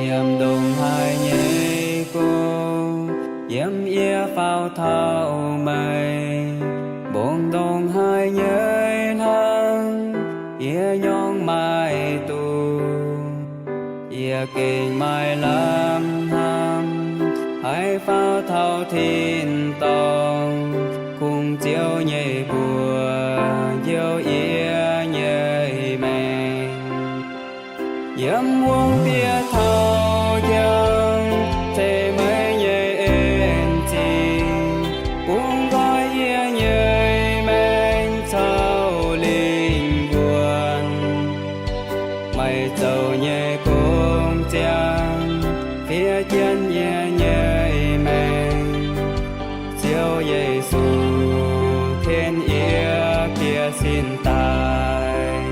Yiem ndongc haaix nyei gong, yiem yie faaux taux meih, mbong ndongc haaix nyei hnangv, yie nyorng maaih duqv. Yie gengh maaih lamh hnamv, haih faaux taux tin-dorngh, kungx Ziouv nyei mbuox njoux yie nyei maengc. Yiem wuom bieqc taux njang, zeiz meih nyei en-zingh, bungx nqoi yie nyei maengc caux lingh wuonh. Meih zoux nyei gong ziangh, fiev jienv yie nyei maengc. Ziouv Yesu, ken yie bieqc sin daaih.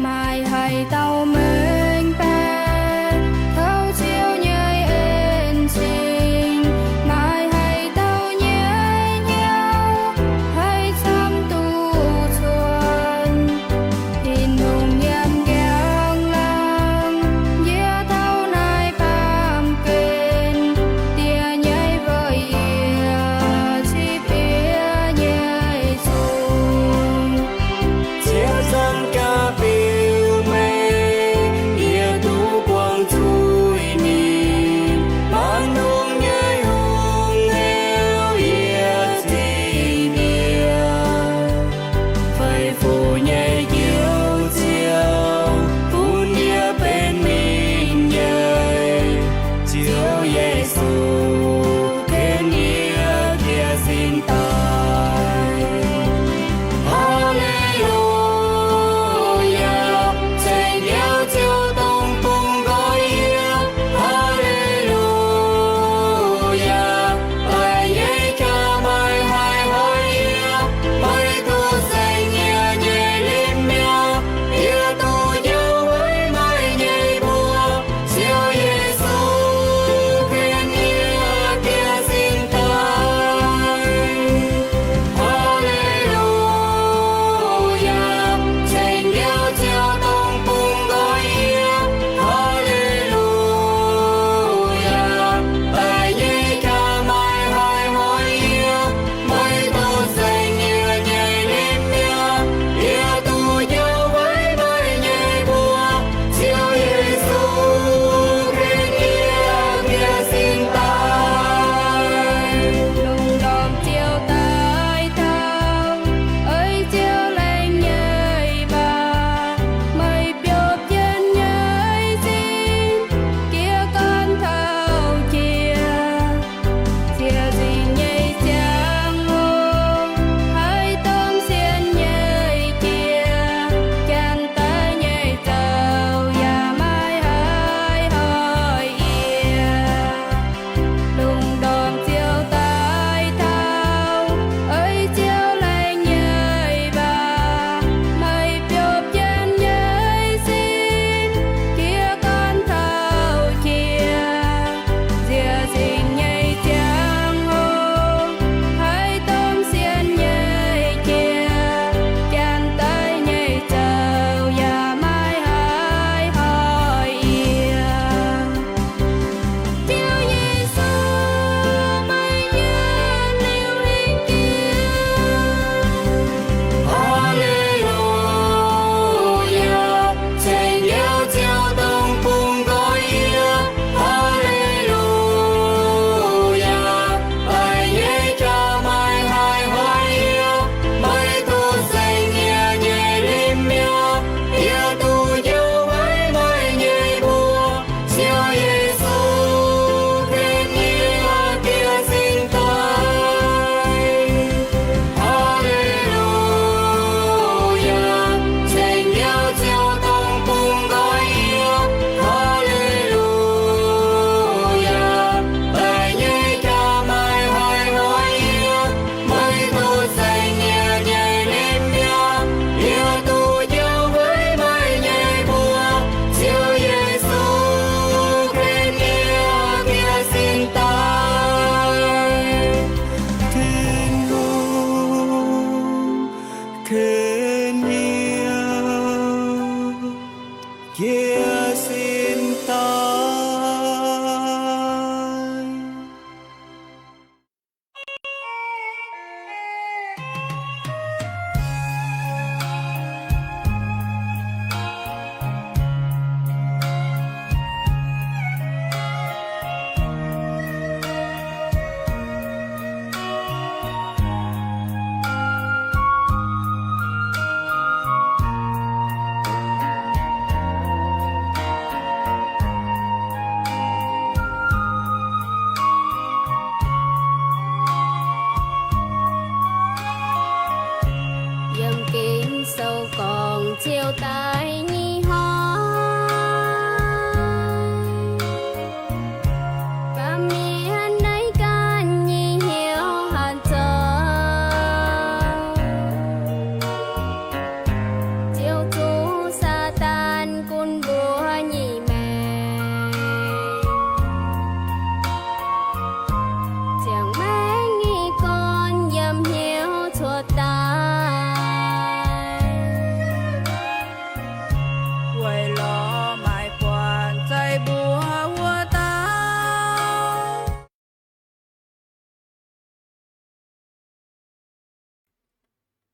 Maaih haaix dauh mengh baeqc taux Ziouv nyei en-zingh? Maaih haaix dauh nyei hnyouv haih camv duqv cuotv? Tin-Hungh yiem njang laangz, yie taux naaiv baamh gen, Diex nyei weic yie cipv Diex nyei zungh.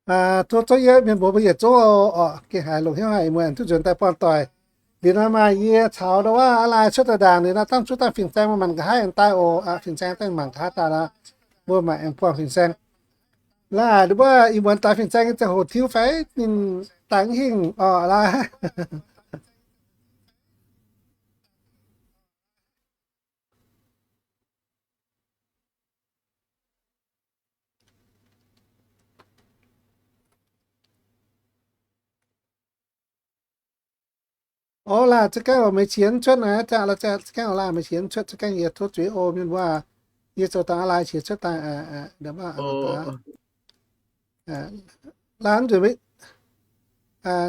Tov zorqv yie mienh mbuo mbuo yietc zungv oc, gengh haiz longc hnyouv haic muonc duqv nzuonx daaih buangh doic. Liuz nor maaih yie caux ndau wuov aa lai cuotv daaih ndaangc, liuz nor dangh cuotv daaih Fin-Saeng mbuo mangc nqa'haav aengx daaih oc. Fin-Saeng daaih mangc nqa'haav daaih nor, mbuo mangc aengx buangh Fin-Saeng. Laaix mbuo ih muonz daaih Fin-Saeng nyei ziangh hoc tiuv fai ninh daaih hingh oc laaix. Oc laaih, za'gengh oc meih qiex cuotv naaiv, za'gengh oc laaih meih qiex cuotv, za'gengh yie tov zuiz oc mienh mbuo. Yie zoux dangh aa lai qiex cuotv daaih. Laaih nzunc,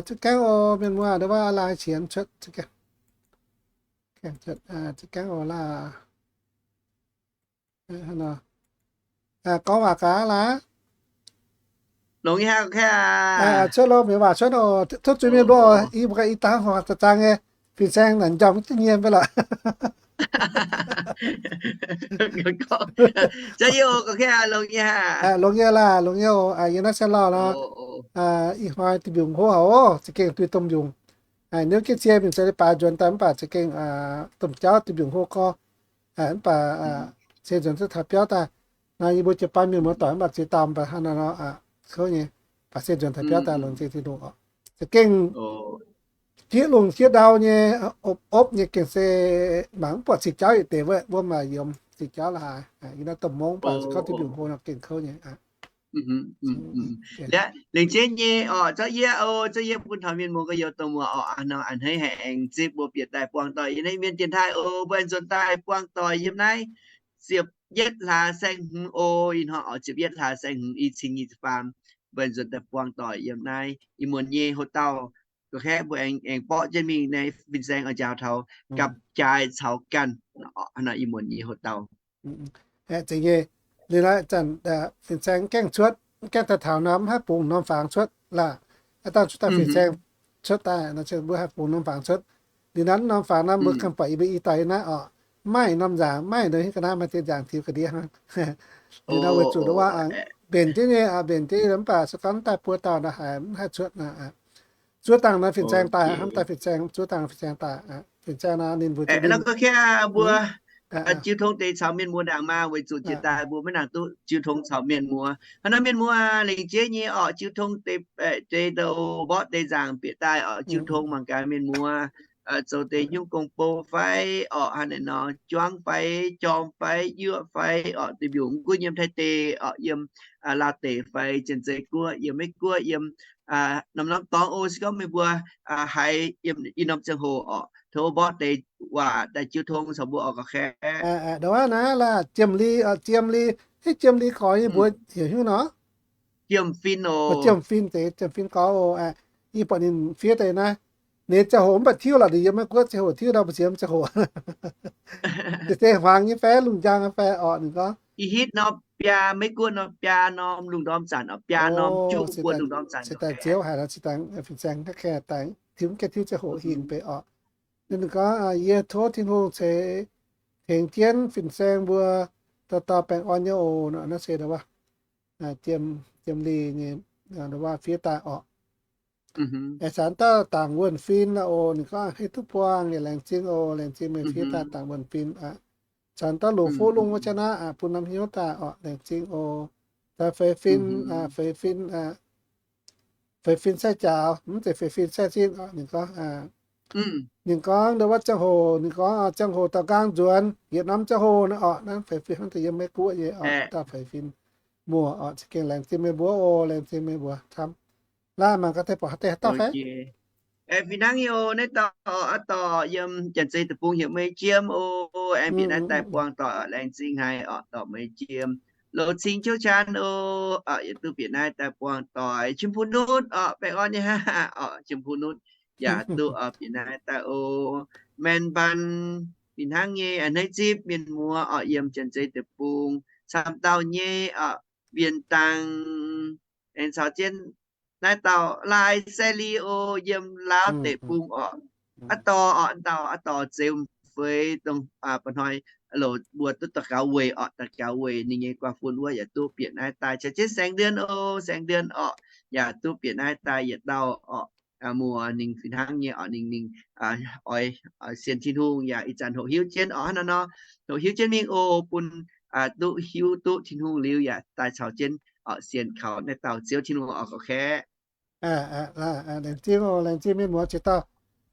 za'gengh oc mienh mbuo, ndau wuov aa lai qiex cuotv, za'gengh oc laaih. Gorngv waac gaax laaix. Cuotv lo, mienh waac cuotv oc. Tov zuiz mienh mbuo, i mbuo ganh i dangh horpc za'zang nyei. Fin-Saeng naaic njormh jienv nyei mv baac lorqc. Longx nyei laaih, longx nyei oc. Yie naaiv se lauh nor, ih hnoi duih mbiungc hlo haic oc, za'gengh duih domh mbiungc. Niouv jienv cie mingh se leiz-baaix nzuonx daaih mv baac za'gengh domh jauv duih mbiungc hlo gorx. Mv baac se nzuonx duqv taux biauv daaih nor, yie mbuo jiez baan mienh muoz doic mv baac ziex dauh mv baac hnangv naaiv nor, kouv nyei. Baac se nzuonx taux biauv daaih longx zingh Tin-Hungh oc. Za'gengh jieqv lungh jieqv ndau nyei, opv opv nyei gengh se mangc mv buatc cing jauv yietc deix wuov, wuov maaih yiem cing jauv la'haaix. Yie naaiv domh mungv mv baac se gorngv duih mbiungc hlo nor gengh kouv nyei. Lengc jeiv nyei oc, zorqv yie oc, zorqv yie bun taux mienh muoz gorx-youz dongh muoz oc, a'hneiv haic aengx zipv mbuo bieqc daaih buangh doic yiem naaiv mienh dienx taaih oc, mbuo aengx nzuonx daaih buangh doic yiem naaiv ziepc yietv hlaax saeng-hmz oc. Ih hnoi oix ziepc yietv hlaax saeng-hmz, i cin nyic ziepc faam, mbuo aengx nzuonx daaih buangh doic yiem naaiv ih muonz nyei houx-dauh. Gorqv-kaeqv mbuo aengx aengx borqv jienv mingh naaiv fin-saeng oix njaaux taux gapv-jaaix caux ganh, ih muonz nyei houx-dauh. Aeqv, zeiz nyei. Liuz naaiv zanc fin-saeng gaengh cuotv, gaengh daaih taux nor mv haih bungx norm fangx cuotv laaih. Aav dangh cuotv daaih fin-saeng cuotv daaih nor, mbuo haih bungx norm fangx cuotv. Liuz naaiv norm fangx nor mbuo ganh buatc yie mbuo i daaih naaiv oc, maiv norm nzangc, maiv nor hiuv ga'naaiv maaih deix nzangc tiux ga'ndiev hnangv. Liuz nor weic zuqc ndau wuov mbenc jienv nyei, mbenc jienv mv baac se gorngv daaih buo dauh nor haiz mv haih cuotv nor. Zuov dangh nor fin-saeng daaih, hnamv daaih fin-saeng, zuov dangh fin-saeng daaih. Fin-saeng nor ninh mbuo gorqv-kaeqv mbuo jiu tong deix caux mienh muoz ndaangc maah, weic zuqc jiex daaih mbuo maiv nangc duqv jiu tong caux mienh muoz. Hnangv nor mienh muoz lengc jeiv nyei oc, jiu tong deix, deix mborqv deix nzaangc bieqc daaih oc, jiu tong mangc gaax mienh muoz zoux deix hnyouv gong-bou fai oc, hnangv naaic nor juangv fai jorm fai yuoqv fai oc, deix mbiungc mv gunv yiem Taiv deic oc, yiem Laauv deic fai Janx-Zei guoqv, yiem Meiv guoqv, yiem norm-norm dorngx oc. Se gorngv meih mbuo haiz yiem i norm ziangh hoc oc, tov mborqv deix waac daaih jiu tong caux mbuo oc gorqv-kaeqv. Ndongc wuov naaiv laaih Jiem Li, Jiem Li, hiuv Jiem Li gorx nyei mbuox heuc hnyouv nor? Jiem Fin oc. Jiem Fin deix, Jiem Fin gorx oc. Yie buatc ninh fiev deix naaiv. Ninh ziangh hoc mv baac tiuv lorqc, ninh yiem Meiv guoqv ziangh hoc tiuv ndau mbu'ziex ziangh hoc. Deix deix hmuangx nyei fai lungh njang fai orqc ninh gorngv. I hitv norm biaa Meiv guoqv norm biaa norm lungh ndorm zanc oc, biaa norm juqv buonc lungh ndorm zanc se daaih ziouv haic nor, se daaih fin-saeng naaiv gaengh daaih tiuv, gaengh tiuv ziangh hoc hingh beiv orqc. Ninh gorngv, yie tov Tin-Hungh ceix tengx jienv fin-saeng mbuo dauh dauh baengh orn nyei oc. Naaiv se ndau wuov Jiem Li nyei ndau wuov fiev daaih orqc. Aengx caux dauh dangc wuonh fin oc, ninh gorngv, Hei duqv buangh, yaac laengz zingh oc, laengz zingh meih fiev daaih dangc wuonh fin aqv. Caux dauh loz fuqv lungh wuov jienv naaiv bun norm hnyouv daaih orqc, laengz zingh oc. Caux feix fin, feix fin, feix fin sai-jaaux, mv zeiz feix fin sai-sin orqc. Ninh gorngv, ninh gorngv ndau wuov ziangh hoc, ninh gorngv ziangh hoc daux nqaang nzuonx, yietc norm ziangh hoc naaiv orqc, naaiv feix fin hnangv deix yiem Meiv guoqv nyei orqc, dauh feix fin muoz orqc. Za'gengh laengz zingh meih mbuo oc, laengz zingh meih mbuo camv. Laaih mangc gaax deix buatc haaix deix haaix dauh fai? Fih hnangv nyei oc, naaiv dauh oc, aa, dorh yiem Janx-Zei deic-bung heuc Meix Jiem oc. Aengx bieqc naaiv daaih buangh doic, laengz zingh haic orqc, dorh Meix Jiem. Loz Cing Qouv Caan oc, yietc duqv bieqc naaiv daaih buangh doic. Qiem Pung Nutv orqc, baengh orn nyei hnangv orqc, Qiem Pung Nutv yaac duqv bieqc naaiv daaih oc. Maen Mban, fih hnangv nyei a'hneiv zipv mienh muoz orqc, yiem Janx-Zei deic-bung. Camv dauh nyei orqc, Mbienc Dangh, aengx caux jienv naaiv dauh Lai Sai Li oc, yiem Laauv deic-bung orqc. Aa dorh orqc, dauh aa dorh Zeux Feix dongh mba'hnoi loz mbuo duqv daux gaux weic orqc, daux gaux weic ninh nyei guaav fun wuov yaac duqv bieqc naaiv daaih caux jienv Saengv Ndien oc, Saengv Ndien orqc, yaac duqv bieqc naaiv daaih yietc dauh orqc. Muoz ninh fih hnangv nyei orqc, ninh, ninh oix sienx Tin-Hungh yaac ih zanc hoqc hiuv jienv orqc, hnangv naaiv nor, hoqc hiuv jienv mingh oc, bun duqv hiuv duqv Tin-Hungh liuz yaac daaih caux jienv orqc sienx kaux naaiv dauh Ziouv Tin-Hungh orqc, gorx-kaeqv. Laengz zingh oc, laengz zingh mienh muoz ziex dauh.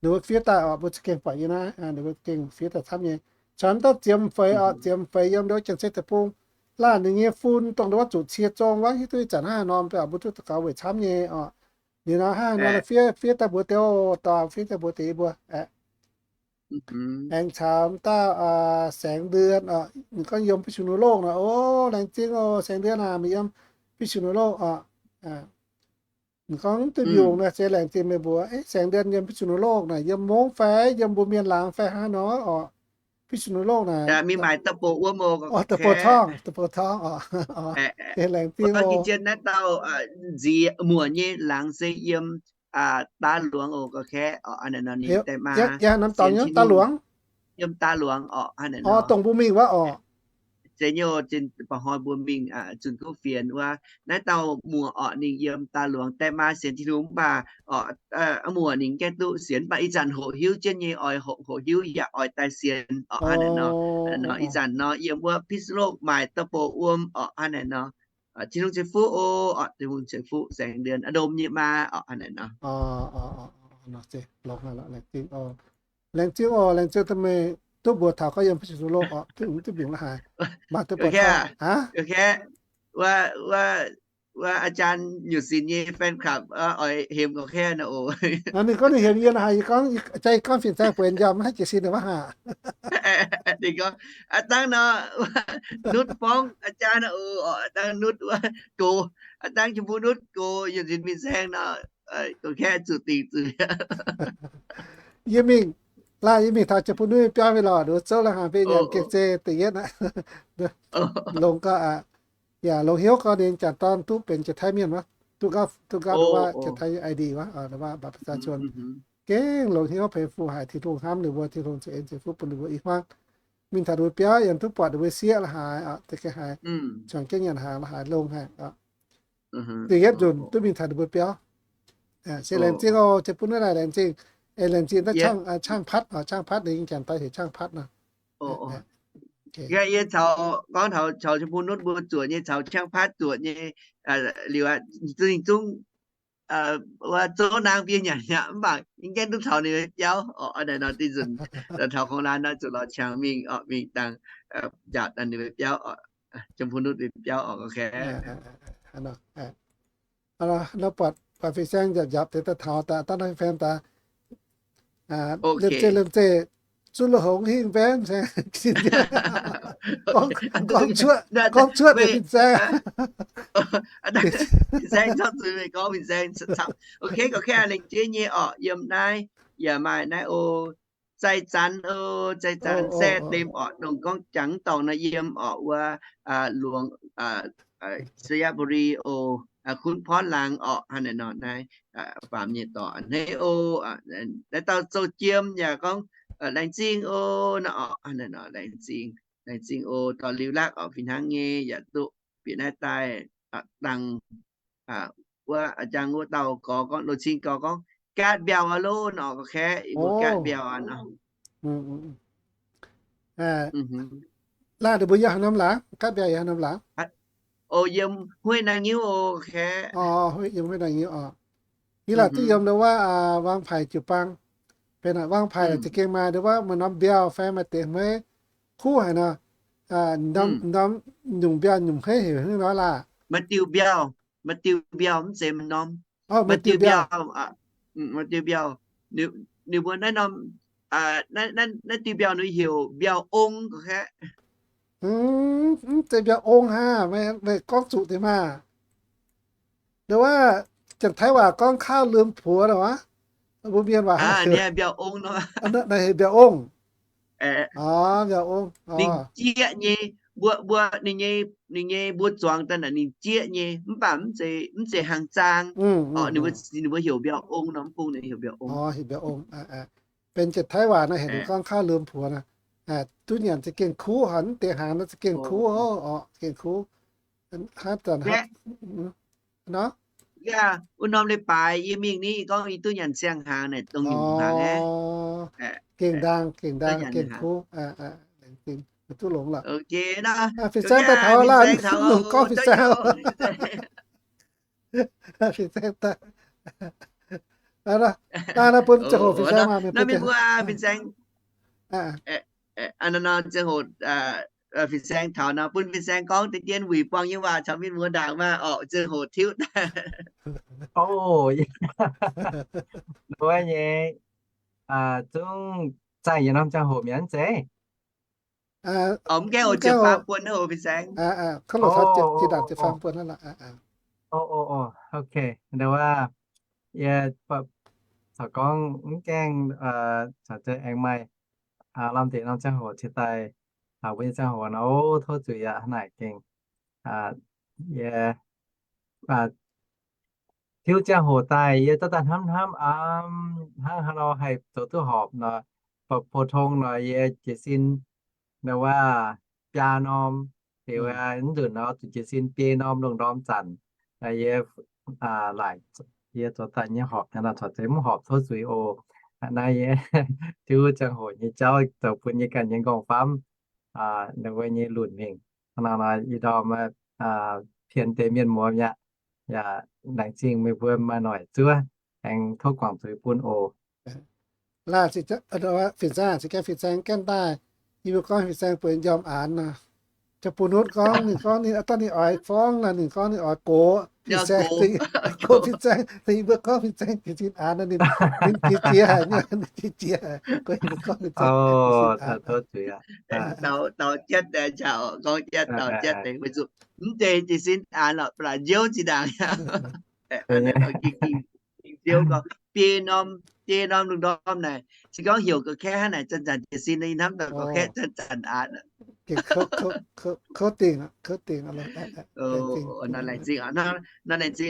Ninh mbuo fiev daaih orqc, mbuo za'gengh buatc yie naaiv, ninh mbuo gengh fiev daaih camv nyei. Caux dauh Ziemx Feix orqc, Ziemx Feix yiem ndo Janx-Sei Deic-Bung. Laanh ninh nyei fun dongh ndo wuov zuqc cie zong wuov, hiuv duqv ih zanc hnangv haaix nor, mbuo oix mbuo duqv daux gaux weic camv nyei orqc. Ninh nor hnangv haaix nor fiev, fiev daaih mbuox deix oc, dorh fiev daaih mbuox deix yie mbuo. Aengx caux dauh Saengv Ndien orqc, ninh gorngv yiem พิษณุโลก nor. O, laengz zingh oc, Saengv Ndien aac, meih yiem พิษณุโลก orqc. Ninh gorngv duqv mbiungc naaic se laengz zingh meih mbuox, Saengv Ndien yiem พิษณุโลก naaic, yiem mungv fai yiem mbuo mienh laangz fai hnangv nor orqc? พิษณุโลก naaic, mingh maaic da'bouc wuom oc, da'bouc torngv, da'bouc torngv orqc. Laengz zingh oc. Naaiv dauh nziex muoc nyei laangz se yiem Daa Luangz oc, gorx-kaeqv orqc. Aa, naaiv nor ninh daaih maa sienx Tin-Hungh yiem Daa Luangz orqc. Aa, naaiv nor dongh mbuo mingh wuov orqc. Se nyei, ba'hnoi mbuo mingh zunh kuv fienx wuov. Naaiv dauh muoc orqc, ninh yiem Daa Luangz daaih maa sienx Tin-Hungh mv baac orqc, muoc ninh gaengh duqv sienx mv baac ih zanc hoqc hiuv jienv nyei, oix hoqc hiuv yaac oix daaih sienx orqc. Hnangv naaic nor, ih zanc nor yiem wuov พิษณุโลก maaic da'bouc wuom orqc. Hnangv naaic nor, Tin-Hungh ceix fuqv oc, Tin-Hungh ceix fuqv Saengv Ndien, aa, ndom nyei maa orqc. Hnangv naaic nor. Laengz zingh oc, laengz zingh meih duqv mbuox taux gorngv yiem พิษณุโลก orqc, duqv mv duqv mbiungc la'haaix. Maaih duqv buatc, wuov อาจารย์ nyutc sinx nyei fan club oix hemx gorx-kaeqv naaic oc. Ninh gorngv ninh hemx yie la'haaix, yie gorngv, jaax yie gorngv fin-saeng bueix njamv maiv haih jiez sin wuov haac. Ninh gorngv, aa, dangh nor, nutv borngv อาจารย์ naaic oc, aa, dangh nutv wuov gox, aa, dangh jiem bun nutv gox, yiem sin fin-saeng nor, gorx-kaeqv zuqc dingc zuqc. Yie mingh, laanh yie mingh taux jiem bun nutv biauv mingh lorqc, nduov zouv la'haaix mbenc nyanc gengh zei da'yietv aqv. Longx gau aqc. Yaac longx hnyouv gau ninh janx dorn duqv benx Janx-Taiv mienh wuov, duqv gapv, duqv gapv wuov Janx-Taiv nyei I D wuov, บัตรประชาชน. Gengh longx hnyouv peix fuqv haic, Tin-Hungh hnamv ninh mbuo, Tin-Hungh ceix en ceix fuqv bun ninh mbuo i hmuangv. Mingh taux ninh mbuo biauv yaac duqv buatc ninh mbuo sieqv la'haaix, za'gengh haiz, juangc jienv nyanc hnaangx la'haaix longx haic. Da'yietv nzunc duqv mingh taux ninh mbuo biauv. Se laengz zingh oc, jiem bun nutv naaic laengz zingh. Laengz zingh daaih Qangx Patv, Qangx Patv ninh janx daaih heuc Qangx Patv nor. Yie caux, gorngv taux caux jiem bun nutv mbuo zuoqc nyei, caux Qangx Patv zuoqc nyei, liuz aqv, zingh zungv wuov zouv naang bieqc nyanc aqv, mv baac yie gaengh duqv taux ninh mbuo biauv orqc. Naaic nor dinh nzunc taux kungx laanh nor zuqc lorz qangx mingh orqc, mingh dangh njaapc dangh ninh mbuo biauv orqc, jiem bun nutv mbuo biauv orqc, gorx-kaeqv. Nor buatc, buatc fin-saeng njaapc njaapc deix daaih taux daaih, dangh naaiv fan daaih, liemh zeih liemh zeih, zuqv lo hongx hingh mbaengx, gorngv cuotv, gorngv cuotv deix fin-saeng. Fin-saeng caux zuiz meih gorngv fin-saeng caux, ok, gorx-kaeqv, laengz zingh nyei orqc, yiem naaiv yaac maaih naaiv o, Zai Zanx o, Zai Zanx se dem orqc, dongh gorngv jangx dorngx nor yiem orqc wuov, longx, ไชยบุรี o, ขุนพร laangz orqc, hnangv naaic nor naaiv, baamz nyei dorc a'hneiv o. Naaiv dauh Zoux Jiem yaac gorngv laengz zingh o, nor orqc, hnangv naaic nor laengz zingh, laengz zingh o, dorh liuz lakv orqc, fih hnangv nyei yaac duqv bieqc naaiv daaih dangh wuov a'jang wuov dauh gorx gorngv, loz-cing gorx gorngv, gaatv mbiauh aqv loh, nor gorx-kaeqv, mbuo gaatv mbiauh aqv nor. Laanh ninh mbuo yiem haaix norm laangz? Gaatv mbiauh yiem haaix norm laangz? O, yiem Hueiv Naang Nyiuv o, gorx-kaeqv. Yiem Hueiv Naang Nyiuv oc. Yie laaic duqv yiem ndo wuov, Wang Paic jiu-baang. Benx naaic Wang Paic za'gengh maaih ndo wuov maaih norm mbiauh fai maaih deix hmeiv kuv haic nor. Norm nyungc mbiauh nyungc hmeiv heuc haaix nyungc nor laah? Maaih diuh mbiauh, maaih diuh mbiauh, mv zeiz maaih norm. Maaih diuh mbiauh, maaih diuh mbiauh. Ninh mbuo naaiv norm, naaiv diuh mbiauh ninh heuc mbiauh ong, gorx-kaeqv. Mv zeiz mbiauh ong hnangv, meih gorngv zuqc deix maah. Ndo wuov, Janx-Taiv waac gorngv ข้าวลืมผัว nor wuov. Mbuo Mienh waac heuc mbiauh ong. Naaiv heuc mbiauh ong. Mbiauh ong. Ninh jieqv nyei, mbuo, mbuo, ninh nyei, ninh nyei mbuo zuangx daaih naaic ninh jieqv nyei, mv baac mv zeiz, mv zeiz hnaangx zaang. Ninh mbuo heuc mbiauh ong nor, mv bung ninh heuc mbiauh ong. Heuc mbiauh ong. Benx Janx-Taiv waac naaiv heuc ninh gorngv ข้าวลืมผัว naaiv. Duqv nyanc za'gengh kuv haic, mv deix hnaangx naaiv za'gengh kuv oc, za'gengh kuv. Hnangv zanc hnangv nor, wuov norm leiz-baaix yie mingh ni, gorngv yie duqv nyanc siang-hnaangx naaic, dongh nyungc hnaangx aeqv, gengh ndaang, gengh ndaang, gengh kuv. Duqv longx lorqc. Fin-saeng daaih taux laanh, longc gorngv fin-saeng. Fin-saeng daaih, daaih bun ziangh hoc fin-saeng maah, mienh bun ziangh hoc. Ziangh hoc fin-saeng taux nor, bun fin-saeng gorngv deix dien wuic buangh nyei waac caux mienh muoz ndaangc maah, orqc, ziangh hoc tiuv daaih. Wuov nyei, zungv zaih yietc norm ziangh hoc mi'aqv zeiz. Mv gaengh oc, ziepc faam buonc oc, fin-saeng. Ok, nduov wuov, yie caux gorngv mv gaengh caux zeiz aengx maaih lamh deix norm ziangh hoc ciex daaih taux mbuo nyei ziangh hoc nor, tov zuiz aqv, hnangv naaic gengh yie tiuv ziangh hoc daaih yie zorqv daaih hnamv hnamv, hnangv haaix nor haih zoux duqv horpc nor, pou-tong nor yie jiez sin, nduov wuov, biaa norm, liuz mv nzunc nor zuqc jiez sin biei norm lungh ndorm zanc. Yie laaic, yie zoux daaih nyei horpc nor, caux zeiz mv horpc tov zuiz oc. Naaiv yie tiuv ziangh hoc nyei jauv zoux bun yie ganh nyei nqorngv-famv, nduov wuov, nyei lunc mingh. Hnangv naaic nor yie ndorm pien deix mienh muoz mi'aqv. Yaac laengz zingh meih mbuo maaih noic zuov, aengx tov guangc zuiz bun oc. Laanh fin-saeng, se gaengh fin-saeng gaengh daaih, yie mbuo gorngv fin-saeng bueix njormh aanx nor. Jaa-bun nutv gorngv, ninh gorngv ninh, dangh ninh oix forng nor, ninh gorngv ninh oix gox fin-saeng, gox fin-saeng. Yie mbuo gorngv fin-saeng jiez sin aanx nor, ninh jiex jiex haic, ninh jiex jiex haic. Gorngv yie mbuo gorngv fin-saeng jiez sin aanx. Dauh, dauh jatv deix, gorngv jatv, dauh jatv deix, weic zuqc mv zeiz jiez sin aanx lorqc, ba'laqc nziouv zinh ndaangc. Ging nziouv gorngv biei norm, biei norm lungh ndorm naaic, se gorngv heuc ga'kaeqv hnangv naaic, zanc-zanc jiez sin, ih hnamv daaih ga'kaeqv zanc-zanc aanx. Kouv dingc, kouv dingc. Nor laengz zingh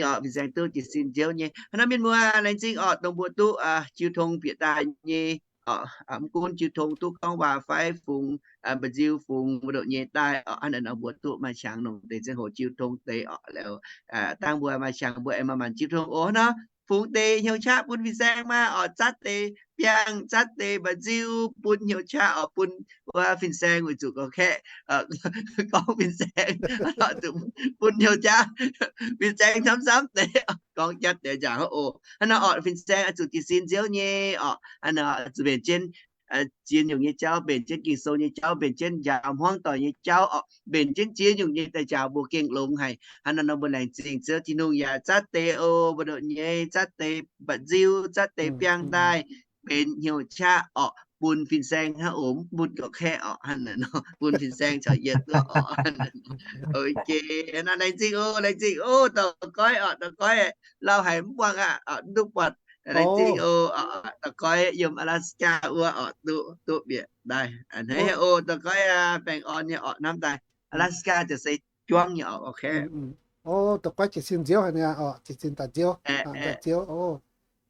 oc, fin-saeng duqv jiez sin nziouv nyei. Hnangv naaiv mienh muoz laengz zingh oc, dongh mbuo duqv jiu tong bieqc daaih nyei. Mv gunv jiu tong duqv gorngv waac fai fungx mba'nziu fungx mbu'ndongx nyei daaih oc, hnangv naaic nor mbuo duqv maaih qangx longc deix ziangh hoc jiu tong deix oc. Liuz dangh mbuo maaih qangx mbuo aengx maaih maanc jiu tong oc. Hnangv nor fungx deix hnyouv qaqv bun fin-saeng maah oc, zatv deix biangh, zatv deix mba'nziu bun hnyouv qaqv oc, bun wuov fin-saeng weic zuqc ga'kaeqv gorngv fin-saeng, zuqc bun hnyouv qaqv. Fin-saeng camv-camv deix gorngv jatv deix njaaux oc. Hnangv nor oc, fin-saeng oix zuqc jiez sin nziouv nyei oc. Hnangv nor zuqc mbenc jienv ziex nyungc nyei jauv, mbenc jienv Ging-Sou nyei jauv, mbenc jienv njaaux hmuangv doic nyei jauv oc, mbenc jienv ziex nyungc nyei daaih njaaux mbuo gengh longx haic. Hnangv naaiv nor mbuo laengz zingh Ziouv Tin-Hungh yaac zatv deix oc, mbu'ndongx nyei zatv deix mba'nziu, zatv deix biangh daaih benx hnyouv qaqv oc, bun fin-saeng hnangv oc, mv bun ga'kaeqv oc. Hnangv naaic nor bun fin-saeng caux yie duqv oc. Ok, laengz zingh oc, laengz zingh oc, dorh goiv oc, dorh goiv lauh haic mv buangh aqv oc, mv duqv buatc. Laengz zingh oc, dorh goiv yiem Alaska wuov oc, duqv, duqv bieqc daaih a'hneiv oc, dorh goiv baengh orn nyei oc, hnamv daaih Alaska ziouc se juangv nyei oc. Ok, dorh goiv jiez sin nziouv haic niaa oc, jiez sin daaih nziouv, daaih nziouv oc.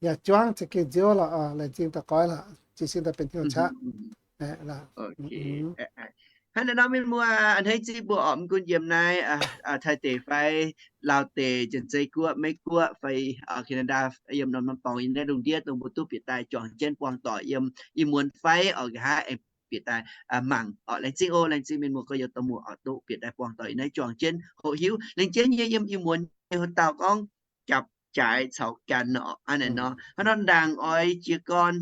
Yaac juangv za'gengh nziouv lorqc oc, laengz zingh dorh goiv lorqc, jiez sin daaih benx hnyouv qaqv. Hnangv naaiv nor mienh muoz a'hneiv zingh mbuo oc, mv gunv yiem naaiv Taiv deic fai Laauv deic, Janx-Zei Guoqv, Meiv Guoqv fai Canada, yiem norm norm dorngx yiem naaiv lungh ndiev dongh mbuo duqv bieqc daaih juangc jienv buangh doic yiem ih muonz fai oc, nqa'haav aengx bieqc daaih mangc oc. Laengz zingh oc, laengz zingh mienh muoz gorx-youz dorh muoz oc, duqv bieqc daaih buangh doic yiem naaiv juangc jienv hoqc hiuv. Laengz jienv nyei yiem ih muonz nyei haaix dauh gorngv japc jaaic caux ganh oc. Hnangv naaic nor, hnangv nor ndaangc oix jiez gorn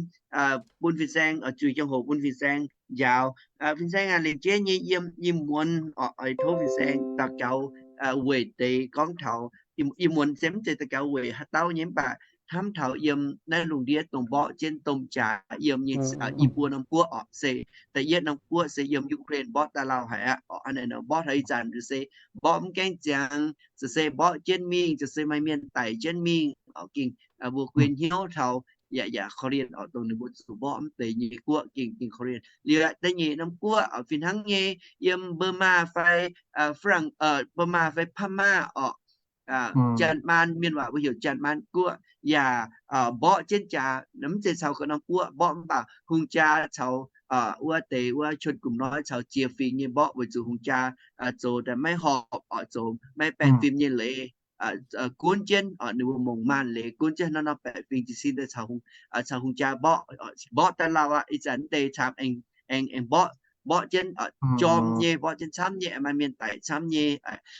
bun fin-saeng, oix zuiz ziangh hoc bun fin-saeng njaaux. Fin-saeng aac, laengz jienv nyei yiem ih muonz oc, oix tov fin-saeng daux gaux weic deix gorngv taux ih muonz se mv zeiz daux gaux weic haaix dauh nyei, mv baac hnamv taux yiem naaiv lungh ndiev dongh mborqv jienv domh jaax yiem nyei i buo norm guoqv oc, se da'yietv norm guoqv se yiem Ukraine mborqv daaih lauh haic aqv oc. Hnangv naaic nor mborqv taux ih zanc se mborqv mv gaengh ziangx, ziouc se mborqv jienv mingh, ziouc se maaih mienh daic jienv mingh oc. Gengh mbuo guei hnyouv taux yaac, yaac korv-lienh oc, dongh ninh mbuo zuqc mborqv mv deix nyei guoqv gengh, gengh korv-lienh. Liuz da'nyeic norm guoqv oc, fih hnangv nyei yiem Burma fai Faa^laengx, Burma fai Pama oc, Janx-Maan, mienh waac mbuo heuc Janx-Maan Guoqv, yaac mborqv jienv jaax, mv zeiz caux ga'norm guoqv mborqv mv baac hungh jaa caux wuov deix wuov Cuotv Gumc Noi caux Jiex Fingx nyei mborqv weic zuqc hungh jaa zoux daaih maiv horpc oc, zoux maiv baengh fim nyei leiz, gunv jienv oc, ninh mbuo mongc maanh leiz gunv jienv nor nor baeqc fingx jiez sin daaih caux hungh jaa mborqv, mborqv daaih lauh aqv. Ih zanc deix camv aengx, aengx mborqv, mborqv jienv jorm nyei, mborqv jienv camv nyei, maaih mienh daic camv nyei.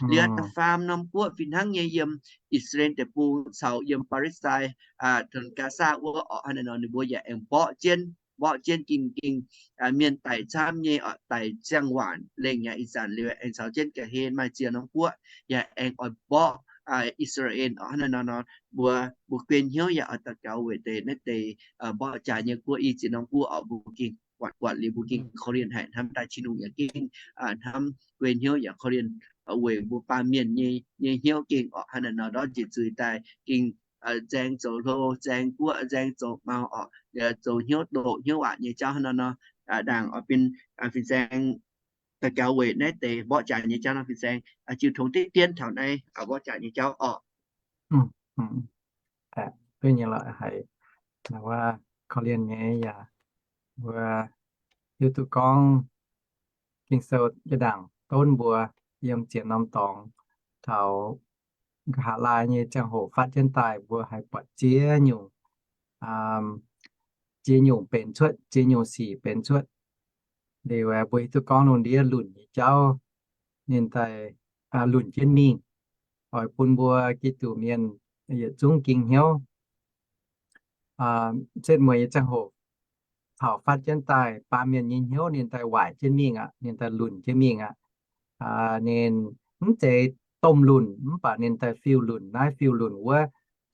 Liuz da'faam norm guoqv fih hnangv nyei yiem I^saa^laa^en deic-bung caux yiem Baalestin, Gaza wuov oc, hnangv naaiv nor ninh mbuo yaac aengx mborqv jienv, mborqv jienv gengh, gengh mienh daic camv nyei oc, daic ziangh waanc lengh nyei. Ih zanc liuz aengx caux jienv ga'hlen maaih ziex norm guoqv yaac aengx oix mborqv I^saa^laa^en oc, hnangv naaiv nor nor mbuo, mbuo guen hnyouv yaac oix daux gaux weic deix naaiv deix mborqv jaax nyei guoqv, i ziex norm guoqv oc, mbuo gengh buatc, buatc liuz mbuo gengh korv-lienh haic hnamv daaih Tin-Hungh yaac gengh hnamv, guen hnyouv yaac korv-lienh weic mbuo baamh mienh nyei, nyei hnyouv gengh oc, hnangv naaiv nor ndortv njiec zuiz daaih gengh nzaeng zoux hlo, nzaeng guoqv, nzaeng zoux mau oc, zoux hnyouv doqc hnyouv waac nyei jauv hnangv naaiv nor, ndaangc oix fin-saeng daux gaux weic naaiv deix mborqv jaax nyei jauv nor fin-saeng jiu tongx diqv dien taux naaiv mborqv jaax nyei jauv oc. Duqv nyei lorqc, haiz korv-lienh nyei yaac mbuo hiuv duqv gorngv Ging-Sou yaac ndaangc donv mbuo yiem ziex norm dorngx taux nqa'haav laai nyei ziangh hoc fatv jienv daaih mbuo haiz buatc ziex nyungc, ziex nyungc benx cuotv, ziex nyungc sic benx cuotv. Liuz mbuo hiuv duqv gorngv lungh ndiev lunc nyei jauv ninh daaih lunc jienv mingh, oix bun mbuo Giduc mienh yietc zungv ging hnyouv. Setv mueiz nyei ziangh hoc taux fatv jienv daaih baamh mienh nyei hnyouv ninh daaih waaic jienv mingh aqv, ninh daaih lunc jienv mingh aqv. Ninh mv zeiz domh lunc mv baac ninh daaih fiuv-lunc naaiv fiuv-lunc wuov,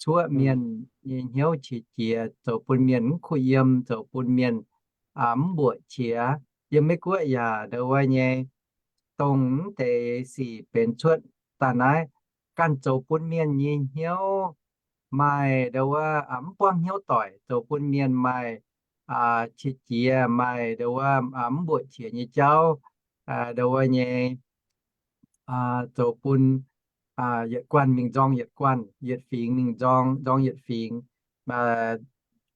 cuoqv mienh nyei hnyouv qiex jiez, zoux bun mienh mv kuh yiem, zoux bun mienh mv mbuoqc qiex. Yiem Meiv Guoqv yaac ndau wuov nyei, dongh mv deix sic benx cuotv daaih naaiv ganh zoux bun mienh nyei hnyouv maaih ndau wuov mv buangv hnyouv doic, zoux bun mienh maaih qiex jiez, maaih ndau wuov mv mbuoqc qiex nyei jauv, ndau wuov nyei zoux bun yietc guanh mingh nzorng yietc guanh, yietc fingx mingh nzorng, nzorng yietc fingx.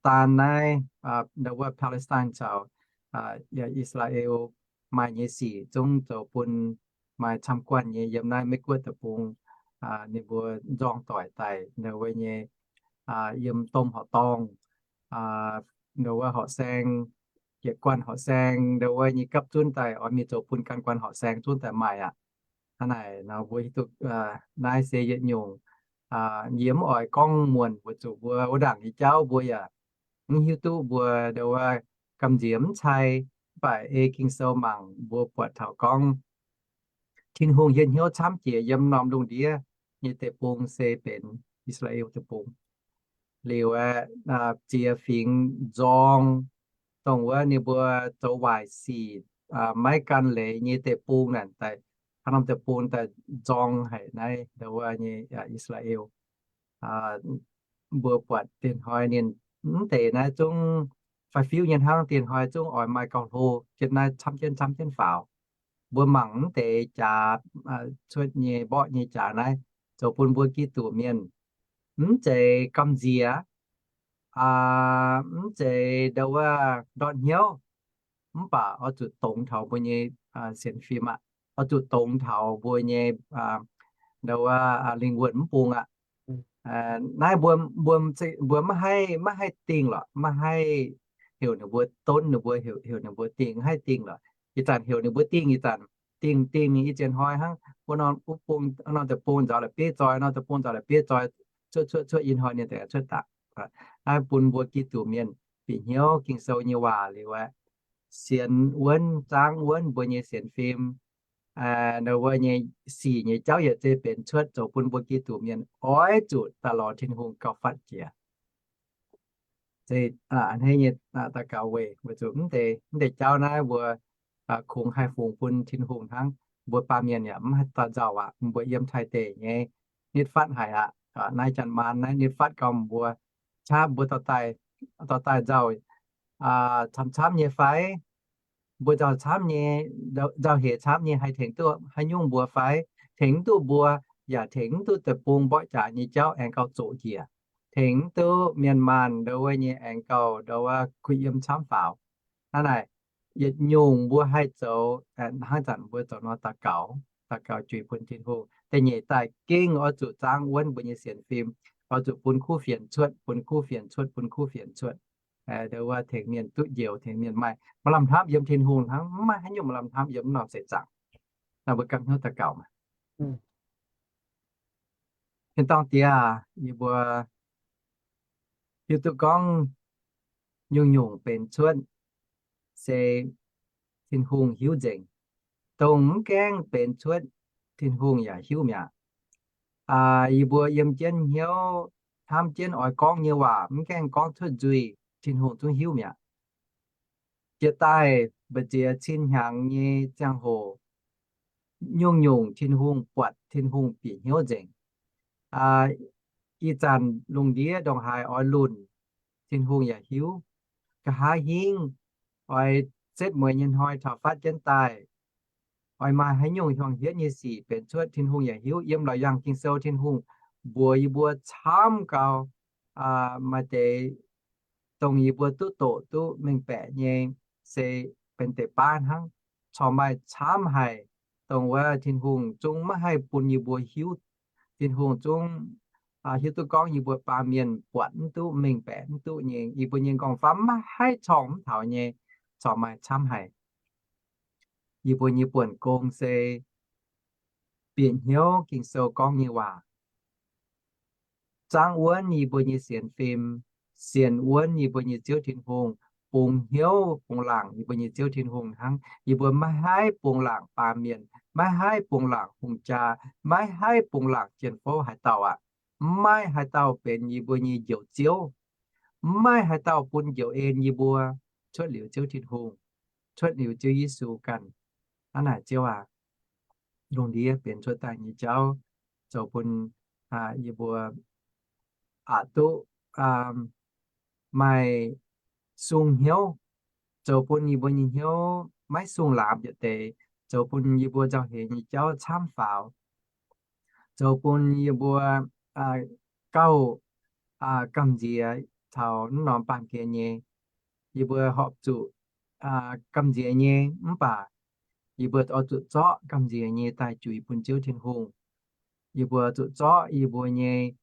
Daan naaiv ndau wuov Palestine caux I^saa^laa^en maaih nyei sic zungv zoux bun maaih camv guanh nyei yiem naaiv Meiv Guoqv deic-bung ninh mbuo nzorng doic daic ndau wuov nyei, yiem domh horqc dorngh, ndau wuov horqc saeng, yietc guanh horqc saeng ndau wuov nyei gapv zunv daaih oix mingh zoux bun ganh guanh horqc saeng zunv daaih maaih aqv. Hnangv naaic nor mbuo hiuv duqv naaiv se yietc nyungc, yie mv oix gorngv muonc weic zuqc mbuo wuov ndaangc nyei jauv mbuo yaac mv hiuv duqv mbuo ndau wuov gamh nziex mv cai. Mv baac ei Ging-Sou mangc mbuo buatc taux gorngv Tin-Hungh hietv hnyouv camv jiex yiem norm lungh ndiev nyei deic-bung se benx I^saa^laa^en deic-bung. Liuz aeqv, ziex fingx nzorng, dongh wuov ninh mbuo zoux waaic sic maiv gan leiz nyei deic-bung naaic daaih, haaix norm deic-bung daaih nzorng haic naaiv ndau wuov nyei I^saa^laa^en. Mbuo buatc diex hnoi ninh mv deix naaiv zungv faix-fiuv nyei hnangv, diex hnoi zungv oix maaih gauh hlo jienv naaiv camv jienv camv jienv faaux. Mbuo mangc mv deix jaax cuotv nyei mborqv nyei jaax naaiv zoux bun mbuo Giduc mienh mv zeiz gamh nziex, mv zeiz ndau wuov ndortv hnyouv, mv baac oix zuqc dongz taux mbuo nyei sienx fim aqv. Oix zuqc dongz taux mbuo nyei ndau wuov lingh wuonh mv bung aqv. Naaiv mbuo, mbuo, mbuo maiv haih, maiv haih dingh lorqc, maiv haih heuc ninh mbuo donv, ninh mbuo heuc, heuc ninh mbuo dingh, maiv haih dingh lorqc. Ih zanc heuc ninh mbuo dingh, ih zanc dingh, dingh ninh ih ziex hnoi hnangv. Wuov norm, wuov bung, norm deic-bung nzaaux la'bieiv zoi, norm deic-bung nzaaux la'bieiv zoi, cuotv, cuotv, cuotv ih hnoi ninh daaih cuotv daaih. Naaiv bun mbuo Giduc mienh bieqc hnyouv Ging-Sou nyei waac liuz aeqv, sienx wuonv, zaangv wuonv mbuo nyei sienx fim, ndau wuov nyei sic nyei jauv yietc zeiz benx cuotv zoux bun mbuo Giduc mienh oix zuqc daaih lorz Tin-Hungh gauh fatv jiex. A'hneiv nyei daux gaux weic, weic zuqc mv deix, mv deix jauv naaiv mbuo kungx haih fungx bun Tin-Hungh hnangv. Mbuo baamh mienh yaac mv haih daaih nzauh aqv. Mbuo yiem Taiv deic nyei nitv fatv haic aqv. Naaiv janx-maan naaiv nitv fatv gauh mbuo qaqv mbuo dorh daaih, dorh daaih nzauh camv-camv nyei fai? Mbuo nzauh camv nyei, nzauh hec camv nyei haih tengx duqv haaix nyungc mbuo fai? Tengx duqv mbuo, yaac tengx duqv deic-bung mborqv jaax nyei jauv aengx gauh zoqc njiec. Tengx duqv mienh maanh ndau wuov nyei aengx gauh ndau wuov kuh yiem camv faaux. Hnangv naaic, yietc nyungc mbuo haih zoux, hnangv zanc mbuo zoux nor daux gaux, daux gaux juix bun Tin-Hungh. Da'nyeic daaih gengh oix zuqc zaangv wuonv mbuo nyei sienx fim, oix zuqc bun kuv fienx cuotv, bun kuv fienx cuotv, bun kuv fienx cuotv. Wuov tengx mienh duqv njoux, tengx mienh maaih maaih lamh hnamv yiem Tin-Hungh hnangv, mv maaih haaix nyungc maaih lamh hnamv yiem norm seix zaangc. Naaiv mbuo ganh hnyouv daux gaux maah. Tin-dorngh Diex aah, yie mbuo hiuv duqv gorngv nyungc-nyungc benx cuotv se Tin-Hungh hiuv nzengc. Dongh mv gaengh benx cuotv Tin-Hungh yaac hiuv mi'aqv. Yie mbuo yiem jienv hnyouv hnamv jienv oix gorngv nyei waac mv gaengh gorngv cuotv nzuih, Tin-Hungh zungv hiuv mi'aqv. Jiex daaih mbu'ziex cin hnyangx nyei ziangh hoc, nyungc-nyungc Tin-Hungh buatc, Tin-Hungh bieqc hnyouv nzengc. Ih zanc lungh ndiev ndongc haaix oix lunh, Tin-Hungh yaac hiuv. Nqa'haav hingv oix setv mueiz nyei hnoi taux fatv jienv daaih, oix maaih haaix nyungc hiuang hietv nyei sic benx cuotv, Tin-Hungh yaac hiuv. Yiem Laauc Yaangh Ging-Sou Tin-Hungh mbuox yie mbuo camv gau, maaih deix dongh yie mbuo duqv doqc duqv mengh baeqc nyei se benx deix baav hnangv. Corc maaih camv haic, dongh wuov Tin-Hungh zungv maiv haih bun yie mbuo hiuv. Tin-Hungh zungv hiuv duqv gorngv yie mbuo baamh mienh buatc mv duqv, mengh baeqc mv duqv nyei. Yie mbuo nyei nqorngv-famv maiv haih corngh mv taux nyei, corc maaih camv haic. Yie mbuo nyei buonc gong se bieqc hnyouv Ging-Sou gorngv nyei waac, zaangv wuonv yie mbuo nyei sienx fim, sienx wuonv yie mbuo nyei Ziouv Tin-Hungh, bungx hnyouv bungx laangc yie mbuo nyei Ziouv Tin-Hungh hnangv. Yie mbuo maiv haih bungx laangc baamh mienh, maiv haih bungx laangc hungh jaa, maiv haih bungx laangc jien-fouv haaix dauh aqv. Maiv maaih haaix dauh benx yie mbuo nyei Njoux Ziouv. Maiv maaih haaix dauh bun njoux en yie mbuo cuotv liuz Ziouv Tin-Hungh, cuotv liuz Ziouv Yesu ganh. Hnangv naaic Ziouv aac, lungh ndiev benx cuotv daaih nyei jauv zoux bun yie mbuo aqc duqv maaih sung hnyouv, zoux bun yie mbuo nyei hnyouv maiv sung laamz yietc deix, zoux bun yie mbuo nzauh heix nyei jauv camv faaux, zoux bun yie mbuo gauh gamh nziex taux naaiv norm baamh gen nyei. Yie mbuo horpc zuqc gamh nziex nyei mv baac yie mbuo oix zuqc zorqv gamh nziex nyei daaih juix bun Ziouv Tin-Hungh. Yie mbuo zuqc zorqv yie mbuo nyei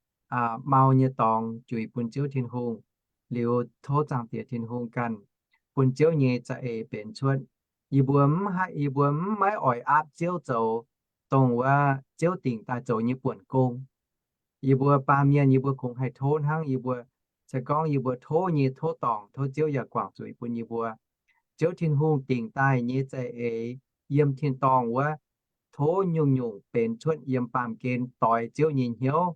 mau nyei dorngx juix bun Ziouv Tin-Hungh, liuz tov Zaangc Diex Tin-Hungh ganh bun Ziouv nyei za'eix benx cuotv. Yie mbuo mv, yie mbuo mv maiv oix aapv Ziouv zoux dongh wuov Ziouv dingc daaih zoux nyei buonc gong. Yie mbuo baamh mienh yie mbuo kungx haih tov hnangv. Yie mbuo se gorngv yie mbuo tov nyei tov dorngc, tov Ziouv yaac guangc zuiz bun yie mbuo. Ziouv Tin-Hungh dingc daaih nyei za'eix yiem tin-dorngh wuov, tov nyungc-nyungc benx cuotv yiem baamh gen doix Ziouv nyei hnyouv.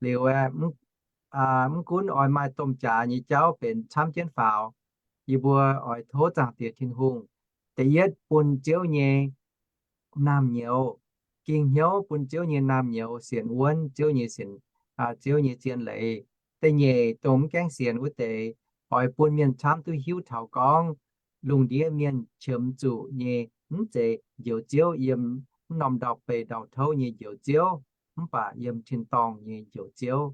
Liuz aeqv, mv gunv oix maaih domh jaax nyei jauv benx camv jienv faaux, yie mbuo oix tov Zaangc Diex Tin-Hungh. Da'yietv bun Ziouv nyei naamh nyouz, ging hnyouv bun Ziouv nyei naamh nyouz, sienx wuonv Ziouv nyei, Ziouv nyei zien leiz. Da'nyeic dongh mv gaengh sienx wuov deix, oix bun mienh camv duqv hiuv taux gorngv lungh ndiev mienh qiemx zuqc nyei mv zeiz Njoux Ziouv yiem mv norm ndau-beih ndau-touv nyei Njoux Ziouv, mv baac yiem tin-dorngh nyei Njoux Ziouv.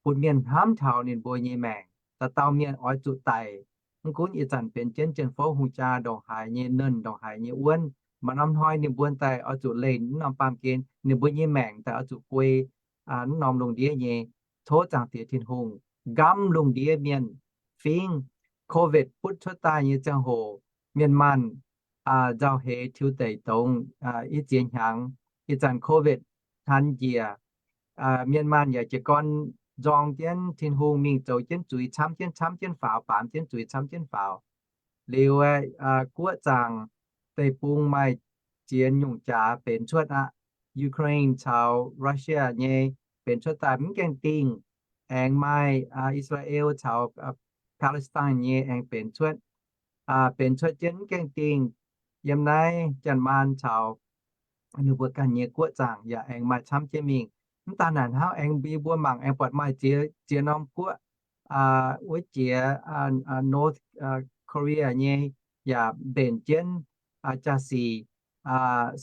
Bun mienh hnamv taux ninh mbuo nyei maengc. Dauh dauh mienh oix zuqc daic, mv gunv ih zanc benx jienv jien-fouv, hungh jaa, ndongc haaix nyei nernh, ndongc haaix nyei wuonv, maaih norm hnoi ninh mbuo daaih oix zuqc leih mv norm baamh gen. Ninh mbuo nyei maengc daaih oix zuqc guei mv norm lungh ndiev nyei. Tov Zaangc Diex Tin-Hungh nqamv lungh ndiev mienh fingv. Covid butv cuotv daaih nyei ziangh hoc, mienh maanh nzauh heix tiux deic dongz i ziex hnyangx. Ih zanc Covid hnanv njiec, mienh maanh yaac jiez gorn nzorng jienv Tin-Hungh mingh zoux jienv zuiz camv jienv camv jienv faaux, baamz jienv zuiz camv jienv faaux. Liuz aeqv, guoqv zaangc deic-bung maaih ziex nyungc jaax benx cuotv aqv. Ukraine caux Russia nyei benx cuotv daaih mv gaengh dingh, aengx maaih Israel caux Palestine nyei aengx benx cuotv, benx cuotv jienv mv gaengh dingh. Yiem naaiv Janx-Maanh caux ninh mbuo ganh nyei guoqv zaangc yaac aengx maaih camv jienv mingh. Mv daan naaic hnangv, aengx yie mbuo mangc aengx buatc maaih ziex, ziex norm guoqv, wuov jiex North Korea nyei yaac mbenc jienv jaa-sic,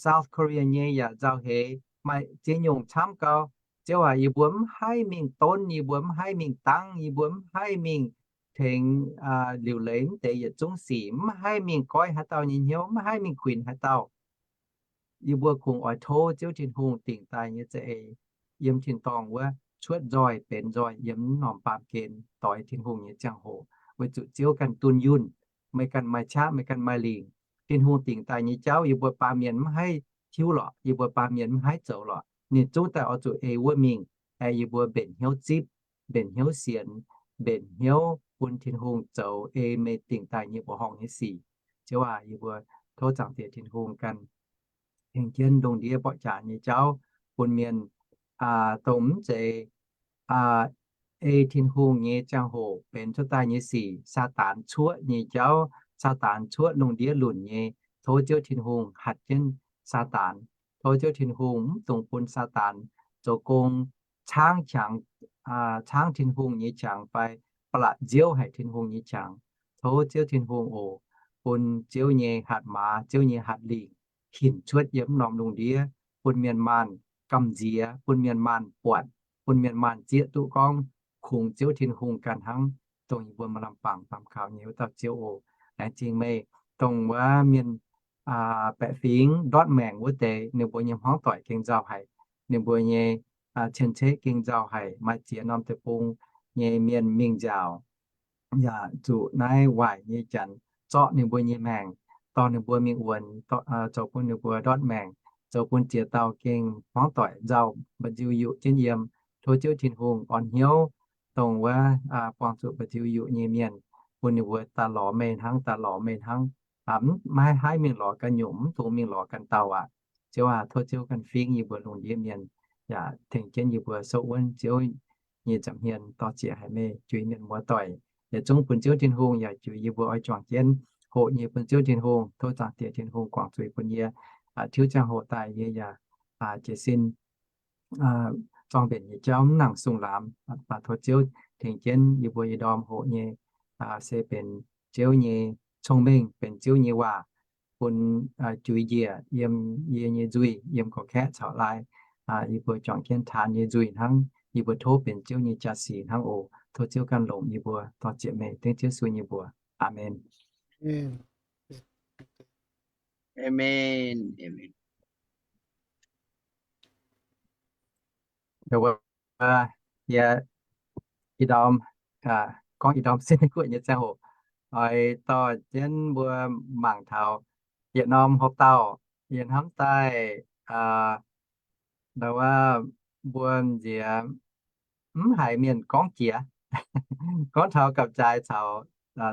South Korea nyei yaac nzauh heix, maaih ziex nyungc camv gau. Ziouv aac, yie mbuo mv haih mingh donv, yie mbuo mv haih mingh dangv, yie mbuo mv haih mingh tengx liuc leiz mv deix yietc zungv sic, mv haih mingh goiv haaix dauh nyei hnyouv, mv haih mingh kuinx haaix dauh. Yie mbuo kungx oix tov Ziouv Tin-Hungh dingc daaih nyei za'eix yiem tin-dorngh wuov cuotv nzoih benx nzoih yiem norm baamh gen doix Tin-Hungh nyei ziangh hoc, weic zuqc Ziouv ganh dunh yunh, meih ganh maaih qaqv, meih ganh maaih lingc. Tin-Hungh dingc daaih nyei jauv yie mbuo baamh mienh mv haih tiuv lorqc, yie mbuo baamh mienh mv haih zoux lorqc. Ninh zungv daaih oix zuqc ei wuov mingh, aengx yie mbuo mbenc hnyouv zipv, mbenc hnyouv sienx, mbenc hnyouv bun Tin-Hungh zoux ei meih dingc daaih nyei mbuoqc horngh nyei sic. Ziouv aac, yie mbuo tov Zaangc Diex Tin-Hungh ganh tengx jienv lungh ndiev mborqv jaax nyei jauv bun mienh dongh mv zeiz ei Tin-Hungh nyei ziangh hoc benx cuotv daaih nyei sic, Saadaan cuoqv nyei jauv, Saadaan cuoqv lungh ndiev lunc nyei. Tov Ziouv Tin-Hungh hatc jienv Saadaan. Tov Ziouv Tin-Hungh mv dungx bun Saadaan zoux gong caangv qangx, caangv Tin-Hungh nyei qangx fai ba'laqc nziouv haic Tin-Hungh nyei qangx. Tov Ziouv Tin-Hungh oc, bun Ziouv nyei hatc maaz, Ziouv nyei hatc lingc hinc cuotv yiem norm lungh ndiev, bun mienh maanh gamh nziex, bun mienh maanh buatc, bun mienh maanh zieqv duqv gorngv kungx Ziouv Tin-Hungh ganh hnangv, dongh yie mbuo maaih lamh bangc baamh kaux nyei wuov dauh Ziouv oc. Laengz zingh meih, dongh wuov mienh baeqc fingx ndortv maengc wuov deix, ninh mbuo nyei hmuangv doic gengh nzauh haic, ninh mbuo nyei cien-ceqv gengh nzauh haic, maaih ziex norm deic-bung nyei mienh mingh nziaauc yaac zuqc naaiv waaic nyei janx zorqv ninh mbuo nyei maengc, dorh ninh mbuo mingh wuonx, zoux bun ninh mbuo ndortv maengc, zoux bun ziex dauh gengh hmuangv doic nzauh mba'nziu-yuqc jienv yiem. Tov Ziouv Tin-Hungh orn hnyouv dongh wuov buangh zuqc mba'nziu-yuqc nyei mienh, bun ninh mbuo daaih lorz meih hnangv, daaih lorz meih hnangv. Maiv haih mingh lorz ganh nyungc, mv dungx mingh lorz ganh dauh aqv. Ziouv aac, tov Ziouv ganh fingx yie mbuo lungh ndiev mienh, yaac tengx jienv yie mbuo sou wuonv Ziouv nyei nza'hmien. Dorh zieqc haic meih, juix mienh muoz doic yietc zungv bun Ziouv Tin-Hungh, yaac juix yie mbuo oix juangc jienv hoqc nyei bun Ziouv Tin-Hungh. Tov Zaangc Diex Tin-Hungh guangc zuiz bun yie. Tiuv ziangh hoc daaih yie yaac jiez sin zorng mbenc nyei jauv mv nangc sung lamz, mv baac tov Ziouv tengx jienv yie mbuo ih ndorm hoqc nyei se benx Ziouv nyei cong-mengh, benx Ziouv nyei waac, bun juix njiec yiem yie nyei nzuih, yiem gorx-kaeqv caux laai, yie mbuo juangc jienv taan nyei nzuih hnangv. Yie mbuo tov benx Ziouv nyei jaa-sic hnangv oc. Tov Ziouv ganh longc yie mbuo. Dorh zieqc meih dengv Ziouv Yesu nyei mbuox. Aamen. Yie ih ndorm gorngv ih ndorm sin guoqv nyei ziangh hoc, oix dorh jienv mbuo mangc taux yietc norm houx-dauh, yie hnamv daaih, ndau wuov, mbuo nziex mv haiz mienh gorngv jiex, gorngv taux gapv-jaaix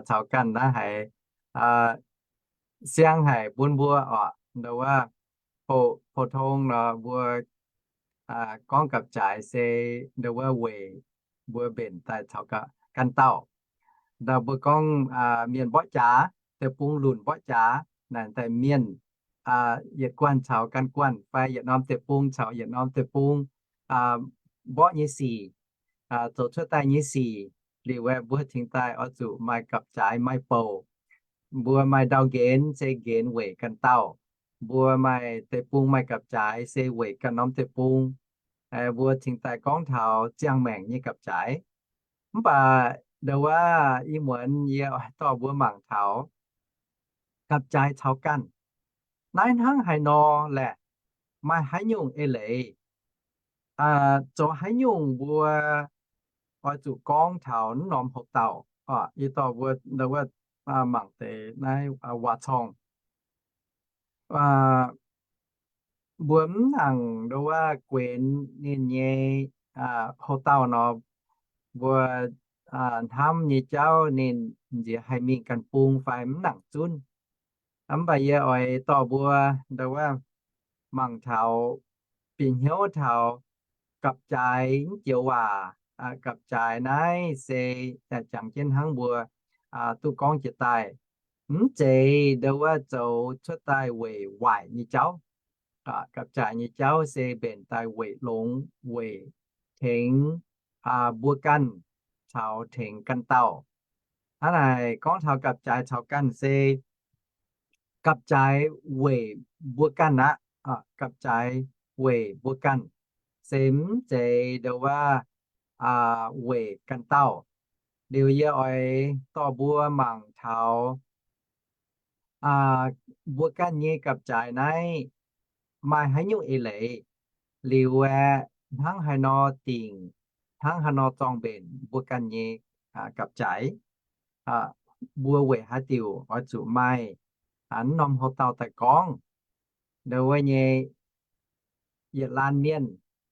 caux ganh naaiv haiz siang haic bun mbuo oc. Ndau wuov, pou-tong nor mbuo gorngv gapv-jaaix se ndau wuov weic mbuo mbenc daaih caux ganh dauh. Ndau mbuo gorngv mienh mborqv jaax, deic-bung lunc mborqv jaax naaic, daaih mienh yietc guanh caux ganh guanh fai yietc norm deic-bung caux yietc norm deic-bung mborqv nyei sic, zoux cuotv daaih nyei sic, liuz aeqv, mbuo cingx daaih oix zuqc maaih gapv-jaaix, maaih bouc. Mbuo maaih ndau-nqenx se nqenx weic ganh dauh. Mbuo maaih deic-bung maaih gapv-jaaix se weic ganh norm deic-bung. Mbuo cingx daaih gorngv taux ziangh maengc nyei gapv-jaaix. Mv baac ndau wuov ih muonz yie oix dorh mbuo mangc taux gapv-jaaix caux ganh naaiv hnangv haaix nor laeh, maaih haaix nyungc eix leiz, zoux haaix nyungc mbuo oix zuqc gorngv taux naaiv norm houx-dauh. Yie dorh mbuo ndau wuov mangc deix naaiv waac-corngh. Mbuo mv nangc ndau wuov guenx ninh nyei houx-dauh nor, mbuo hnamv nyei jauv ninh nziex haih mingh ganh bung fai mv nangc zunv. Mv baac yie oix dorh mbuo ndau wuov mangc taux, bieqc hnyouv taux gapv-jaaix mv joux waac. Gapv-jaaix naaiv se jangx jienv hnangv mbuo duqv gorngv jiex daaih, mv zeiz ndau wuov zoux cuotv daaih weic waaic nyei jauv. Gapv-jaaix nyei jauv se mbenc daaih weic longx, weic tengx mbuo ganh caux tengx ganh dauh. Hnangv naaic gorngv taux gapv-jaaix caux ganh se gapv-jaaix weic mbuo ganh aqv. Gapv-jaaix weic mbuo ganh, se mv zeiz ndau wuov weic ganh dauh. Liuz yie oix dorh mbuo mangc taux mbuo ganh nyei gapv-jaaix naaiv maaih haaix nyungc eix leiz. Liuz aeqv, hnangv haaix nor dingc, hnangv haaix nor zorng mbenc mbuo ganh nyei gapv-jaaix. Mbuo weic haaix diuc oix zuqc maaih naaiv norm houv dauh daaih gorngv, ndau wuov nyei yietc laanh mienh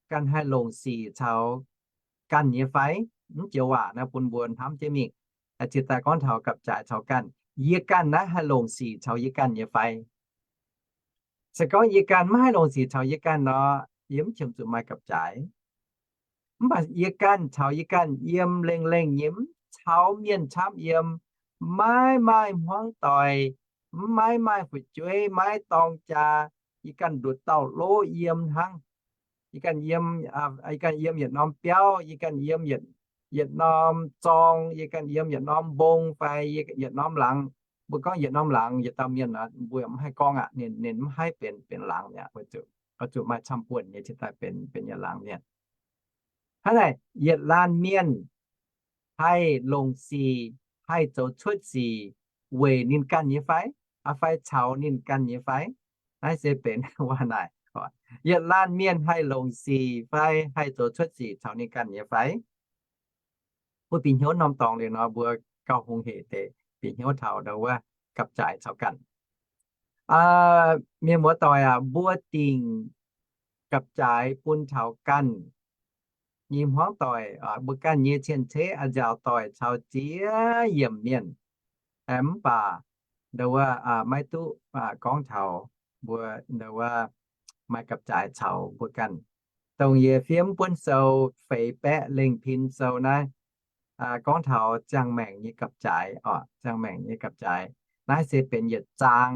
ganh haih longc sic caux ganh nyei fai? Mv joux waac naaiv bun mbuo hnamv jienv mingh. Ziouc daaih gorngv taux gapv-jaaix caux ganh. Yie ganh naaiv haih longc sic caux yie ganh nyei fai? Se gorngv yie ganh maiv haih longc sic caux yie ganh nor, yie mv qiemx zuqc maaih gapv-jaaix. Mv baac yie ganh caux yie ganh yiem lengh lengh nyei, mv caux mienh camv yiem, maiv maaih hmuangv doic, mv maiv maaih fu'jueiv, maiv dorng jaa, yie ganh nduqc dauh lov yiem hnangv. Yie ganh yiem, yie ganh yiem yietc norm biauv, yie ganh yiem yietc norm zorng, yie ganh yiem yietc norm mbong fai yietc norm laangz. Mbuo gorngv yietc norm laangz, yietc dauh mienh mbuo mv haih gorngv aqv. Ninh, ninh mv haih benx, benx laangz mi'aqv. Oix zuqc maaih camv-buonc nyei cingx daaih benx, benx yietc laangz mienh. Hnangv naaic, yietc laanh mienh haih longc sic, haih zoux cuotv sic weic ninh ganh nyei fai? Fai caux ninh ganh nyei fai? Naaiv se benx waac naaic. Yietc laanh mienh haih longc sic fai haih zoux cuotv sic caux ninh ganh nyei fai? Mbuo bieqc hnyouv norm dorngx liuz nor, mbuo gauh hungh hec deix bieqc hnyouv taux ndau wuov gapv-jaaix caux ganh. Mienh muoz-doic aac, mbuo dingc gapv-jaaix bun taux ganh nyei hmuangv doic, mbuo ganh nyei cien-ceqv, a'nziaauc doic caux ziex yiemc mienh. Mv baac ndau wuov maiv duqv gorngv taux mbuo ndau wuov maaih gapv-jaaix caux mbuo ganh. Dongh yie fiev mv buonv sou, Feix Baeqv Lengh Pin Sou naaiv, gorngv taux ziangh maengc nyei gapv-jaaix oc, ziangh maengc nyei gapv-jaaix. Naaiv se benx yietc zaang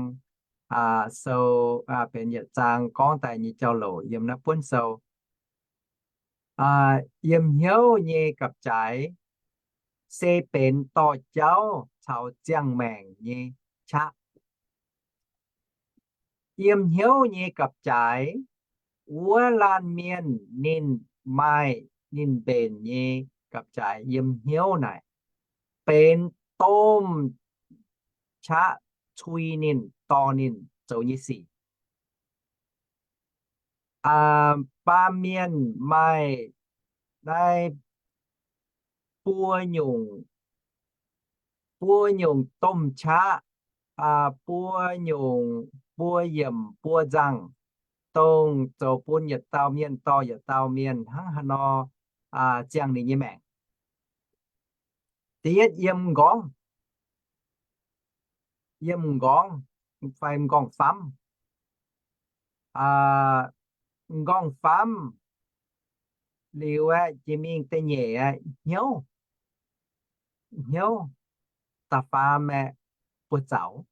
sou, benx yietc zaang gorngv daaih nyei jauv-louc yiem naaiv buonv sou. Yiem hnyouv nyei gapv-jaaix se benx dorh jauv caux ziangh maengc nyei qaqv. Yiem hnyouv nyei gapv-jaaix, wuov laanh mienh ninh maaih ninh mbenc nyei gapv-jaaix yiem hnyouv naaic, benx domh qaqv cui ninh, dorh ninh zoux nyei sic. Baamh mienh maaih naaiv buo nyungc, buo nyungc domh qaqv, buo nyungc, buo yiemc buo nzangh, dongh zoux bun yietc dauh mienh dorh yietc dauh mienh hnangv haaix nor ziangh ninh nyei maengc. Da'yietv yiem m'nqorngv, yiem m'nqorngv fai m'nqorngv-famv. M'nqorngv-famv liuz aeqv, jiex mingh da'nyeic aeqv, hnyouv, hnyouv, da'faam aeqv, buoz-zaux.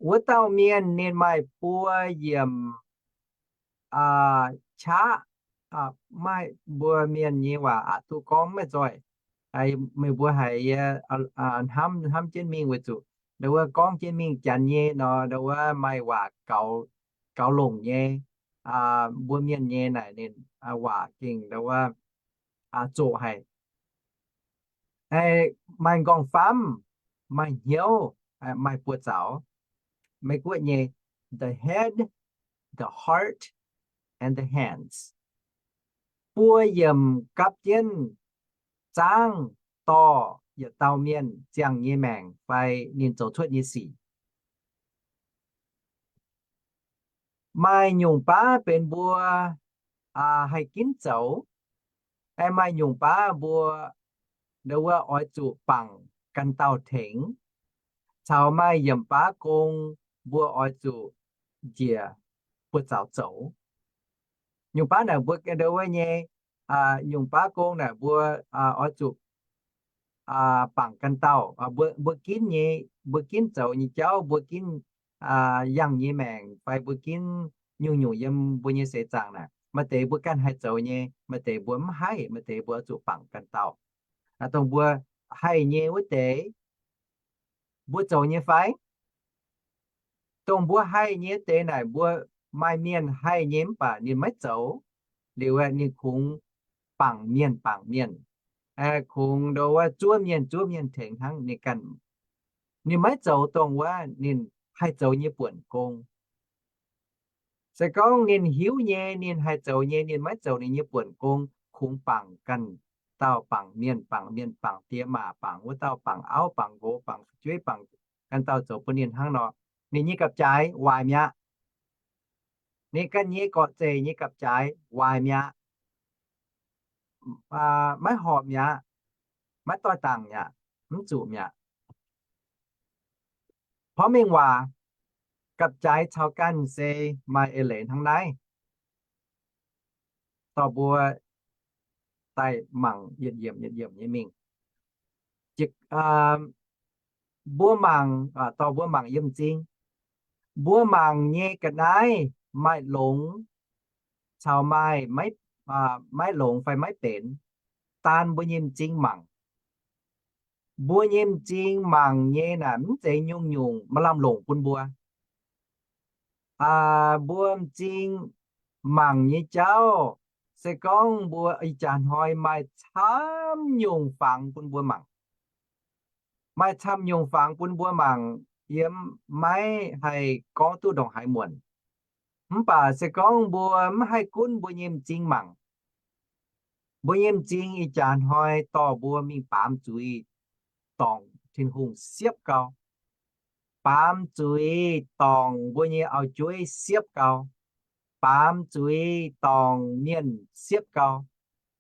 Wuov dauh mienh ninh maaih buo yiemc qaqv. Maaih mbuo mienh nyei waac aqc duqv gorngv maiv zoih. Meih mbuo haiz yie hnamv, hnamv jienv mingh weic zuqc ndau wuov gorngv jienv mingh janx nyei nor, ndau wuov maaih waac gaux longc nyei. Mbuo mienh nyei naaic ninh waac gengh ndau wuov zoqc haic. Maaih m'nqorngv-famv, maaih hnyouv, maaih buoz-zaux. Meiv Guoqv nyei, the head, the heart, and the hands. Buo yiemc gapv jienv zaangv dorh yietc dauh mienh ziangh nyei maengc fai ninh zoux cuotv nyei sic. Maaih nyungc baav benx mbuo haih ginv zoux, aengx maaih nyungc baav mbuo ndau wuov oix zuqc bangc ganh dauh tengx, caux maaih yiemc baav gong mbuo oix zuqc njiec buoz-zaux zoux. Nyungc baav naaic mbuo ndau wuov nyei, nyungc baav gong naaic mbuo oix zuqc bangc ganh dauh. Mbuo ginv nyei, mbuo ginv zoux nyei jauv, mbuo ginv yangh nyei maengc fai mbuo ginv nyungc-nyungc yiem mbuo nyei seix zaangc naaic, maaih deix mbuo ganh haih zoux nyei, maaih deix mbuo mv haih, maaih deix mbuo oix zuqc bangc ganh dauh. Dongh mbuo haih nyei wuov deix, mbuo zoux nyei fai? Dongh mbuo haih nyei wuov deix naaic, mbuo maaih mienh haih nyei mv baac ninh maiv zoux, liuz ninh kungx bangc mienh bangc mienh. kungx ndo wuov zuov mienh, zuov mienh tengx hnangv. Ninh ganh, ninh maiv zoux dongh wuov ninh haih zoux nyei buonc gong. Se gorngv ninh hiuv nyei, ninh haih zoux nyei, ninh maiv zoux ninh nyei buonc gong, kungx bangc ganh dauh, bangc mienh, bangc mienh, bangc diex maac, bangc wuov dauh, bangc auv, bangc nqox, bangc fu'jueiv, bangc ganh dauh zoux bun ninh hnangv nor, ninh nyei gapv-jaaix waaic mi'aqv. Ninh ganh nyei gorqv-zeic nyei gapv-jaaix waaic mi'aqv. Maiv horpc mi'aqv. Maiv doix-dangc mi'aqv. Mv zuqc mi'aqv. Porv mengh waac, gapv-jaaix caux ganh se maaih eix leiz hnangv naaiv. Dorh mbuo daaih mangc yietc yiemc yietc yiemc nyei mingh. Mbuo mangc, dorh mbuo mangc yiem m'zing. Mbuo mangc nyei ga'naaiv maaih longx caux maaih, maiv longx fai maiv benx, daan mbuo nyei m'zing mangc. Mbuo nyei m'zing mangc nyei naaic mv zeiz nyungc-nyungc maaih lamh longc bun mbuo. Mbuo m'zing mangc nyei jauv, se gorngv mbuo ih jaax hnoi maaih camv nyungc fangx bun mbuo mangc. Maaih camv nyungc fangx bun mbuo mangc, yie maiv haih gorngv duqv ndongc haaix muonc. Mv baac se gorngv mbuo mv haih gunv mbuo nyei m'zing mangc, mbuo nyei m'zing ih jaax hnoi dorh mbuo mingh baamz zuiz dorngc Tin-Hungh siepv gau, baamz zuiz dorngc mbuo nyei auv-jueiv siepv gau, baamz zuiz dorngc mienh siepv gau.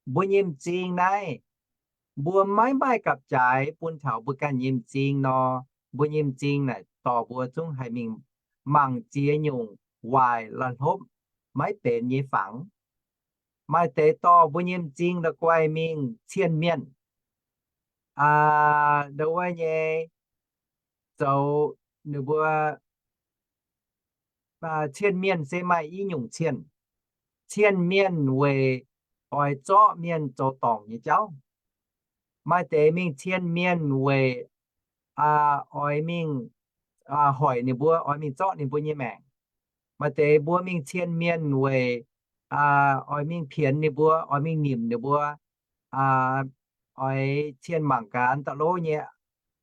Mbuo nyei m'zing naaiv, mbuo maiv maaih gapv-jaaix bun taux mbuo ganh nyei m'zing nor, mbuo nyei m'zing naaic dorh mbuo zungv haih mingh mangc ziex nyungc waaic la'hlopv maiv benx nyei fangx. Maaih deix dorh mbuo nyei m'zing la'guaih mingh cien mienh. Ndo wuov nyei zoux ninh mbuo cien mienh se maaih i nyungc cien. Cien mienh weic oix zorqv mienh zoux dorngc nyei jauv. Maaih deix mingh cien mienh weic oix mingh hoic ninh mbuo, oix mingh zorqv ninh mbuo nyei maengc. Maaih deix mbuo mingh cien mienh weic oix mingh pienx ninh mbuo, oix mingh nimc ninh mbuo, oix cien mangc gaax da'lov nyei,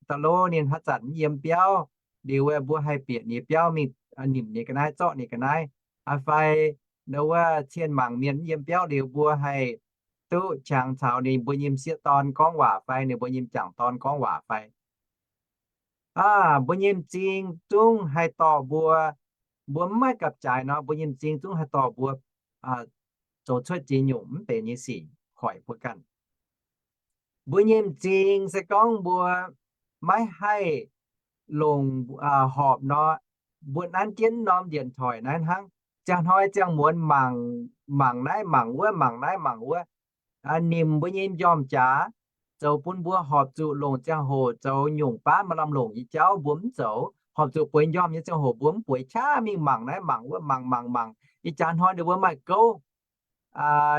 da'lov ninh haaix zanc mv yiem biauv liuz, mbuo haih bieqc ninh biauv mingh nimc ninh ga'naaiv, zorqv ninh ga'naaiv. Fai ndo wuov cien mangc mienh mv yiem biauv liuz, mbuo haih duqv qangx caux ninh mbuo nyei m'sieqv dorn gorngv waac fai ninh mbuo nyei m'jangc dorn gorngv waac fai. Aa, mbuo nyei m'zing zungv haih dorh mbuo, mbuo mv maaih gapv-jaaix nor, mbuo nyei m'zing zungv haih dorh mbuo zoux cuotv ziex nyungc mv benx nyei sic hoic mbuo ganh. Mbuo nyei m'zing se gorngv mbuo maiv haih longc horpc nor, mbuo nanv jienv norm điện thoại naaiv hnangv. Ziangh hnoi ziangh muonz mangc, mangc naaiv mangc wuov, mangc naaiv mangc wuov, nimc mbuo nyei m'njormh jaax, zoux bun mbuo horpc zuqc longc ziangh hoc zoux nyungc baav maaih lamh longc nyei jauv mbuo mv zoux, horpc zuqc bueix m'njormh nyei ziangh hoc mbuo mv bueix qaqv mingh mangc naaiv mangc wuov, mangc mangc mangc. Ih jaax hnoi ninh mbuo maaih gouv,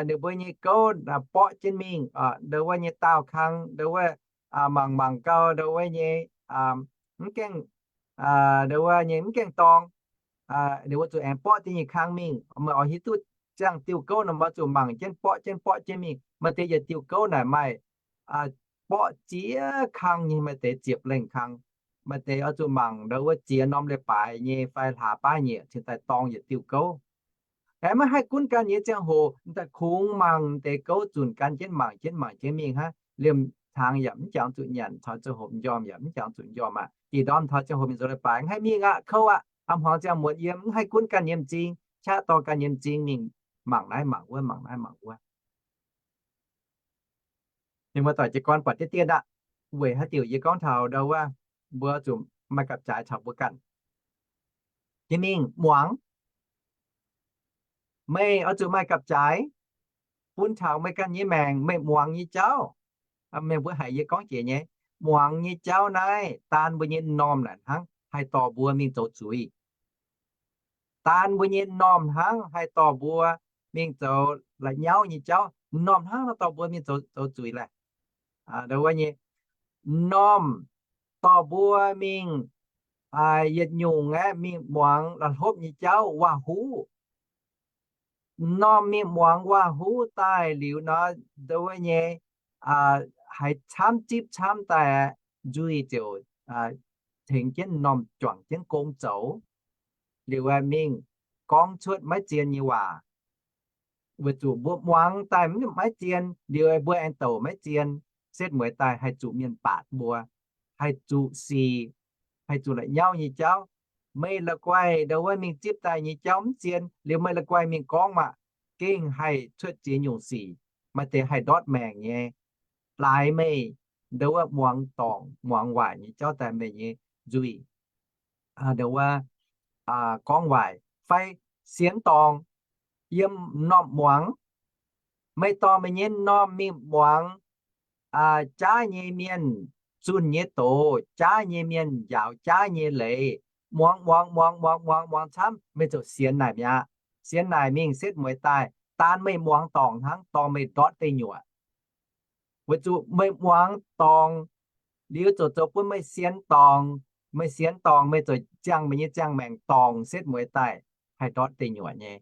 ninh mbuo nyei gouv borqv jienv mingh, ndo wuov nyei daauh kang, ndo wuov mangc mangc gau, ndo wuov nyei mv gaengh, ndo wuov nyei mv gaengh dorng. Ninh mbuo zuqc aengx borqv deix nyei kang mingh, meih oix hiuv duqv ziangh diuh gouv nor, mbuo zuqc mangc jienv borqv jienv borqv jienv mingh. Maaih deix yietc diuh gouv naaic maaih borqv ziex kang nyei, maaih deix ziepc lengh kang. Maaih deix oix zuqc mangc ndo wuov ziex norm leiz-baaix nyei fai hlaax baav nyei cingx daaih dorng yietc diuh gouv. Aengx maiv haih gunv ganh nyei ziangh hoc, daaih kungx mangc deix gouv zunc gan jienv mangc jienv mangc jienv mingh hnangv. Liemh hnaangx yaac mv jangx zuqc nyanc, taux ziangh hoc m'njormh yaac mv jangx zuqc m'njormh aqv. Ih ndorm taux ziangh hoc mingh zoux leiz-baaix, mv haih mingh aqv, kouv aqv. A'hnoi ziangh muonz yiem mv haih gunv ganh nyei m'zing, qaqv dorh ganh nyei m'zing mingh mangc naaiv mangc wuov, mangc naaiv mangc wuov. Ninh mbuo doic jiez gorn buatc diqv dien aqv. Weic haaix diuc yie gorngv taux ndo wuov, mbuo zuqc maaih gapv-jaaix caux mbuo ganh nyei mingh muangx. Meih oix zuqc maaih gapv-jaaix bun taux meih ganh nyei maengc, meih muangx nyei jauv. Meih mbuo haiz yie gorngv jiex nyei, muangx nyei jauv naaiv daan mbuo nyei m'normh naaic hnangv haih dorh mbuo mingh zoux zuiz. Daan mbuo nyei m'normh hnangv haih dorh mbuo mingh zoux la'nyauv nyei jauv. M'normh hnangv dorh mbuo mingh zoux zuiz laeh. Ndo wuov nyei m'normh dorh mbuo mingh yietc nyungc aeqv, mingh muangx la'hlopv nyei jauv waac-huv. M'normh mingh muangx waac-huv daaih liuz nor, ndo wuov nyei haiz camv zipv camv daaih, nzuih ziouc tengx jienv m'normh juangc jienv gong zoux. Liuz aeqv, mingh gorngv cuotv maiv zien nyei waac, weic zuqc mbuo muangx daaih maiv zien, liuz aeqv, mbuo aengx douc maiv zien, setv mueiz daaih haih zuqc mienh baatc mbuo, haih zuqc sic, haih zuqc la'nyauv nyei jauv. Meih la'guaih ndau wuov mingh zipv daaih nyei jauv mv zien, liuz meih la'guaih mingh gorngv maah, gengh haih cuotv ziex nyungc sic. Maaih deix haih ndortv maengc nyei. Laaix meih ndau wuov muangx dorngc muangx waaic nyei jauv daaih meih nyei nzuih, ndau wuov, gorngv waaic fai sienx dorngc yiem m'normh muangx. Meih dorh meih nyei m'normh mingh muangx jaav nyei mienh zunh nyei doz, jaav nyei mienh njaaux jaav nyei leiz, muangx muangx muangx muangx muangx muangx camv, meih ziouc sienx naaic mi'aqv. Sienx naaic mingh setv mueiz daaih, daan meih muangx dorngc hnangv, dorh meih ndortv deic nyuoqc. Weic zuqc meih muangx dorngc liuz ziouc zoux bun meih sienx dorngc. Meih sienx dorngc, meih ziouc ziangh meih nyei ziangh maengc dorngc, setv mueiz daaih haih ndortv deic nyuoqc nyei.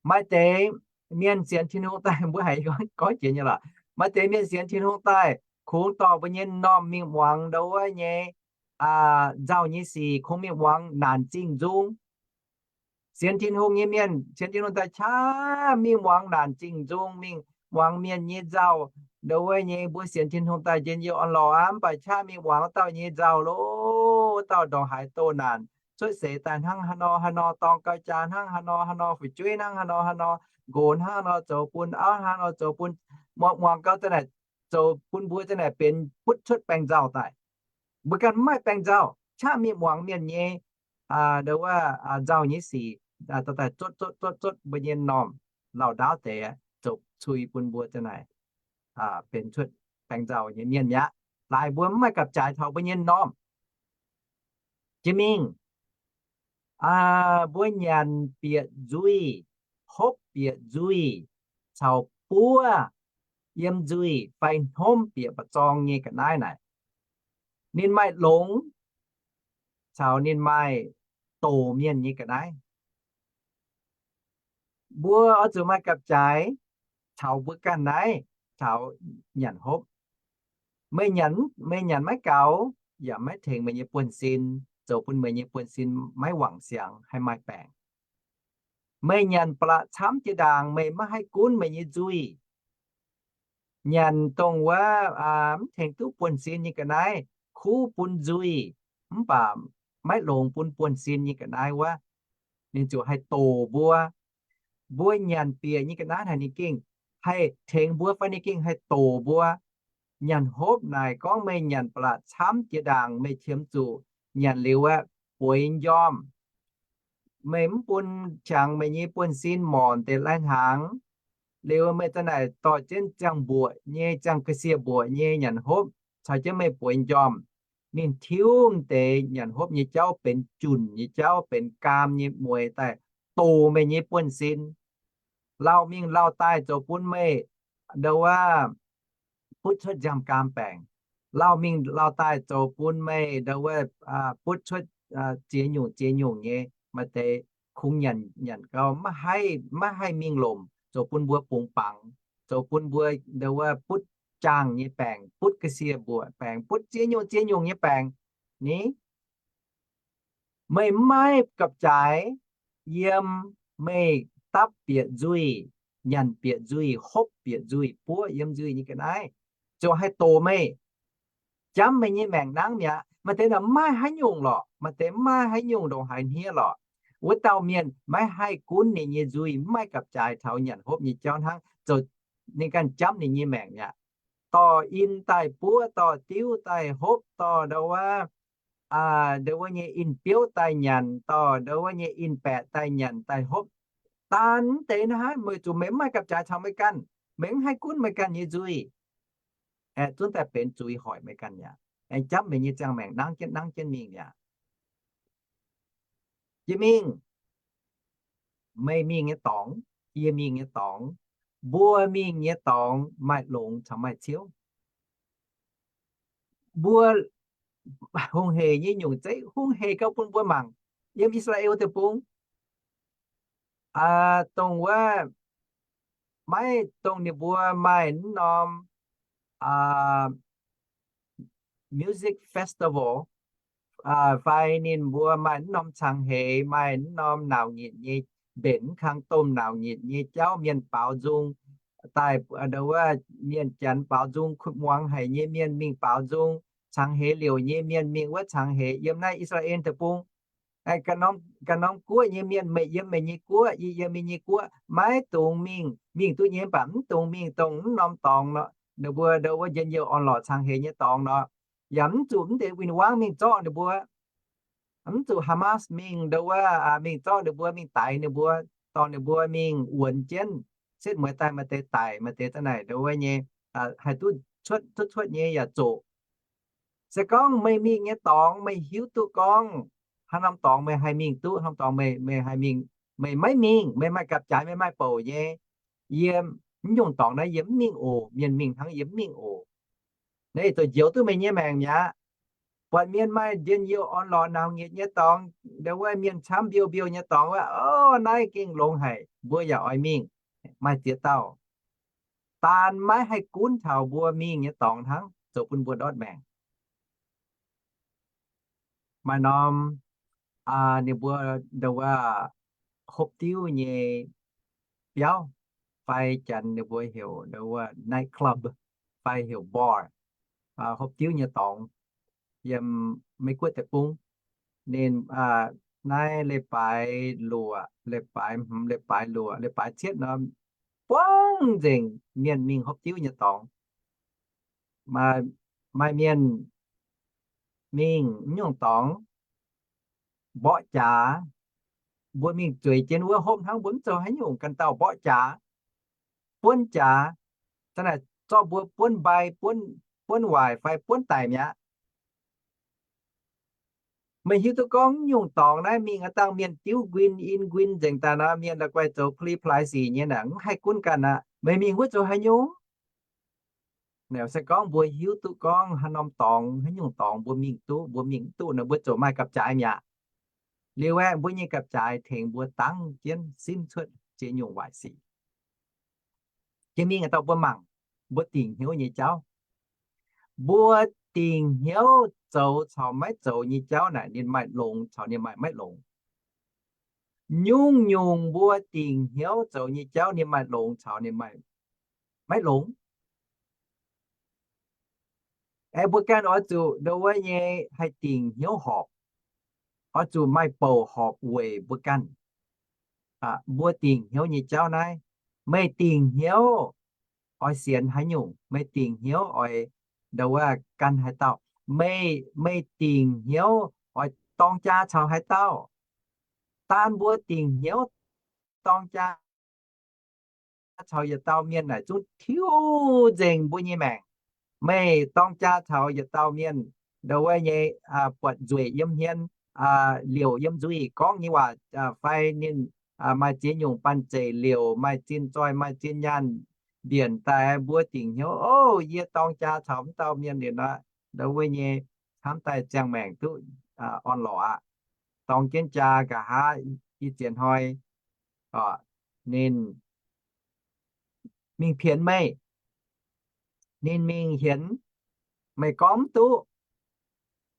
Maaih deix mienh sienx Tin-Hungh daaih, mbuo haiz gorngv jiex nyei lorqc. Maaih deix mienh sienx Tin-Hungh daaih, kungx dorh mbuo nyei m'normh mingh muangx ndau wuov nyei nzauh nyei sic, kungx mingh muangx naanc zingh nzung. Sienx Tin-Hungh nyei mienh, sienx Tin-Hungh daaih qaqv mingh muangx naanc zingh nzung, mingh muangx mienh nyei nzauh. Ndau wuov nyei mbuo sienx Tin-Hungh daaih njien-youh orn-lorqc aqv, mv baac qaqv mingh muangx wuov dauh nyei nzauh loh, wuov dauh ndongc haaix doh naanc, cuotv seix daaih hnangv haaix nor haaix nor, dorng gau jaax hnangv haaix nor haaix nor, fu'jueiv hnangv haaix nor haaix nor, nqox hnangv haaix nor zoux bun, auv hnangv haaix nor zoux bun, muangx gau za'naaic zoux bun mbuo za'naaic benx butv cuotv baengh nzauh daaih. Mbuo ganh mv maaih baengh nzauh, qaqv mingh muangx mienh nyei ndau wuov nzauh nyei sic, daaih zotv zotv zotv zotv mbuo nyei m'normh lauh ndaauv deix, zoux cui bun mbuo za'naaic benx cuotv baengh nzauh nyei mienh mi'aqv. Laaix mbuo mv maaih gapv-jaaix taux mbuo nyei m'normh. Jiex mingh, mbuo nyanc bieqc nzuih, hopv bieqc nzuih, caux buov yiem nzuih fai hnomv bieqc mba'zorng nyei ga'naaiv naaic, ninh maaih longx caux ninh maaih doz mienh nyei ga'naaiv. Mbuo oix zuqc maaih gapv-jaaix taux mbuo ganh naaiv, taux nyanc hopv. Meih nyanc, meih nyanc maiv gaux, yaac maiv tengx meih nyei buonv-sin, zoux bun meih nyei buonv-sin maiv wangc siangx, haih maaih baengc. Meih nyanc ba'laqc camv jiex ndaangc, meih maiv haih gunv meih nyei nzuih. Nyanc dongh wuov mv tengx duqv buonv-sin nyei ga'naaiv, kuv bun nzuih, mv baac maiv longx bun buonv-sin nyei ga'naaiv wuov, ninh ziouc haih doz mbuo. Mbuo nyanc bieqc nyei ga'naaiv naaic ninh gengh haih tengx mbuo fai ninh gengh haih doz mbuo. Nyanc hopv naaic gorngv meih nyanc ba'laqc camv jiex ndaangc, meih qiemx zuqc nyanc liuz aeqv, bueix m'njormh. Meih mv bun qangx meih nyei buonv-sin morc deix lai-hnaangx. Liuz meih za'naaic dorh jienv ziangh mbuoqc nyei, ziangh ga'sie mbuoqc nyei nyanc hopv caux jienv meih bueix m'njormh. Ninh tiuv m'deix nyanc hopv nyei jauv benx junc nyei jauv, benx gaam nyei mueix daaih doz meih nyei buonv-sin. Lauh mingh lauh daaih zoux bun meih ndau wuov butv cuotv nziaamv-gaam baengc. Lauh mingh lauh daaih zoux bun meih ndau wuov butv cuotv ziex nyungc ziex nyungc nyei. Maaih deix kungx nyanc nyanc gau maiv haih, maiv haih mingh lomc, zoux bun mbuo bungx bangc, zoux bun mbuo ndau wuov butv jaangh nyei baengc, butv ga'sie mbuoqc baengc, butv ziex nyungc ziex nyungc nyei baengc. Ni, meih maiv gapv-jaaix yiem meih dapv bieqc nzuih, nyanc bieqc nzuih, hopv bieqc nzuih, buov yiem nzuih nyei ga'naaiv, ziouc haih doz meih, jamv meih nyei maengc nangv mi'aqv. Maaih deix naaic maiv maaih haaix nyungc lorqc, maaih deix maiv maaih haaix nyungc ndongc haaix hniev lorqc. Wuov dauh mienh maiv haih gunv ninh nyei nzuih, maiv gapv-jaaix taux nyanc hopv nyei jauv hnangv, zoux ninh ganh jamv ninh nyei maengc mi'aqv. Dorh in daaih buov, dorh diuv daaih hopv, dorh ndau wuov, ndau wuov nyei in-biouv daaih nyanc, dorh ndau wuov nyei in-baeqc daaih nyanc daaih hopv. Daan deix naaiv haaix, meih zuqc meih maiv maaih gapv-jaaix caux meih ganh, meih mv haih gunv meih ganh nyei nzuih, aengx zunv daaih benx zuiz hoic meih ganh mi'aqv, aengx jamv meih nyei ziangh maengc nangv jienv nangv jienv mingh mi'aqv. Jiex mingh, meih mingh nyei dorngx, yie mingh nyei dorngx, mbuo mingh nyei dorngx maaih longx caux maaih ciouv. Mbuo hungh heic nyei nyungc zeiv hungh heic gau bun mbuo mangc. Yiem I^saa^laa^en Deic-Bung, dongh wuov maiv dongh ninh mbuo maaih mv norm music festival, fai ninh mbuo maaih mv norm cangx heix, maaih mv norm nauc nyitc nyei, mbenc mv kang domh nauc nyitc nyei jauv, mienh baaux nzung daaih, wuov, mienh janx baaux nzung, kuh muangx haic nyei mienh mingh baaux nzung, cangx heix liouc nyei mienh mingh wuov cangx heix. Yiem naaiv I^saa^laa^en Deic-Bung, ganh norm guoqv nyei mienh, meih yiem meih nyei guoqv, yie yiem yie nyei guoqv, maiv dungx mingh. Mingh duqv nyei mv baac mv dungx mingh dongh mv norm dorngx nor, ninh mbuo ndo wuov njien-youh orn-lorqc cangx heix nyei dorngx nor. Yaac mv zuqc mv deix win-wangv mingh zorqv ninh mbuo. Mv zuqc Hamas mingh ndo wuov, mingh zorqv ninh mbuo, mingh daix ninh mbuo, dorh ninh mbuo mingh wuonx jienv, setv mueiz daaih maaih deix daic, maaih deix za'naaic ndo wuov nyei, haih duqv cuotv, cuotv, cuotv nyei yaac zoqc. Se gorngv meih mingh nyei dorngx meih hiuv duqv gorngv haaix norm dorngx meih haih mingh duqv, haaix norm dorngx meih, meih haih mingh, meih maiv mingh, meih maaih gapv-jaaix, meih maaih bouc nyei, yie mv nyungc dorngx naaiv yie mv mingh oc. Mienh mingh hnangv yie mv mingh oc. Naaiv zoux njoux duqv meih nyei maengc mi'aqv. Buatc mienh maaih njien-youh orn-lorqc nauc nyitc nyei dorngx, ndo wuov mienh camv mbiouh mbiouh nyei dorngx wuov, o, naaiv gengh longx haic, mbuo yaac oix mingh. Maaih ziex dauh, daan maiv haih gunv taux mbuo mingh nyei dorngx hnangv, zoux bun mbuo ndortv maengc. Maaih norm ninh mbuo ndo wuov hopv diuv nyei biauv, fai janx ninh mbuo heuc ndo wuov night club, fai heuc bar, hopv diuv nyei dorngx yiem Meiv Guoqv deic-bung. Ninh naaiv leiz-baaix luoqc, leiz-baaix hmz, leiz-baaix luoqc, leiz-baaix cietv nor, buangv nzengc mienh mingh hopv diuv nyei dorngx. Maaih mienh mingh mv nyungc dorngx mborqv jaax. Mbuo mingh zueiz jienv wuov hopv hnangv, mbuo mv zoux haaix nyungc, ganh dauh mborqv jaax, buonv jaax, za'naaic zorqv mbuo buonv mbai, buonv waaic fai buonv daic mi'aqv. Meih hiuv duqv gorngv mv nyungc dorngx naaiv mingh aqv, dangh mienh diuv nquin in nquin nzengc daaih nor, mienh la'guaih zoux pli plaaix sic nyei naaic, mv haih gunv ganh aqv. Meih mingh wuov zoux haaix nyungc? Naaic se gorngv mbuo hiuv duqv gorngv haaix norm dorngx, haaix nyungc dorngx mbuo mingh duqv, mbuo mingh mv duqv nor, mbuo ziouc maaih gapv-jaaix mi'aqv. Liuz aeqv, mbuo nyei gapv-jaaix tengx mbuo dangv jienv simv cuotv ziex nyungc waaic sic. Jiex mingh aqv, dauh mbuo mangc mbuo dingc hnyouv nyei jauv. Mbuo dingc hnyouv zoux caux maiv zoux nyei jauv naaic, ninh maaih longx caux ninh maaih maiv longx. Nyungc-nyungc mbuo dingc hnyouv zoux nyei jauv ninh maaih longx caux ninh maaih maiv longx. Aeqv, mbuo ganh oix zuqc ndo wuov nyei haih dingc hnyouv horpc, oix zuqc maaih bouc horpc weic mbuo ganh. Mbuo dingc hnyouv nyei jauv naaiv, meih dingc hnyouv oix sienx haaix nyungc? Meih dingc hnyouv oix ndo wuov gan haaix dauh? Meih, meih dingc hnyouv oix dorng jaa caux haaix dauh? Daan mbuo dingc hnyouv dorng jaa caux yietc dauh mienh naaic zungv tiuv nzengc mbuo nyei maengc. Meih dorng jaa caux yietc dauh mienh ndo wuov nyei buatc nzueic yiem hmien, liouc yiem nzuih gorngv nyei waac, fai ninh maaih ziex nyungc banh zeic liouc, maaih zinh zoih, maaih zinh nyaanh mbienc daaih, mbuo dingc hnyouv, o, yie dorng jaa caux mv dauh mienh liuz nor, ndo wuov nyei hnamv daaih ziangh maengc duqv orn-lorqc aqv. Dorng jienv jaa nqa'haav, ih zienx hnoi ninh mingh pienx meih, ninh mingh hienx, meih gorngv mv duqv.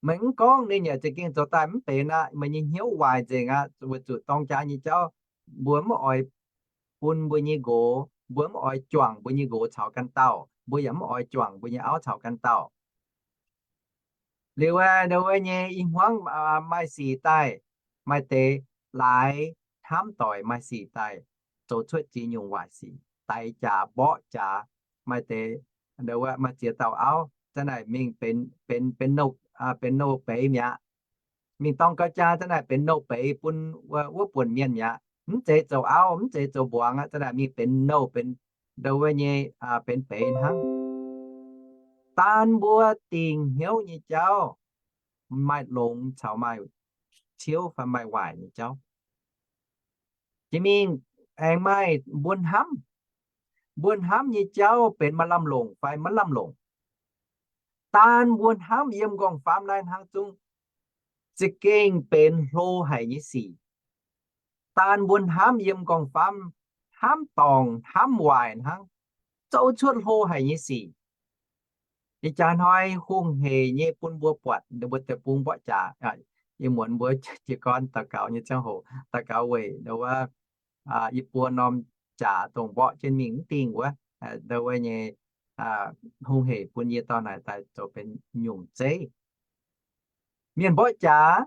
Meih mv gorngv, ninh yaac za'gengh zoux daaih mv benx aqv. Meih nyei hnyouv waaic nzengc aqv. Weic zuqc dorng jaa nyei jauv, mbuo mv oix bun mbuo nyei nqox, mbuo mv oix juangc mbuo nyei nqox caux ganh dauh, mbuo yaac mv oix juangc mbuo nyei auv caux ganh dauh. Liuz aeqv, ndo wuov nyei ih hmuangv maaih sic daaih, maaih deix laaix hnamv doic maaih sic daaih, zoux cuotv ziex nyungc waaic sic, daix jaax, mborqv jaax, maaih deix ndo wuov maaih ziex dauh auv, za'naaic mingh benx, benx, benx nouh beiz mi'aqv. Mingh dorng gau jaa, za'naaic benx nouh beiz bun wuov buonc mienh mi'aqv. Mv zeiz zoux auv, mv zeiz zoux mbuangz aqv, za'naaic mingh benx nouh, benx ndo wuov nyei, benx beiz hnangv. Daan mbuo dingc hnyouv nyei jauv, maaih longx caux maaih ciouv fai maaih waaic nyei jauv. Jiex mingh aengx maaih mbuo hnamv. Mbuo hnamv nyei jauv benx maaih lamh longc fai maiv lamh longc. Daan mbuo hnamv yiem m'nqorngv-famv naaiv hnangv zungv za'gengh benx hlo haic nyei sic. Daan mbuo hnamv yiem m'nqorngv-famv hnamv dorngc hnamv waaic hnangv, zoux cuotv hlo haic nyei sic. Ih jaax hnoi hungh heic nyei bun mbuo buatc, mbuo deic-bung mborqv jaax, yie muonz mbuo jiez gorn daux gaux nyei ziangh hoc, daux gaux weic ndo wuov, yie mbuo norm jaax dongh mborqv jienv mingh mv dingh wuov, ndo wuov nyei, hungh heic bun yie dorh naaic daaih zoux benx nyungc zeiv. Mienh mborqv jaax,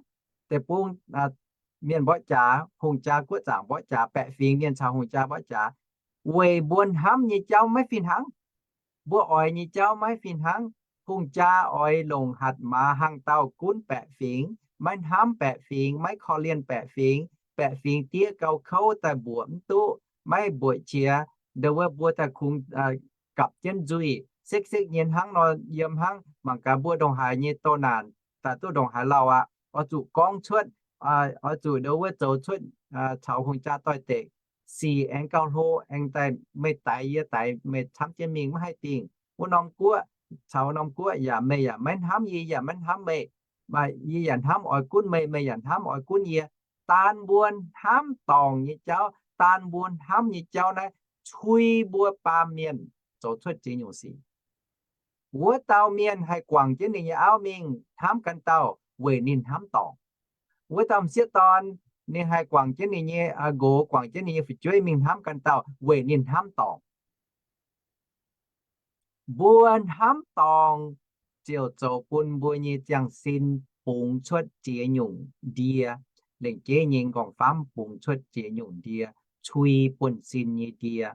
deic-bung, mienh mborqv jaax, hungh jaa guoqv zaangc mborqv jaax, baeqc fingx mienh caux hungh jaa mborqv jaax, weic mbuo hnamv nyei jauv maiv fih hnangv. Mbuo oix nyei jauv maiv fih hnangv. Hungh jaa oix longc hatc maaz hlang dauh gunv baeqc fingx, maiv hnamv baeqc fingx, maiv korv-lienh baeqc fingx, baeqc fingx diev gauh kouv daaih mbuoqc mv duqv, maiv mbuoqc qiex, ndo wuov mbuo daaih kungx gapv jienv nzuih sekv-sekv nyei hnangv nor yiem hnangv. Mangc gaax mbuo ndongc haaix nyei doh naanc daaih duqv ndongc haaix lauh aqv. Oix zuqc gorngv cuotv, oix zuqc ndo wuov zoux cuotv caux hungh jaa doix-dekc, sic aengx gauh hlo, aengx daaih meih daix yie daix meih camv jienv mingh maiv haih dingh. Wuov norm guoqv caux wuov norm guoqv yaac meih yaac maiv hnamv yie, yie yaac maiv hnamv meih. Yie yaac hnamv oix gunv meih, meih yaac hnamv oix gunv yie. Daan mbuo hnamv dorngc nyei jauv, daan mbuo hnamv nyei jauv naaiv cui mbuo baamh mienh zoux cuotv ziex nyungc sic. Wuov dauh mienh haih guangc jienv ninh nyei auv mingh hnamv ganh dauh weic ninh hnamv dorngc. Wuov dauh m'sieqv dorn ninh haih guangc jienv ninh nyei nqox, guangc jienv ninh nyei fu'jueiv mingh hnamv ganh dauh weic ninh hnamv dorngc. Mbuo hnamv dorngc ziouc zoux bun mbuo nyei ziangh sin bungx cuotv ziex nyungc ndie. Lengc jeiv nyei m'nqorngv-famv bungx cuotv ziex nyungc ndie, cui buonv-sin nyei ndie.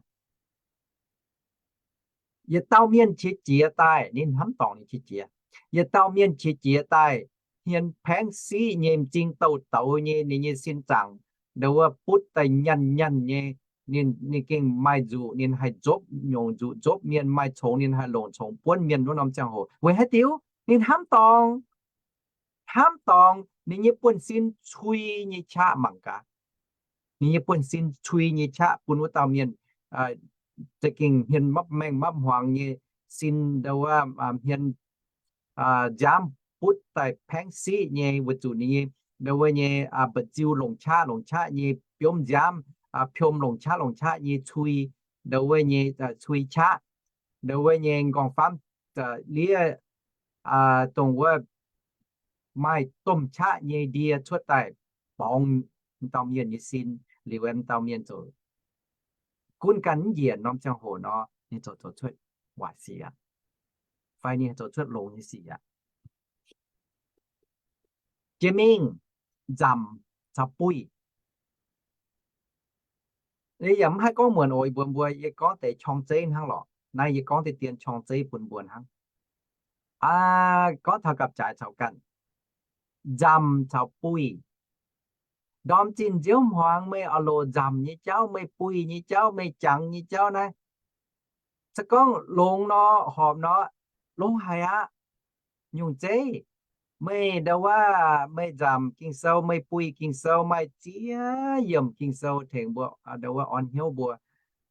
Yietc dauh mienh qiex jiez daaih, ninh hnamv dorngc ninh qiex jiez. Yietc dauh mienh qiex jiez daaih, hmien paengv siqv nyei, m'zing douz-douz nyei, ninh nyei sin zaangc ndo wuov butv daaih nyanh nyanh nyei. Ninh, ninh gengh maaih nzuqc ninh haih nzopv, nyungc nzuqc nzopv mienh, maaih congx ninh haih longc congx buonv mienh wuov norm ziangh hoc. Weic haaix diuc? Ninh hnamv dorngc. Hnamv dorngc, ninh nyei buonv-sin cui nyei qaqv mangc gaax. Ninh nyei buonv-sin cui nyei qaqv bun wuov dauh mienh za'gengh hmien mapv maengh mapv hmuangx nyei, sin ndo wuov hmien nziaamv butv daaih paengv siqv nyei, weic zuqc ninh nyei ndo wuov nyei mba'nziu longc qaqv longc qaqv nyei, biomv nziaamv piom longc qaqv longc qaqv nyei cui, ndo wuov nyei cui qaqv, ndo wuov nyei m'nqorngv-famv liev dongh wuov maaih domh qaqv nyei ndie cuotv daaih borngz m'dauh mienh nyei sin. Liuz m'dauh mienh zoux gunv ganh mv njiec norm ziangh hoc nor, ninh zoux zoux cuotv waaic sic aqv, fai ninh zoux cuotv longx nyei sic aqv. Jiex mingh nzamc caux buih. Yie yaac mv haih gorngv muonc oc, mbuox mbuo yie gorngv deix qorng-zeiv hnangv lorqc. Naaiv yie gorngv deix dien qorng-zeiv bun mbuo hnangv. Aa, gorngv taux gapv-jaaix caux ganh, nzamc caux buih. Ndorm zinh nziouv hmuangx meih oix loc nzamc nyei jauv, meih buih nyei jauv, meih jangx nyei jauv naaiv, se gorngv longx nor, horpc nor, longx haic aqv. Nyungc zeiv, meih ndo wuov meih nzamc Ging-Sou, meih buih Ging-Sou, maaih ziex yiemc Ging-Sou tengx mbuo ndo wuov orn hnyouv mbuo.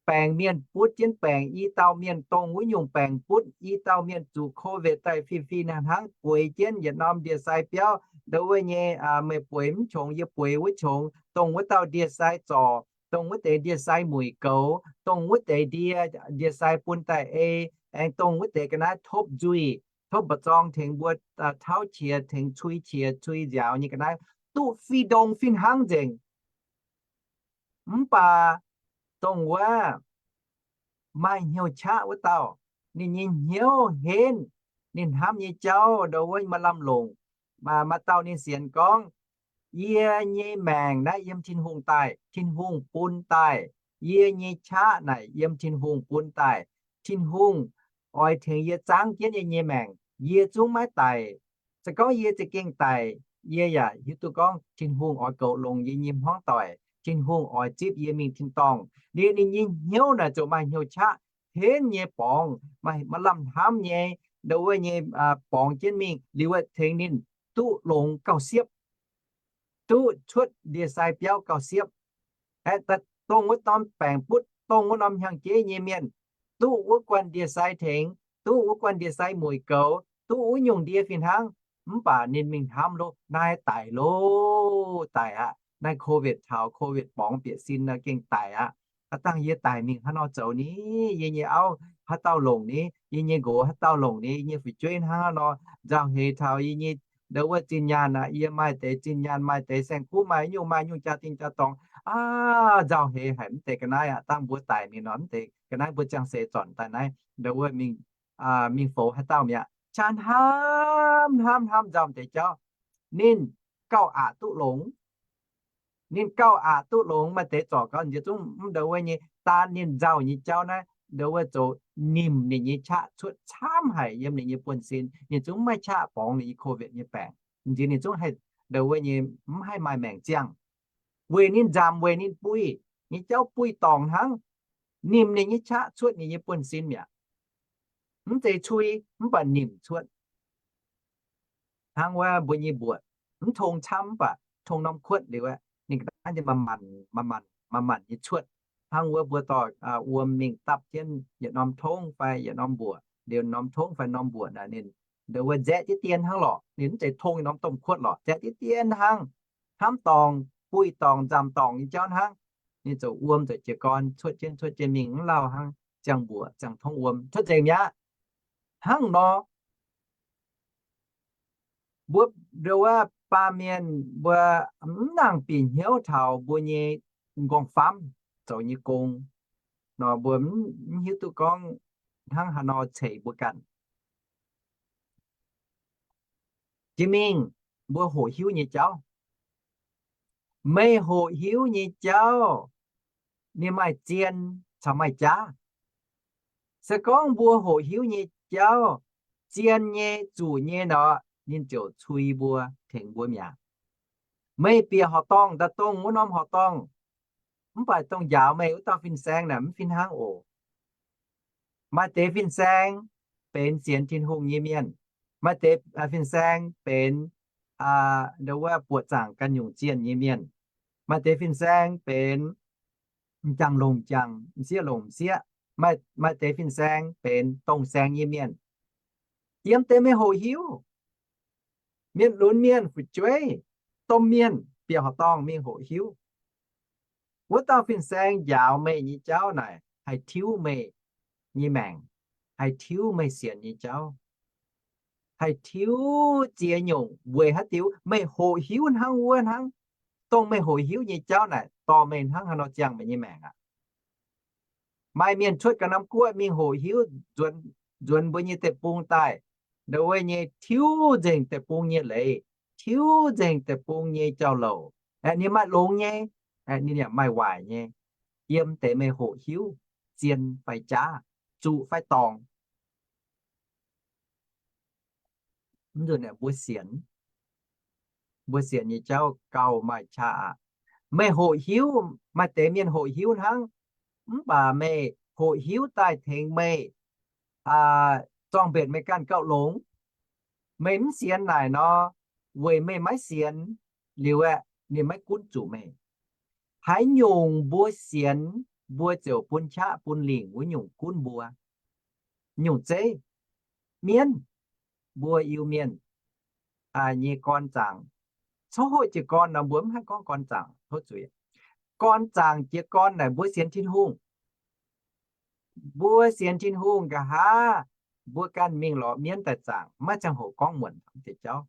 Baengc mienh butv jienv baengc, i dauh mienh dongh wuov nyungc baengc butv, i dauh mienh zuqc COVID daaih fih fih hnangv hnangv gueix jienv yietc norm ndie-sai biauv ndo wuov nyei. Meih bueix mv qongx, yie bueix wuov qongx, dongh wuov dauh ndie-sai zorc, dongh wuov deix ndie-sai mueic goux, dongh wuov deix ndie, ndie-sai bun daaih ei, aengx dongh wuov deix ga'naaiv topv nzuih, topv mba'zorng tengx mbuo tauv qiex, tengx cui qiex, cui nziaaux nyei ga'naaiv, duqv fih ndongx fih hnangv nzengc. Mv baac dongh wuov maaih hnyouv qaqv wuov dauh, ninh nyei hnyouv henv, ninh hnamv nyei jauv ndo wuov maaih lamh longc. Maaih dauh ninh sienx gorngv, yie nyei maengc naaiv yiem Tin-Hungh daaih, Tin-Hungh bun daaih. Yie nyei qaqv naaic yiem Tin-Hungh bun daaih. Tin-Hungh oix tengx yie zaangv jienv yie nyei maengc, yie zungv maiv daic. Se gorngv yie za'gengh daic, yie yaac hiuv duqv gorngv Tin-Hungh oix goux longx yie nyei hmuangv doic. Tin-Hungh oix zipv yie mingh tin-dorngh. Liuz ninh nyei hnyouv naaic ziouc maaih hnyouv qaqv henv nyei borngz, maaih lamh hnamv nyei, ndo wuov nyei borngz jienv mingh liuz tengx ninh duqv longx gauh siepv, duqv cuotv ndie-sai biauv gauh siepv. Aeqv, dongh wuov norm baengc butv, dongh wuov norm hnyangx-jeiv nyei mienh, duqv wuov guanh ndie-sai tengx, duqv wuov guanh ndie-sai mueic goux, duqv wuov nyungc ndie fih hnangv. Mv baac ninh mingh hnamv loh, naaiv daic loh, daic aqv. Naaiv COVID taux COVID borngz bieqc sin nor gengh daic aqv. Aav dangh yie daic mingh haaix nor zoux ni? Yie nyei auv haaix dauh longc ni? Yie nyei nqox haaix dauh longc ni? Yie nyei fu'jueiv hnangv haaix nor nzauh heix taux yie nyei, ndau wuov, zinh nyaanh aqv. Yie maaih deix zinh nyaanh, maaih deix saeng-kuv, maaih nyungc maaih nyungc jaa-dingh jaa-dorngx, aav, nzauh heix haic. Mv deix ga'naaiv aqv, dangh mbuo daic mingh nor, mv deix ga'naaiv mbuo ziangh seix zornc daaih naaiv, ndau wuov, mingh, mingh foux haaix dauh mi'aqv. Qaqv hnamv hnamv hnamv nzauh deix jauv, ninh gauh aqc duqv longx. Ninh gauh aqc duqv longx. Maaih deix zorc gau nziex zungv mv ndau wuov nyei, daan ninh nzauh nyei jauv naaiv, ndau wuov, zoux nimc ninh nyei qaqv cuotv camv haic yiem ninh nyei buonv-sin. Ninh zungv maiv qaqv borngz ninh nyei COVID nyei baengc. Nziex ninh zungv haih, ndau wuov nyei, mv haih maaih maengc ziangh, weic ninh nzamc, weic ninh buih nyei jauv buih dorngc hnangv. Nimc ninh nyei qaqv cuotv ninh nyei buonv-sin mi'aqv. Mv zeiz cui, mv baac nimc cuotv. Hnangv wuov mbuo nyei mbuoqc, mv tong camv, mv baac tong norm kuotv liuz aqv, ninh ga'naaiv maaih manc, maaih manc, maaih manc nyei cuotv. Hnangv wuov mbuo dorh wuom mingh dapv jienv yietc norm tongv fai yietc norm mbuoqc, liuz norm tongv fai norm mbuoqc naaic ninh, ndau wuov, nzaeqv jienv dien hnangv lorqc. Ninh mv zeiz tong norm domh kuotv lorqc, nzaeqv jienv dien hnangv. Hnamv dorngc, buih dorngc, nzamc dorngc nyei jauv hnangv. Ninh zoux wuom zoux jiez gorn cuotv jienv cuotv jienv mingh, mv lauh hnangv ziangh mbuoqc ziangh tongv wuom cuotv nzengc mi'aqv. Hnangv nor, mbuo, ndau wuov, baamh mienh mbuo mv nangc bieqc hnyouv taux mbuo nyei nqorngv-famv zoux nyei gong nor, mbuo mv hiuv duqv gorngv hnangv haaix nor ceix mbuo ganh. Jiex mingh mbuo hoqc hiuv nyei jauv. Meih hoqc hiuv nyei jauv, ninh maaih zien caux maaih jaav. Se gorngv mbuo hoqc hiuv nyei jauv, zien nyei, zuqc nyei nor, ninh ziouc cui mbuo, tengx mbuo mi'aqv. Meih bieqc horqc dorngh, daaih dongh wuov norm horqc dorngh, mv baac dongh njaaux meih wuov dauh fin-saeng naaic mv fih hnangv oc. Maaih deix fin-saeng benx sienx Tin-Hungh nyei mienh. Maaih deix fin-saeng benx, ndau wuov, buoqc zaangc ganh nyungc zienh nyei mienh. Maaih deix fin-saeng benx m'jangc longc m'jangc, m'sieqv longc m'sieqv. Maaih deix fin-saeng benx dongh saeng nyei mienh. Yiem deix meih hoqc hiuv, mienh lunx mienh fu'jueiv, domh mienh bieqc horqc dorngh mingh hoqc hiuv. Wuov dauh fin-saeng njaaux meih nyei jauv naaic haih tiuv meih nyei maengc, haih tiuv meih sienx nyei jauv, haih tiuv ziex nyungc. Weic haaix diuc? Meih hoqc hiuv hnangv wuov hnangv. Dongh meih hoqc hiuv nyei jauv naaic dorh meih hnangv haaix nor ziangh meih nyei maengc aqv. Maaih mienh cuotv ganh norm guoqv mingh hoqc hiuv nzuonx mbuo nyei deic-bung daaih, ndau wuov nyei tiuv nzengc deic-bung nyei leiz, tiuv nzengc deic-bung nyei jauv-louc. Ninh maaih longx nyei, ninh yaac maaih waaic nyei. Yiem deix meih hoqc hiuv zien fai jaav, zuqc fai dorngc. Mv nzunc mbuo sienx, mbuo sienx nyei jauv gauh maaih qaqv aqv. Meih hoqc hiuv, maaih deix mienh hoqc hiuv hnangv, mv baac meih hoqc hiuv daaih tengx meih zorng-mbenc meih ganh gauh longx. Meih mv sienx naaic nor, weic meih maiv sienx liuz aeqv, ninh maiv gunv zuqc meih. Haaix nyungc mbuo sienx, mbuo ziouc bun qaqv bun lingc wuov nyungc gunv mbuo. Nyungc zeiv, mienv, mbuo Iu-Mienh nyei gorn zaangc. Coqv hoqv jiez gorn nor, mbuo mv haih gorngv gorn zaangc, tov zuiz. Gorn zaangc jiez gorn naaic mbuo sienx Tin-Hungh. Mbuo sienx Tin-Hungh nqa'haav, mbuo ganh mingh lorz mienv daaih zaangc, maiv ziangh hoc gorngv muonc deix jauv.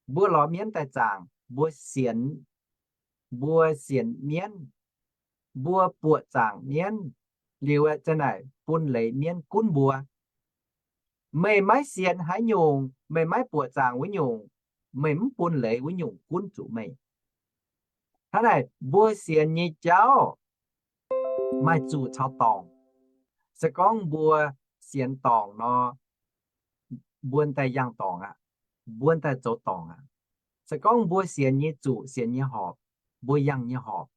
Mbuo lorz mienv daaih zaangc, mbuo sienx, mbuo sienx mienv, mbuo buoqc zaangc mienv, liuz aeqv, za'naaic bun leiz mienv gunv mbuo. Meih maiv sienx haaix nyungc, meih maiv buoqc zaangc wuov nyungc, meih mv bun leiz wuov nyungc gunv zuqc meih. Hnangv naaic, mbuo sienx nyei jauv maaih zuqc caux dorngc. Se gorngv mbuo sienx dorngc nor, mbuo daaih yangh dorngc aqv, mbuo daaih zoux dorngc aqv. Se gorngv mbuo sienx nyei zuqc, sienx nyei horpc, mbuo yangh nyei horpc,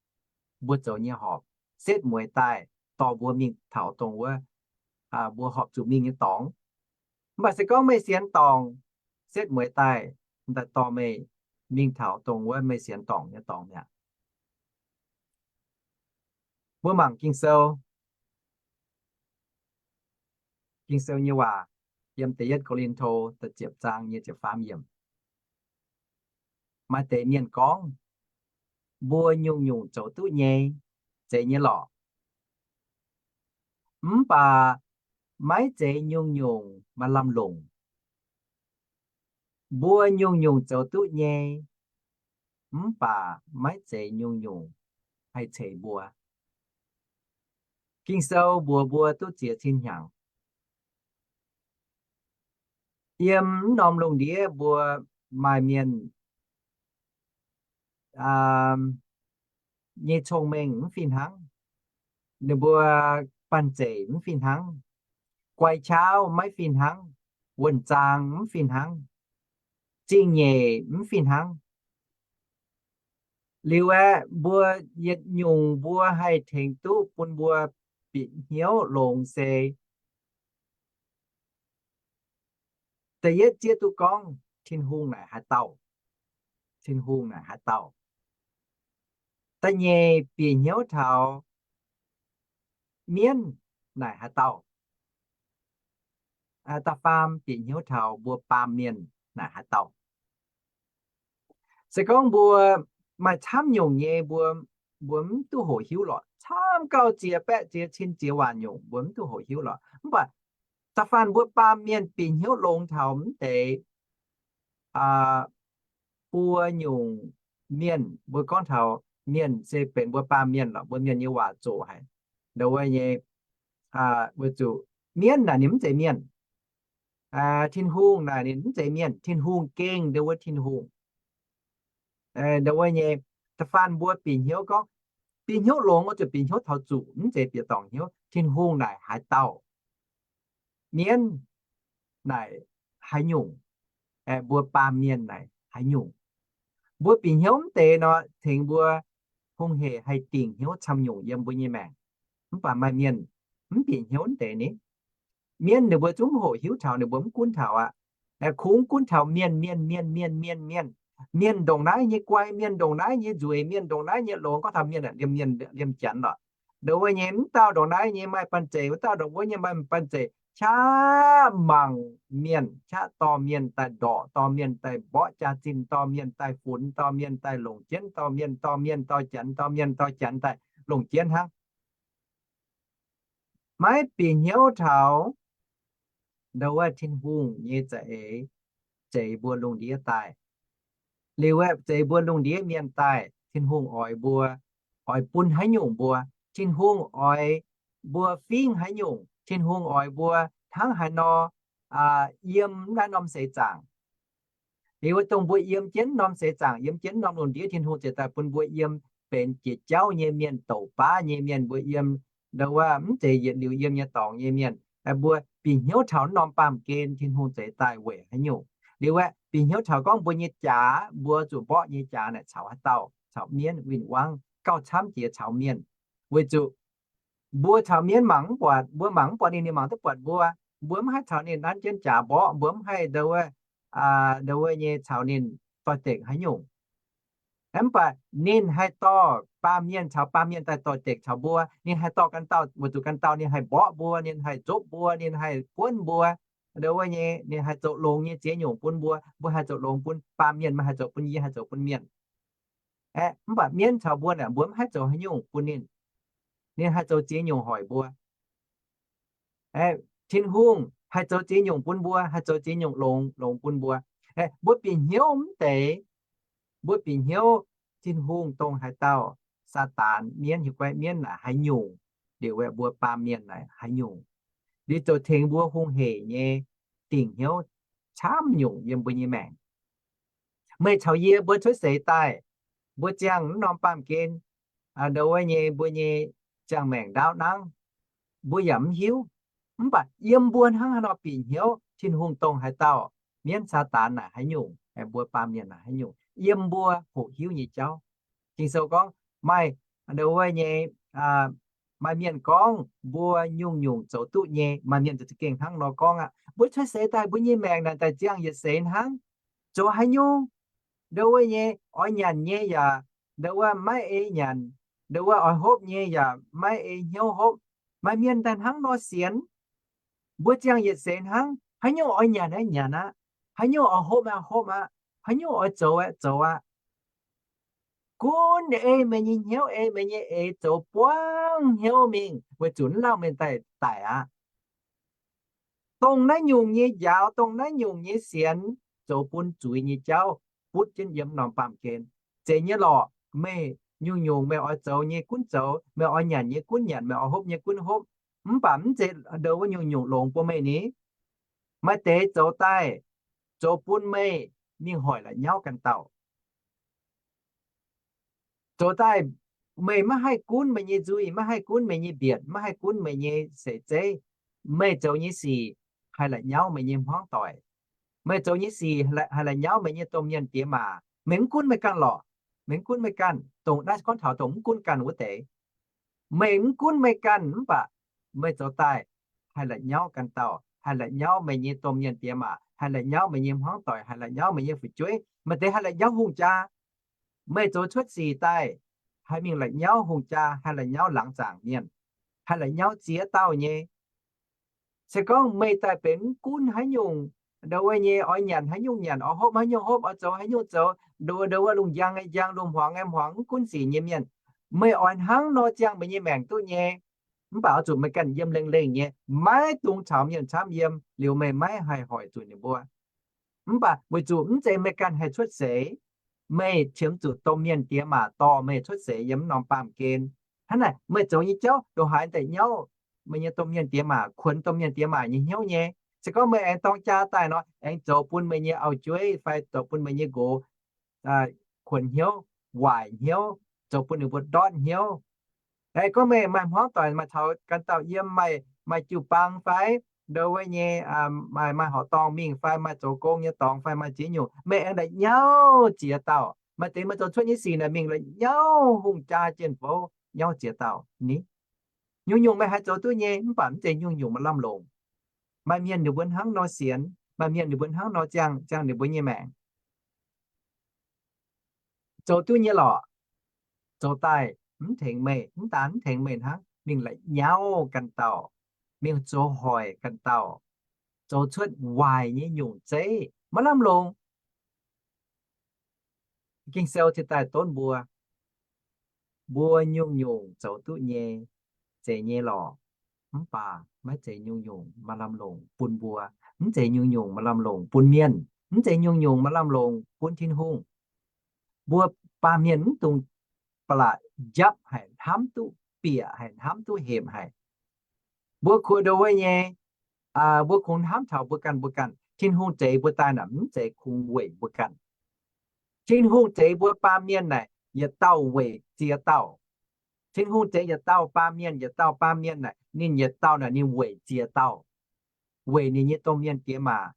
mbuo zoux nyei horpc, setv mueiz daaih dorh mbuo mingh taux dongh wuov mbuo horpc zuqc mingh nyei dorngx. Mv baac se gorngv meih sienx dorngc, setv mueiz daaih, daaih dorh meih mingh taux dongh wuov meih sienx dorngc nyei dorngx mi'aqv. Mbuo mangc Ging-Sou, Ging-Sou nyei waac yiem da'yietv Ko^lin^to da'ziepc zaang nyei ziepc faam yiemc. Maaih deix mienh gorngv, mbuo nyungc-nyungc zoux duqv nyei, zeiz nyei lorqc. mv baac maiv zeiz nyungc-nyungc maaih lamh longc. Mbuo nyungc-nyungc zoux duqv nyei, mv baac maiv zeiz nyungc-nyungc haih ceix mbuo. Ging-Sou mbuox mbuo duqv ziex cin hnyangx. Yiem norm lungh ndiev mbuo maaih mienh nyei cong-mengh mv fih hnangv, ninh mbuo banh zeic mv fih hnangv, guai qaqv maiv fih hnangv, wuonh zaang mv fih hnangv, zingh nyeic mv fih hnangv. Liuz aeqv, mbuo yietc nyungc mbuo haih tengx duqv bun mbuo bieqc hnyouv longx se da'yietv zieqv duqv gorngv Tin-Hungh naaic haaix dauh. Tin-Hungh naaic haaix dauh. Da'nyeic bieqc hnyouv taux mienv naaic haaix dauh. Da'faam bieqc hnyouv taux mbuo baamh mienh naaic haaix dauh. Se gorngv mbuo maaih camv nyungc nyei, mbuo, mbuo mv duqv hoqc hiuv lorqc. Camv gauh ziex baeqv ziex cin ziex waanc nyungc mbuo mv duqv hoqc hiuv lorqc. Mv baac da'faanh mbuo baamh mienh bieqc hnyouv longx taux mv deix buo nyungc mienh, mbuo gorngv taux mienh se benx mbuo baamh mienh lorqc, mbuo mienh nyei waac zoqc haic. Ndau wuov nyei, weic zuqc mienv naaic ninh mv zeiz mienh. Tin-Hungh naaic ninh mv zeiz mienh. Tin-Hungh gengh ndau wuov Tin-Hungh. Ndau wuov nyei, da'faanh mbuo bieqc hnyouv gorngv, bieqc hnyouv longx oix zuqc bieqc hnyouv taux zuqc, mv zeiz bieqc dorngc hnyouv. Tin-Hungh naaic haaix dauh? Mienv naaic haaix nyungc? Mbuo baamh mienh naaic haaix nyungc? Mbuo bieqc hnyouv mv deix nor, tengx mbuo hungh heic haih dingc hnyouv camv nyungc yiem mbuo nyei maengc. Mv baac maaih mienh mv bieqc hnyouv mv deix ni. Mienv ninh mbuo zungv mv hoqc hiuv taux, ninh mbuo mv gunv taux aqv. Kungx gunv taux mienh, mienh, mienh, mienh, mienh, mienh. Mienh ndongc naaiv nyei guai, mienh ndongc naaiv nyei nzueic, mienh ndongc naaiv nyei longx. Gorngv taux mienh aeqv, liemh mienh, liemh janx lorqc. Ndongc wuov nyei, mv dauh ndongc naaiv nyei maaih banh zeic, mv dauh ndongc wuov nyei maaih banh zeic. Qaqv mangc mienh, qaqv dorh mienh daaih ndorqc, dorh mienh daaih mborqv jaax-zinh, dorh mienh daaih funx, dorh mienh daaih longc jienv, dorh mienh, dorh mienh dorh janx, dorh mienh dorh janx daaih longc jienv hnangv. Maiv bieqc hnyouv taux ndau wuov Tin-Hungh nyei za'eix zeix mbuo lungh ndiev daaih. Liuz aeqv, zeix mbuo lungh ndiev mienh daaih, Tin-Hungh oix mbuo, oix bun haaix nyungc mbuo, Tin-Hungh oix mbuo fingv haaix nyungc, Tin-Hungh oix mbuo hnangv haaix nor yiem naaiv norm seix zaangc. Liuz wuov dongh mbuo yiem jienv norm seix zaangc, yiem jienv norm lungh ndiev, Tin-Hungh ziouc daaih bun mbuo yiem benx jiex jauv nyei mienh, douc baav nyei mienh. Mbuo yiem ndau wuov mv zeiz yietc liuz yiem nyei dorngx nyei mienh. Mbuo bieqc hnyouv taux norm baamh gen Tin-Hungh zeix daaih weic haaix nyungc? Liuz aeqv, bieqc hnyouv taux gorngv mbuo nyei jaax, mbuo zuqc mborqv nyei jaax naaic caux haaix dauh? Caux mienv. Win-wangv gauh camv jiex caux mienh, weic zuqc mbuo caux mienv mangc mv buatc, mbuo mangc mv buatc ninh, ninh mangc duqv buatc mbuo. Mbuo mv haih caux ninh nanv jienv jaax mborqv, mbuo mv haih ndau wuov, ndau wuov nyei caux ninh doix-dekc haaix nyungc. Mv baac ninh haih dorh baamh mienh caux baamh mienh daaih doix-dekc caux mbuo. Ninh haih dorh ganh dauh, weic zuqc ganh dauh ninh haih mborqv mbuo, ninh haih nzopv mbuo, ninh haih buonv mbuo. Ndau wuov nyei ninh haih zoux longx nyei ziex nyungc bun mbuo. Mbuo haih zoux longx bun baamh mienh, maiv haih zoux bun yie, haih zoux bun mienh. Aeqv, mv baac mienv caux mbuo naaic, mbuo mv haih zoux haaix nyungc bun ninh. Ninh haih zoux ziex nyungc hoic mbuo. Aeqv, Tin-Hungh haih zoux ziex nyungc bun mbuo, haih zoux ziex nyungc longx, longx bun mbuo. Aeqv, mbuo bieqc hnyouv mv deix, mbuo bieqc hnyouv Tin-Hungh dongh haaix dauh, Saadaan, mienv, hieh guai mienv naaic haaix nyungc, liuz aeqv, mbuo baamh mienh naaic haaix nyungc, liuz ziouc tengx mbuo hungh heic nyei dingc hnyouv camv nyungc yiem mbuo nyei maengc. Meih caux yie mbuo cuotv seix daaih, mbuo ziangh mv norm baamh gen, ndau wuov nyei mbuo nyei ziangh maengc ndaauv nangv, mbuo yaac mv hiuv. Mv baac yiem mbuo hnangv haaix nor bieqc hnyouv Tin-Hungh dongh haaix dauh, mienv Saadaan naaic haaix nyungc, mbuo baamh mienh naaic haaix nyungc, yiem mbuo hoqc hiuv nyei jauv. Ging-Sou gorngv maaih, ndau wuov nyei, maaih mienh gorngv mbuo nyungc-nyungc zoux duqv nyei. Maaih mienh za'gengh hnangv nor gorngv aqv. Mbuo cuotv seix daaih, mbuo nyei maengc naaic daaih ziangh yietc seix hnangv. Zoux haaix nyungc, ndau wuov nyei oix nyanc nyei yaac, ndau wuov maiv ei nyanc, ndau wuov oix hopv nyei yaac maiv ei hnyouv hopv. Maaih mienh daaih hnangv nor sienx. Mbuo ziangh yietc seix hnangv, haaix nyungc oix nyanc aeqv nyanc aqv, haaix nyungc oix hopv aeqv hopv aqv, haaix nyungc oix zoux aeqv zoux aqv. gunv ei meih nyei hnyouv, ei meih nyei eix zoux buangv hnyouv mingh, weic zuqc mv lauh meih daaih daic aqv. Dongh naaiv nyungc nyei njaaux, dongh naaiv nyungc nyei sienx, zoux bun zuiz nyei jauv butv jienv yiem norm baamh gen. Zeiz nyei lorqc, meih nyungc-nyungc meih oix zoux nyei gunv zoux, meih oix nyanc nyei gunv nyanc, meih oix hopv nyei gunv hopv. Mv baac mv zeiz ndo wuov nyungc-nyungc longx bun meih ni. Maaih deix zoux daaih, zoux bun meih mingh hoic la'nyauv ganh dauh. Zoux daaih meih maiv haih gunv meih nyei nzuih, maiv haih gunv meih nyei mbietc, maiv haih gunv meih nyei seix zeiv. Meih zoux nyei sic haih la'nyauv meih nyei hmuangv doic. Meih zoux nyei sic haih la'nyauv meih nyei domh mienh diex maac. Meih mv gunv meih ganh lorqc. Meih mv gunv meih ganh, dongh naaiv gorngv taux dongh mv gunv ganh wuov deix. Meih mv gunv meih ganh mv baac meih zoux daaih haih la'nyauv ganh dauh, haih la'nyauv meih nyei domh mienh diex maac, haih la'nyauv meih nyei hmuangv doic, haih la'nyauv meih nyei fu'jueiv, maaih deix haih la'nyauv hungh jaa. Meih zoux cuotv sic daaih haih mingh la'nyauv hungh jaa, haih la'nyauv laangz zaangc mienh, haih la'nyauv ziex dauh nyei. Se gorngv meih daaih benx mv gunv haaix nyungc, ndo wuov nyei oix nyanc haaix nyungc nyanc, oix hopv haaix nyungc hopv, oix zoux haaix nyungc zoux, ndo wuov, ndo wuov lungh njang nyei njang, lungh hmuangx nyei hmuangx, mv gunv sic nyei mienh, meih oix hnangv nor ziangh meih nyei maengc duqv nyei. Mv baac oix zuqc meih ganh yiem lengh lengh nyei, maiv dungx caux mienh camv yiem, liuz meih maiv haih hoic zuqc ninh mbuo. Mv baac weic zuqc mv zeiz meih ganh haih cuotv seix, meih qiemx zuqc domh mienh diex maac dorh meih cuotv seix yiem norm baamh gen. Hnangv naaic, meih zoux nyei jauv ndongc haaix daaih nyauv meih nyei domh mienh diex maac, kuonx domh mienh diex maac nyei hnyouv nyei. Se gorngv meih aengx dorng jaa daaih nor, aengx zoux bun meih nyei auv-jueiv fai zoux bun meih nyei nqox kuonx hnyouv, waaic hnyouv, zoux bun ninh mbuo ndortv hnyouv. Aengx gorngv meih maaih hmuangv doic, maaih taux ganh dauh yiem, maaih, maaih jiu-baang fai ndo wuov nyei, maaih, maaih horqc dorngh mingh fai maaih zoux gong nyei dorngx fai maaih ziex nyungc, meih aengx la'nyauv ziex dauh. Maaih deix meih zoux cuotv nyei sic naaic mingh la'nyauv hungh jaa jien-bouv nyauv ziex dauh ni. Nyungc-nyungc meih haih zoux duqv nyei, mv baac mv zeiz nyungc-nyungc maaih lamh longc. Maaih mienh ninh mbuo hnangv nor sienx, maaih mienh ninh mbuo hnangv nor ziangh, ziangh ninh mbuo nyei maengc. Zoux duqv nyei lorqc. Zoux daaih mv tengx meih, mv daan mv tengx meih hnangv, mingh la'nyauv ganh dauh, mingh zoux hoic ganh dauh, zoux cuotv waaic nyei nyungc zeiv, maiv lamh longc. Ging-Sou cingx daaih donv mbuo, mbuo nyungc-nyungc zoux duqv nyei, zeiz nyei lorqc. Mv baac maiv zeiz nyungc-nyungc maaih lamh longc bun mbuo. Mv zeiz nyungc-nyungc maaih lamh longc bun mienh. Mv zeiz nyungc-nyungc maaih lamh longc bun Tin-Hungh. Mbuo baamh mienh mv dungx ba'laqc njapv haic, hnamv duqv bieqc haic, hnamv duqv hepc haic. Mbuo kuh ndo wuov nyei, mbuo kungx hnamv taux mbuo ganh mbuo ganh. Tin-Hungh zeix mbuo daaih naaic mv zeiz kungx weic mbuo ganh. Tin-Hungh zeix mbuo baamh mienh naaic yietc dauh weic ziex dauh. Tin-Hungh zeix yietc dauh baamh mienh, yietc dauh baamh mienh naaic, ninh yietc dauh naaic ninh weic ziex dauh. Weic ninh nyei domh mienh diex maac,